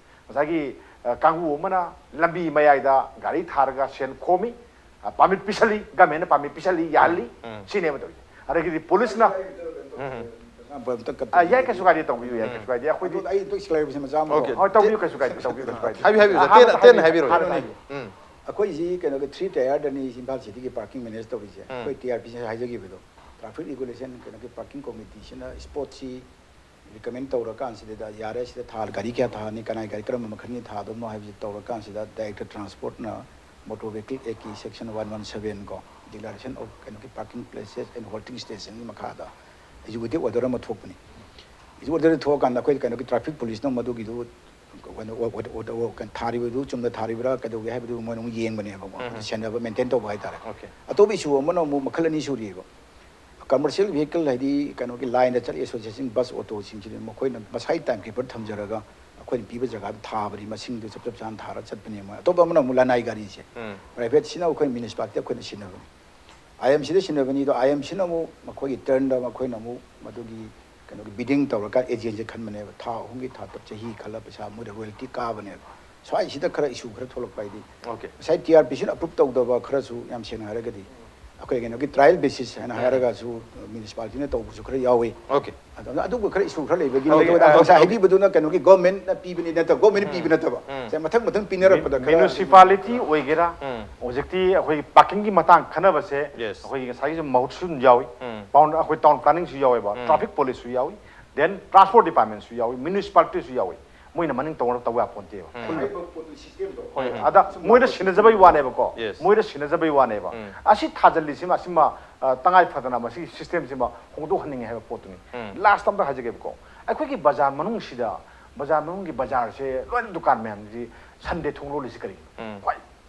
ꯉꯁꯥꯏꯒꯤ, ꯑ, ꯀꯥꯡꯕꯨ ꯑꯃꯅ ꯂꯝꯕꯤ ꯃꯌꯥꯏꯗ ꯒꯥꯔꯤ ꯊꯥꯔꯒ ꯁꯦꯟ ꯈꯣꯝꯃꯤ, ꯑ, ꯄꯥꯔꯃꯤꯠ ꯄꯤꯁꯜꯂꯤ, ꯒꯃꯦꯟꯅ ꯄꯥꯔꯃꯤꯠ ꯄꯤꯁꯜꯂꯤ, ꯌꯥꯍꯜꯂꯤ, ꯎꯝ꯫ ꯁꯤꯅꯦꯕ ꯇꯧꯔꯤꯁꯦ꯫ ꯑꯗꯒꯤꯗꯤ ꯄꯨꯂꯤꯁꯅ, ꯑꯝꯇ ꯀꯠ-, ꯑ, ꯌꯥꯏ, ꯀꯩꯁꯨ ꯀꯥꯏꯗꯦ, ꯇꯧꯕꯤꯌꯨ, ꯌꯥꯏ, ꯎꯝ꯫ ꯀꯩꯁꯨ ꯀꯥꯏꯗꯦ꯫ ꯑꯩꯈꯣꯏꯗꯤ ꯑꯗꯣ ꯑꯩ ꯑꯝꯇ clarify ꯃꯆꯥ ꯑꯃ ꯑꯣꯀꯦ꯫ ꯀꯣ꯫ ꯍꯣꯏ, ꯇꯧꯕꯤꯌꯨ, ꯀꯩꯁꯨ ꯀꯥꯏꯗꯦ, ꯇꯧꯕꯤꯌꯨ, ꯀꯩꯁꯨ ꯀꯥꯏꯗꯦ꯫ ꯍꯥꯏꯕꯤꯌꯨ, ꯍꯥꯏꯕꯤꯌꯨ, ꯁꯥꯔ, ꯇꯦꯟꯅ, ꯍꯥꯟꯅ ꯇꯦꯟꯅ ꯍꯥꯏꯕꯤꯌꯨ꯫ ꯍꯥꯏꯕꯤꯔꯣ, ꯍꯥꯟꯅ ꯍꯥꯏꯕꯤꯌꯨ꯫ ꯍꯥꯏꯕꯤꯌꯨ꯫ ꯎꯝ꯫ ꯑꯩꯈꯣꯏꯁꯤ ꯀꯩꯅꯣꯒꯤ three tier ꯗꯅꯤ ꯏꯝꯐꯥꯜ ꯁꯤꯇꯤꯒꯤ ꯄꯥꯔꯀꯤꯡ ꯃꯦꯅꯦꯖ ꯇꯧꯔꯤꯁꯦ꯫ ꯎꯝ꯫ ꯑꯩꯈꯣꯏ ꯇꯤ ꯑꯥꯔ ꯄꯤ ꯁꯤ ꯍꯥꯏꯖꯈꯤꯕꯗꯣ, ꯇ꯭ꯔꯥꯐꯤꯛ ꯔꯤꯒꯨꯂꯦꯁꯟ ꯀꯩꯅꯣꯒꯤ ꯄꯥꯔꯀꯤꯡ ꯀꯣꯃꯤꯇꯤꯁꯤꯅ ꯁ꯭ꯄꯣꯠꯁꯤ ꯔꯤꯀꯃꯦꯟ ꯇꯧꯔꯀꯥꯟꯁꯤꯗ, ꯌꯥꯔꯦ, ꯁꯤꯗ ꯊꯥ-, ꯒꯥꯔꯤ ꯀꯌꯥ ꯊꯥꯅꯤ, ꯀꯅꯥꯏ ꯒꯥꯔꯤ ꯀꯔꯝꯕ ꯃꯈꯜꯒꯤ ꯊꯥꯗꯧꯅꯣ ꯍꯥꯏꯕꯁꯤ ꯇꯧꯔꯀꯥꯟꯁꯤꯗ, ꯗꯥꯏꯔꯦꯛꯇꯔ ꯇ꯭ꯔꯥꯟꯁꯄꯣꯔꯠꯅ ꯃꯣꯇꯣꯔ ꯚꯦꯍꯤꯀꯜ ꯑꯦꯛꯀꯤ ꯁꯦꯛꯁꯟ ꯋꯥꯟ ꯋꯥꯟ ꯁꯚꯦꯟ ꯀꯣ, Declaration of ꯀꯩꯅꯣꯒꯤ Parking Places and Halting Stationꯒꯤ ꯃꯈꯥꯗ ꯑꯦꯛꯖꯤꯀ꯭ꯌꯨꯇꯤꯚ ꯑꯣꯔꯗꯔ ꯑꯃ ꯊꯣꯛꯄꯅꯤ꯫ ꯑꯦꯛꯖꯤꯀ꯭ꯌꯨꯇꯤꯚ ꯑꯣꯔꯗꯔ ꯊꯣꯛꯑꯀꯥꯟꯗ ꯑꯩꯈꯣꯏ ꯀꯩꯅꯣꯒꯤ ꯇ꯭ꯔꯥꯐꯤꯛ ꯄꯨꯂꯤꯁꯅ ꯃꯗꯨꯒꯤꯗꯨ ꯀꯩꯅꯣ, ꯑꯣ-, ꯑꯣ-, ꯑꯣ-, ꯑꯣ-, ꯀꯩꯅꯣ ꯊꯥꯔꯤꯕꯗꯨ ꯆꯨꯝꯅ ꯊꯥꯔꯤꯕ꯭ꯔꯥ ꯀꯩꯗꯧꯒꯦ ꯍꯥꯏꯕꯗꯨ ꯃꯣꯏꯅ ꯑꯃꯨꯛ ꯌꯦꯡꯕꯅꯦꯕꯀꯣ꯫ ꯎꯝ꯫ ꯁꯦꯟꯅꯕ, ꯃꯦꯟꯇꯦꯟ ꯇꯧꯕ ꯍꯥꯏꯇꯥꯔꯦ꯫ ꯑꯣꯀꯦ꯫ ꯑꯇꯣꯞꯄ ꯏꯁꯨ ꯑꯃꯅ ꯑꯃꯨꯛ ꯃꯈꯜ ꯑꯅꯤ ꯁꯨꯔꯤꯑꯕ꯫ ꯀꯃꯔꯁꯤꯌꯦꯜ ꯚꯤꯍꯤꯀꯜ ꯍꯥꯏꯗꯤ ꯀꯩꯅꯣꯒꯤ ꯂꯥꯏꯟꯗ ꯆꯠꯂꯤ ꯑꯦꯁꯣꯁꯤꯌꯦꯁꯟ ꯕꯁ ꯑꯣꯇꯣꯁꯤꯡꯁꯤꯗꯤ ꯃꯈꯣꯏꯅ ꯃꯁꯥꯒꯤ ꯇꯥꯏꯝ ꯀꯤꯄꯔ ꯊꯝꯖꯔꯒ ꯑꯩꯈꯣꯏꯅ ꯄꯤꯕ ꯖꯒꯥꯗꯨ ꯊꯥꯕꯅꯤ, ꯃꯁꯤꯡꯗꯨ ꯆꯞ ꯆꯞ ꯆꯥꯅ ꯊꯥꯔꯒ ꯆꯠꯄꯅꯦ ꯃꯣꯏ꯫ ꯑꯇꯣꯞꯄ ꯑꯃꯅ ꯑꯃꯨꯛ ꯂꯅꯥꯏ ꯒꯥꯔꯤꯁꯦ꯫ ꯎꯝ꯫ ꯄ꯭ꯔꯥꯏꯚꯦꯠꯁꯤꯅ ꯑꯩꯈꯣꯏ ꯃ꯭ꯌꯨꯅꯤꯁꯤꯄꯥꯂꯤꯇꯤ ꯑꯩꯈꯣꯏꯅ ꯁꯤꯟꯅꯕꯅꯤ꯫ ꯑꯥꯏ ꯑꯦꯝ ꯁꯤꯗ ꯁꯤꯟꯅꯕꯅꯤ꯫ ꯑꯗꯣ ꯑꯥꯏ ꯑꯦꯝ ꯁꯤꯅ ꯑꯃꯨꯛ ꯃꯈꯣꯏꯒꯤ ꯇꯔꯟꯗ ꯃꯈꯣꯏꯅ ꯑꯃꯨꯛ ꯃꯗꯨꯒꯤ ꯀꯩꯅꯣꯒꯤ ꯕꯤꯗꯤꯡ ꯇꯧꯔꯀꯥꯟꯗ ꯑꯦꯖꯦꯟꯁꯤ ꯈꯟꯕꯅꯦꯕ, ꯊꯥ ꯑꯍꯨꯝꯒꯤ ꯊꯥ ꯇꯔꯨꯛ ꯆꯍꯤ ꯈꯜꯂ ꯄꯩꯁꯥ ꯃꯣꯏꯗ ꯔꯣꯌꯦꯜꯇꯤ ꯀꯥꯕꯅꯦꯕ꯫ ꯁ꯭ꯋꯥꯏꯁꯤꯗ ꯈꯔ ꯏꯁꯨ ꯈꯔ ꯊꯣꯛꯂꯛꯄ ꯍꯥꯏꯗꯤ ꯑꯣꯀꯦ ꯉꯁꯥꯏ ꯇꯤ ꯑꯥꯔ ꯄꯤꯁꯤꯅ ꯑꯦꯄ꯭ꯔꯨꯞ ꯇꯧꯗꯕ ꯈꯔꯁꯨ, ꯌꯥꯝ ꯁꯦꯡꯅ ꯍꯥꯏꯔꯒꯗꯤ ꯑꯩꯈꯣꯏ ꯀꯩꯅꯣꯒꯤ ꯇ꯭ꯔꯥꯏꯌꯦꯜ ꯕꯦꯁꯤꯁ ꯍꯥꯏꯅ ꯍꯥꯏꯔꯒꯁꯨ ꯃ꯭ꯌꯨꯅꯤꯁꯤꯄꯥꯂꯤꯇꯤꯅ ꯇꯧꯕꯁꯨ ꯈꯔ ꯌꯥꯎꯏ꯫ ꯑꯣꯀꯦ ꯑꯗꯨꯅ ꯑꯗꯨꯒ ꯈꯔ ꯏꯁꯨ ꯈꯔ ꯂꯩꯕꯒꯤ ꯑꯗꯒꯤ ꯅꯠꯇꯕ, ꯑꯗꯒꯤ ꯉꯁꯥꯏ ꯍꯥꯏꯕꯤꯕꯗꯨꯅ ꯀꯩꯅꯣꯒꯤ ꯒꯣꯔꯃꯦꯟꯅ ꯄꯤꯕꯅꯤ ꯅꯠꯇꯕ, ꯒꯣꯔꯃꯦꯟꯅ ꯄꯤꯕ ꯅꯠꯇꯕ, ꯉꯁꯥꯏ ꯃꯊꯪ ꯃꯊꯪ ꯄꯤꯅꯔꯛꯄꯗ ꯈꯔ ꯃ꯭ꯌꯨꯅꯤꯁꯤꯄꯥꯂꯤꯇꯤ ꯑꯣꯏꯒꯦꯔꯥ, ꯍꯧꯖꯤꯛꯇꯤ ꯑꯩꯈꯣꯏꯒꯤ ꯄꯥꯔꯀꯤꯡꯒꯤ ꯃꯇꯥꯡ ꯈꯟꯅꯕꯁꯦ Yes. ꯑꯩꯈꯣꯏꯒꯤ ꯉꯁꯥꯏꯒꯤꯁꯨ ꯃꯍꯨꯠꯁꯨ ꯑꯗꯨꯝ ꯌꯥꯎꯏ꯫ ꯎꯝ. ꯄꯥꯎꯟ ꯑꯩꯈꯣꯏ ꯇꯥꯎꯟ ꯄ꯭ꯂꯥꯅꯤꯡꯁꯨ ꯌꯥꯎꯋꯦꯕ, ꯇ꯭ꯔꯥꯐꯤꯛ ꯄꯣꯂꯤꯁꯁꯨ ꯌꯥꯎꯏ, ꯗꯦꯟ ꯇ꯭ꯔꯥꯟꯁꯄꯣꯔꯠ ꯗꯤꯄꯥꯔꯠꯃꯦꯟꯁꯨ ꯌꯥꯎꯏ, ꯃ꯭ꯌꯨꯅꯤꯁꯤꯄꯥꯂꯤꯇꯤꯁꯨ ꯌꯥꯎꯏ꯫ ꯃꯣꯏꯅ ꯃꯅꯤꯡ ꯇꯧꯅ ꯇꯧ ꯌꯥꯄꯣꯟꯇꯦꯕ꯫ ꯎꯝ. ꯍꯥꯏꯔꯤꯕ ꯄꯣꯠꯇꯨ ꯁꯤꯁꯇꯦꯝꯗꯣ ꯍꯣꯏ, ꯑꯗ ꯃꯣꯏꯗ ꯁꯤꯟꯅꯖꯕꯩ ꯋꯥꯅꯦꯕꯀꯣ꯫ Yes. ꯃꯣꯏꯗ ꯁꯤꯟꯅꯖꯕꯩ ꯋꯥꯅꯦꯕ꯫ ꯎꯝ. ꯑꯁꯤ ꯊꯥꯖꯤꯜꯂꯤꯁꯤꯃ, ꯑꯁꯤꯃ ꯑ, ꯇꯉꯥꯏ ꯐꯗꯅ ꯃꯁꯤꯒꯤ ꯁꯤꯁꯇꯦꯝꯁꯤꯃ ꯍꯣꯡꯗꯣꯛꯍꯟꯅꯤꯡꯉꯦ ꯍꯥꯏꯕ ꯄꯣꯠꯇꯨꯅꯤ꯫ ꯎꯝ. ꯂꯥꯁꯇ ꯑꯝꯇ ꯍꯥꯏꯖꯒꯦꯕꯀꯣ, ꯑꯩꯈꯣꯏꯒꯤ ꯕꯖꯥꯔ ꯃꯅꯨꯡꯁꯤꯗ, ꯕꯖꯥꯔ ꯃꯅꯨꯡꯒꯤ ꯕꯖꯥꯔꯁꯦ ꯂꯣꯏꯅ ꯗꯨꯀꯥꯟ ꯃꯌꯥꯝꯁꯤ ꯁꯟꯗꯦ ꯊꯣꯡ ꯂꯣꯜꯂꯤꯁꯤ ꯀꯔꯤꯒꯤꯅꯣ? ꯎꯝ. ꯍꯣꯏ,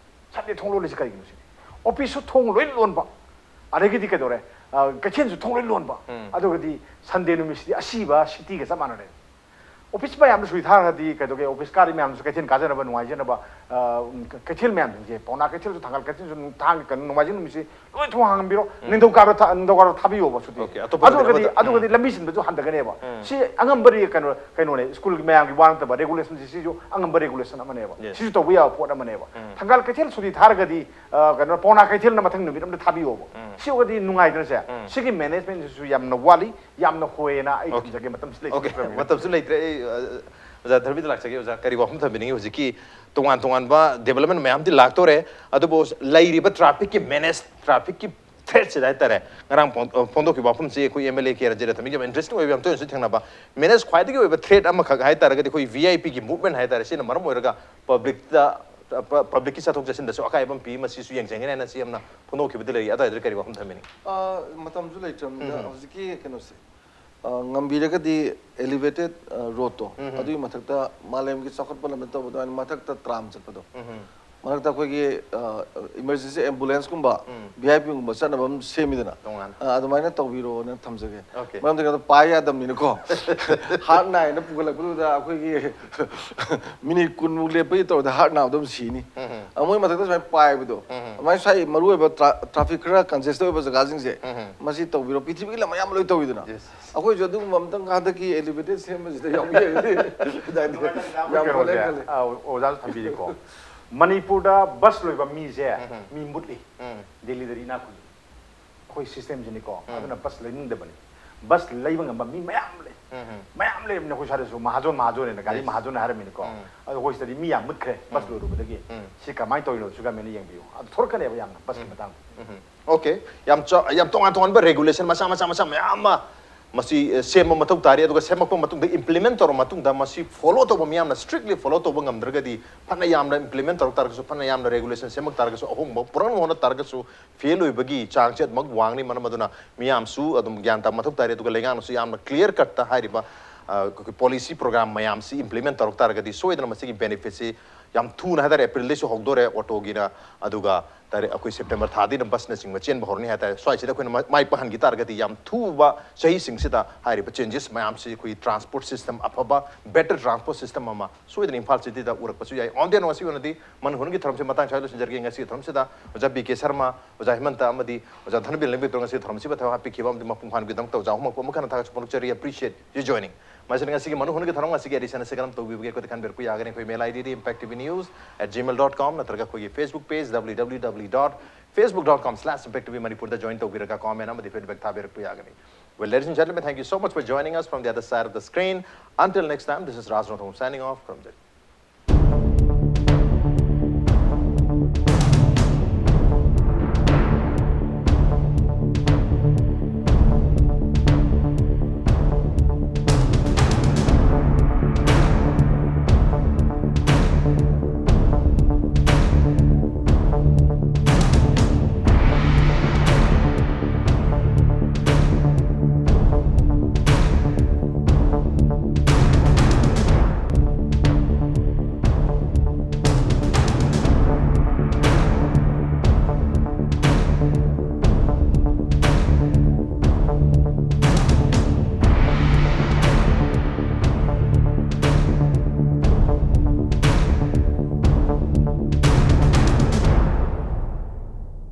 ꯁꯟꯗꯦ ꯊꯣꯡ ꯂꯣꯜꯂꯤꯁꯤ ꯀꯔꯤꯒꯤꯅꯣ ꯁꯤꯅꯤ꯫ ꯑꯣꯐꯤꯁꯁꯨ ꯊꯣꯡ ꯂꯣꯏ ꯂꯣꯟꯕ, ꯑꯗꯒꯤꯗꯤ ꯀꯩꯗꯧꯔꯦ, ꯑ, ꯀꯩꯊꯦꯜꯁꯨ ꯊꯣꯡ ꯂꯣꯏ ꯂꯣꯟꯕ, ꯎꯝ. ꯑꯗꯨꯒꯗꯤ ꯁꯟꯗꯦ ꯅꯨꯃꯤꯠꯁꯤꯗꯤ ꯑꯁꯤꯕ ꯁꯤꯇꯤꯒ ꯆꯞ ꯃꯥꯟꯅꯔꯦ꯫ ꯑꯣꯐꯤꯁ ꯃꯌꯥꯝꯗꯣ ꯁꯨꯇꯤ ꯊꯥꯔꯒꯗꯤ ꯀꯩꯗꯧꯒꯦ? ꯑꯣꯐꯤꯁ ꯀꯥꯔꯤ ꯃꯌꯥꯝꯁꯨ ꯀꯩꯊꯦꯜ ꯀꯥꯖꯅꯕ, ꯅꯨꯡꯉꯥꯏꯖꯅꯕ, ꯑ, ꯀꯩꯊꯦꯜ ꯃꯌꯥꯝꯁꯤꯡꯁꯦ, ꯄꯥꯎꯅꯥ ꯀꯩꯊꯦꯜꯁꯨ, ꯊꯪꯒꯥꯜ ꯀꯩꯊꯦꯜꯁꯨ, ꯊꯥꯡꯒ ꯀꯩꯅꯣ, ꯅꯣꯡꯃꯥꯏꯖꯤꯡ ꯅꯨꯃꯤꯠꯁꯤ ꯂꯣꯏ ꯊꯣꯡ ꯍꯥꯡꯕꯤꯔꯣ, ꯅꯤꯡꯊꯧꯀꯥꯕ ꯊꯥ-, ꯅꯤꯡꯊꯧꯀꯥꯕ ꯊꯥꯕꯤꯌꯣꯕ ꯁꯨꯇꯤ꯫ Okay, ꯑꯇꯣꯞꯄ ꯑꯗꯨ ꯅꯨꯃꯤꯠ ꯑꯣꯏꯔꯒꯗꯤ, ꯑꯃꯗ, ꯑꯗꯨ ꯑꯣꯏꯔꯒꯗꯤ ꯂꯝꯕꯤ ꯁꯤꯟꯕꯁꯨ ꯍꯟꯊꯒꯅꯦꯕ꯫ ꯁꯤ ꯑꯉꯝꯕ ꯔꯤ-, ꯀꯩꯅꯣ, ꯀꯩꯅꯣꯅꯦ, ꯁ꯭ꯀꯨꯜꯒꯤ ꯃꯌꯥꯝꯒꯤ ꯋꯥ ꯅꯠꯇꯕ, ꯔꯦꯒꯨꯂꯦꯁꯟꯁꯤ ꯁꯤꯁꯨ ꯑꯉꯝꯕ ꯔꯦꯒꯨꯂꯦꯁꯟ ꯑꯃꯅꯦꯕ꯫ Yes. ꯁꯤꯁꯨ ꯇꯧꯕ ꯌꯥꯕ ꯄꯣꯠ ꯑꯃꯅꯦꯕ꯫ ꯊꯪꯒꯥꯜ ꯀꯩꯊꯦꯜ ꯁꯨꯇꯤ ꯊꯥꯔꯒꯗꯤ, ꯑ, ꯀꯩꯅꯣ, ꯄꯥꯎꯅꯥ ꯀꯩꯊꯦꯜꯅ ꯃꯊꯪ ꯅꯨꯃꯤꯠ ꯑꯃꯗ ꯊꯥꯕꯤꯌꯣꯕ꯫ ꯁꯤ ꯑꯣꯏꯔꯒꯗꯤ ꯅꯨꯡꯉꯥꯏꯗꯅꯁꯦ? ꯁꯤꯒꯤ ꯃꯦꯅꯦꯖꯃꯦꯟꯁꯤꯁꯨ ꯌꯥꯝꯅ ꯋꯥꯠꯂꯤ, ꯌꯥꯝꯅ ꯍꯣꯏꯌꯦꯅ ꯑꯩ Okay. ꯊꯝꯖꯒꯦ꯫ ꯃꯇꯝꯁꯤ Okay, ꯂꯩꯇ꯭ꯔꯕꯅꯤꯅ꯫ ꯃꯇꯝꯁꯨ ꯂꯩꯇ꯭ꯔꯦ꯫ ꯑꯩ, ꯑ, ꯑꯣꯖꯥ ꯙꯔꯃꯤꯗ ꯂꯥꯛꯆꯒꯦ꯫ ꯑꯣꯖꯥ, ꯀꯔꯤ ꯋꯥꯐꯝ ꯊꯝꯕꯤꯅꯤꯡꯉꯤ? ꯍꯧꯖꯤꯛꯀꯤ ꯇꯣꯉꯥꯟ ꯇꯣꯉꯥꯟꯕ ꯗꯦꯕꯂꯞꯃꯦꯟ ꯃꯌꯥꯝꯗꯤ ꯂꯥꯛꯇꯣꯔꯦ, ꯑꯗꯨꯕꯨ ꯂꯩꯔꯤꯕ ꯇ꯭ꯔꯥꯐꯤꯛꯀꯤ ꯃꯦꯅꯦꯖ, ꯇ꯭ꯔꯥꯐꯤꯛꯀꯤ ꯊ꯭ꯔꯦꯠꯁꯤꯗ ꯍꯥꯏꯇꯥꯔꯦ, ꯉꯔꯥꯡ ꯐꯣꯡ-, ꯑ, ꯐꯣꯡꯗꯣꯛꯈꯤꯕ ꯋꯥꯐꯝꯁꯤ ꯑꯩꯈꯣꯏ M L A K Ranjit ꯔꯇꯟꯒꯤ ꯌꯥꯝ ꯏꯟꯇꯔꯦꯁꯇꯤꯡ ꯑꯣꯏꯕ, ꯌꯥꯝ ꯇꯣꯏꯅꯁꯨ ꯊꯦꯡꯅꯕ꯫ ꯃꯦꯅꯦꯖ ꯈ꯭ꯋꯥꯏꯗꯒꯤ ꯑꯣꯏꯕ ꯊ꯭ꯔꯦꯠ ꯑꯃꯈꯛ ꯍꯥꯏꯇꯥꯔꯒꯗꯤ ꯑꯩꯈꯣꯏ ꯚꯤ ꯑꯥꯏ ꯄꯤꯒꯤ ꯃꯨꯚꯃꯦꯟ ꯍꯥꯏꯇꯥꯔꯦ, ꯁꯤꯅ ꯃꯔꯝ ꯑꯣꯏꯔꯒ ꯄꯕ꯭ꯂꯤꯛꯇ, ꯄ-, ꯄꯕ꯭ꯂꯤꯛꯀꯤ ꯆꯠꯊꯣꯛ ꯆꯠꯁꯤꯟꯗꯁꯨ ꯑꯀꯥꯏꯕ ꯑꯃ ꯄꯤ, ꯃꯁꯤꯁꯨ ꯌꯦꯡꯖꯒꯅꯤ ꯍꯥꯏꯅ ꯁꯤ ꯌꯥꯝꯅ ꯐꯣꯡꯗꯣꯛꯈꯤꯕꯗꯤ ꯂꯩꯔꯤ꯫ ꯑꯗꯨꯋꯥꯏꯗ ꯀꯔꯤ ꯋꯥꯐꯝ ꯊꯝꯕꯤꯅꯤꯡꯉꯤ? ꯑ, ꯃꯇꯝꯁꯨ ꯂꯩꯇ꯭ꯔꯕꯅꯤꯅ ꯍꯧꯖꯤꯛꯀꯤ ꯀꯩꯅꯣꯁꯦ, ꯑ, ꯉꯝꯕꯤꯔꯒꯗꯤ ꯑꯦꯂꯤꯚꯦꯇꯦꯠ ꯔꯣꯗꯇꯣ, ꯑꯗꯨꯒꯤ ꯃꯊꯛꯇ ꯃꯥꯂꯦꯝꯒꯤ ꯆꯥꯎꯈꯠꯄ ꯂꯝꯗ ꯇꯧꯕ ꯑꯗꯨꯃꯥꯏꯅ ꯃꯊꯛꯇ ꯇ꯭ꯔꯥꯝ ꯆꯠꯄꯗꯣ, ꯃꯔꯛꯇ ꯑꯩꯈꯣꯏꯒꯤ ꯏꯃꯔꯖꯦꯟꯁꯤ ꯑꯦꯝꯕꯨꯂꯦꯟꯁꯀꯨꯝꯕ, ꯚꯤ ꯑꯥꯏ ꯄꯤꯒꯨꯝꯕ ꯆꯠꯅꯕ ꯑꯃ ꯁꯦꯝꯃꯤꯗꯅ, ꯇꯣꯉꯥꯟꯅ꯫ ꯑ, ꯑꯗꯨꯃꯥꯏꯅ ꯇꯧꯕꯤꯔꯣꯅ ꯊꯝꯖꯒꯦ꯫ Okay. ꯃꯔꯝꯗꯤ ꯀꯩꯅꯣ, ꯄꯥꯏ ꯌꯥꯗꯕꯅꯤꯅꯀꯣ, ꯍꯥꯔꯠ ꯅꯥꯏꯅ ꯄꯨꯈꯠꯂꯛꯄꯗꯨꯗ ꯑꯩꯈꯣꯏꯒꯤ ꯃꯤꯅꯤꯠ ꯀꯨꯟꯃꯨꯛ ꯂꯦꯞꯄꯒꯤ ꯇꯧꯔꯗꯤ ꯍꯥꯔꯠ ꯅꯥꯕꯗꯣ ꯑꯗꯨꯝ ꯁꯤꯅꯤ꯫ ꯑ, ꯃꯣꯏ ꯃꯊꯛꯇ ꯁꯨꯃꯥꯏꯅ ꯄꯥꯏꯕꯗꯣ, ꯑꯗꯨꯃꯥꯏꯅ ꯁ꯭ꯋꯥꯏ ꯃꯔꯨ ꯑꯣꯏꯕ ꯇ꯭ꯔꯥ-, ꯇ꯭ꯔꯥꯐꯤꯛ ꯈꯔ ꯀꯟꯖꯦꯁꯇꯦꯠ ꯑꯣꯏꯕ ꯖꯒꯥꯁꯤꯡꯁꯦ, ꯃꯁꯤ ꯇꯧꯕꯤꯔꯣ꯫ ꯄ꯭ꯔꯤꯊꯤꯕꯤꯒꯤ ꯂꯝ ꯑꯌꯥꯝꯕ ꯂꯣꯏ ꯇꯧꯋꯤꯗꯅ꯫ Yes. ꯑꯩꯈꯣꯏꯁꯨ ꯑꯗꯨꯒꯨꯝꯕ ꯑꯝꯇꯪ ꯍꯟꯗꯛꯀꯤ ꯑꯦꯂꯤꯚꯦꯇꯦꯠ ꯁꯦꯝꯕꯁꯤꯗ ꯌꯥꯎꯕꯤꯔꯗꯤ ꯌꯥꯝ ꯐꯔꯦ ꯀꯩꯅꯣꯁꯦ, ꯈꯜꯂꯦ꯫ ꯑ, ꯑꯣꯖꯥꯁꯨ ꯊꯝꯕꯤꯔꯤꯀꯣ꯫ ꯃꯅꯤꯄꯨꯔꯗ ꯕꯁ ꯂꯣꯏꯕ ꯃꯤꯁꯦ ꯃꯤ ꯃꯨꯠꯂꯤ꯫ ꯗꯦꯜꯂꯤꯗꯗꯤ ꯏꯅꯥꯛ ꯈꯨꯜꯂꯤ꯫ ꯑꯩꯈꯣꯏ ꯁꯤꯁꯇꯦꯝꯁꯤꯅꯤꯀꯣ꯫ ꯑꯗꯨꯅ ꯕꯁ ꯂꯩꯅꯤꯡꯗꯕꯅꯤ꯫ ꯕꯁ ꯂꯩꯕ ꯉꯝꯕ ꯃꯤ ꯃꯌꯥꯝ ꯂꯩ꯫ ꯃꯌꯥꯝ ꯂꯩꯕꯅꯤ ꯑꯩꯈꯣꯏ ꯁ꯭ꯋꯥꯏꯗꯁꯨ, ꯃꯍꯥꯖꯣꯟ ꯃꯍꯥꯖꯣꯟ ꯍꯥꯏꯅ, ꯒꯥꯔꯤ ꯃꯍꯥꯖꯣꯟ ꯍꯥꯏꯔꯝꯃꯤꯅꯤꯀꯣ꯫ ꯑꯗꯣ ꯑꯩꯈꯣꯏ ꯁꯤꯗꯗꯤ ꯃꯤ ꯌꯥꯝ ꯃꯨꯠꯈ꯭ꯔꯦ ꯕꯁ ꯂꯣꯏꯔꯨꯕꯗꯒꯤ꯫ ꯁꯤ ꯀꯃꯥꯏꯅ ꯇꯧꯔꯤꯅꯣꯁꯨ ꯒꯃꯦꯟꯅ ꯌꯦꯡꯕꯤꯌꯨ꯫ ꯑꯗꯨ ꯊꯣꯔꯛꯀꯅꯦꯕ ꯌꯥꯝꯅ ꯕꯁꯀꯤ ꯃꯇꯥꯡꯗ꯫ Okay, ꯌꯥꯝ ꯆ- ꯌꯥꯝ ꯇꯣꯉꯥꯟ ꯇꯣꯉꯥꯟꯕ ꯔꯦꯒꯨꯂꯦꯁꯟ ꯃꯆꯥ ꯃꯆꯥ ꯃꯆꯥ ꯃꯌꯥꯝ ꯑꯃ ꯃꯁꯤ, ꯑ, ꯁꯦꯝꯕ ꯃꯊꯧ ꯇꯥꯔꯤ꯫ ꯑꯗꯨꯒ ꯁꯦꯝꯃꯛꯄ ꯃꯇꯨꯡꯗ, ꯏꯝꯄ꯭ꯂꯤꯃꯦꯟ ꯇꯧꯔꯕ ꯃꯇꯨꯡꯗ, ꯃꯁꯤ ꯐꯣꯂꯣ ꯇꯧꯕ, ꯃꯤꯌꯥꯝꯅ ꯁ꯭ꯇ꯭ꯔꯤꯛꯂꯤ ꯐꯣꯂꯣ ꯇꯧꯕ ꯉꯝꯗ꯭ꯔꯒꯗꯤ, ꯐꯅ ꯌꯥꯝꯅ ꯏꯝꯄ꯭ꯂꯤꯃꯦꯟ ꯇꯧꯔꯛ ꯇꯥꯔꯒꯁꯨ, ꯐꯅ ꯌꯥꯝꯅ ꯔꯦꯒꯨꯂꯦꯁꯟ ꯁꯦꯝꯃꯛ ꯇꯥꯔꯒꯁꯨ, ꯑꯍꯣꯡꯕ ꯄꯨꯔꯛꯅꯕ ꯍꯣꯠꯅ ꯇꯥꯔꯒꯁꯨ, ꯐꯦꯜ ꯑꯣꯏꯕꯒꯤ ꯆꯥꯡꯁꯦ ꯑꯗꯨꯃꯛ ꯋꯥꯡꯅꯤ꯫ ꯃꯔꯝ ꯑꯗꯨꯅ ꯃꯤꯌꯥꯝꯁꯨ ꯑꯗꯨꯝ ꯒ꯭ꯌꯥꯟ ꯇꯥꯕ ꯃꯊꯧ ꯇꯥꯔꯤ꯫ ꯑꯗꯨꯒ ꯂꯩꯉꯥꯛꯅꯁꯨ ꯌꯥꯝꯅ ꯀ꯭ꯂꯤꯌꯥꯔ ꯀꯠꯇ ꯍꯥꯏꯔꯤꯕ, ꯑ, ꯑꯩꯈꯣꯏꯒꯤ ꯄꯣꯂꯤꯁꯤ ꯄ꯭ꯔꯣꯒ꯭ꯔꯥꯝ ꯃꯌꯥꯝꯁꯤ ꯏꯝꯄ꯭ꯂꯤꯃꯦꯟ ꯇꯧꯔꯛ ꯇꯥꯔꯒꯗꯤ, ꯁꯣꯏꯗꯅ ꯃꯁꯤꯒꯤ ꯕꯦꯅꯤꯐꯤꯠꯁꯤ ꯌꯥꯝ ꯊꯨꯅ ꯍꯥꯏꯇꯥꯔꯦ, ꯑꯦꯄ꯭ꯔꯤꯜꯗꯒꯤꯁꯨ ꯍꯧꯗꯣꯔꯦ ꯑꯣꯇꯣꯒꯤꯅ, ꯑꯗꯨꯒ ꯇꯥꯔꯤꯛ, ꯑꯩꯈꯣꯏ ꯁꯦꯞꯇꯦꯝꯕꯔ ꯊꯥꯗꯒꯤꯅ ꯕꯁꯅꯆꯤꯡꯕ ꯆꯦꯟꯕ ꯍꯧꯔꯅꯤ ꯍꯥꯏꯇꯥꯔꯦ꯫ ꯁ꯭ꯋꯥꯏꯁꯤꯗ ꯑꯩꯈꯣꯏꯅ ꯃ-, ꯃꯥꯏ ꯄꯥꯛꯍꯟꯈꯤ ꯇꯥꯔꯒꯗꯤ, ꯌꯥꯝ ꯊꯨꯕ ꯆꯍꯤꯁꯤꯡꯁꯤꯗ ꯍꯥꯏꯔꯤꯕ ꯆꯦꯟꯖꯦꯁ ꯃꯌꯥꯝꯁꯤ ꯑꯩꯈꯣꯏ ꯇ꯭ꯔꯥꯟꯁꯄꯣꯔꯠ ꯁꯤꯁꯇꯦꯝ ꯑꯐꯕ, ꯕꯦꯇꯔ ꯇ꯭ꯔꯥꯟꯁꯄꯣꯔꯠ ꯁꯤꯁꯇꯦꯝ ꯑꯃ ꯁꯣꯏꯗꯅ ꯏꯝꯐꯥꯜ ꯁꯤꯇꯤꯗ ꯎꯔꯛꯄꯁꯨ ꯌꯥꯏ꯫ ꯑꯣꯟꯗꯦꯅꯣ ꯉꯁꯤ ꯑꯣꯏꯅꯗꯤ ꯃꯅꯨ ꯍꯨꯟꯒꯤ ꯊꯧꯔꯝꯁꯤ ꯃꯇꯥꯡ ꯁ꯭ꯋꯥꯏꯗ ꯂꯣꯏꯁꯤꯟꯖꯔꯒꯦ꯫ ꯉꯁꯤꯒꯤ ꯊꯧꯔꯝꯁꯤꯗ ꯑꯣꯖꯥ ꯕꯤ ꯀꯦ ꯁꯔꯃ, ꯑꯣꯖꯥ ꯍꯦꯃꯟꯇ ꯑꯃꯗꯤ ꯑꯣꯖꯥ ꯙꯅꯕꯤꯔ ꯂꯦꯡꯕꯤꯇꯣ ꯉꯁꯤ ꯊꯧꯔꯝꯁꯤꯕꯨ ꯊꯧ ꯍꯥꯞꯄꯤꯈꯤꯕ ꯑꯃꯗꯤ ꯃꯄꯨꯡ ꯐꯥꯍꯟꯕꯒꯤꯗꯃꯛꯇ ꯑꯣꯖꯥ ꯑꯍꯨꯝꯃꯛꯄꯨ ꯑꯃꯨꯛ ꯍꯟꯅ ꯊꯥꯒꯠꯆꯕ ꯐꯣꯡꯗꯣꯛꯆꯔꯤ꯫ Appreciate your joining꯫ ꯃꯁꯤꯅ ꯉꯁꯤꯒꯤ ꯃꯅꯨ ꯍꯨꯟꯒꯤ ꯊꯧꯔꯝ ꯑꯁꯤꯒꯤ ꯑꯦꯗꯤꯁꯟ ꯑꯁꯤ ꯀꯔꯝ ꯇꯧꯕꯤꯕꯒꯦ? ꯑꯩꯈꯣꯏꯗ ꯈꯟꯕꯤꯔꯛꯄ ꯌꯥꯒꯅꯤ꯫ ꯑꯩꯈꯣꯏ ꯃꯦꯜ ꯑꯥꯏ ꯗꯤꯗꯤ impact T V news at gmail dot com ꯅꯠꯇ꯭ꯔꯒ ꯑꯩꯈꯣꯏꯒꯤ Facebook page W W W dot facebook dot com slash impact T V Manipur ꯗ join ꯇꯧꯕꯤꯔꯒ comment ꯑꯃꯗꯤ feedback ꯊꯥꯕꯤꯔꯛꯄ ꯌꯥꯒꯅꯤ꯫ Well, ladies and gentlemen, thank you so much for joining us from the other side of the screen. Until next time, this is Raj Rothong signing off from the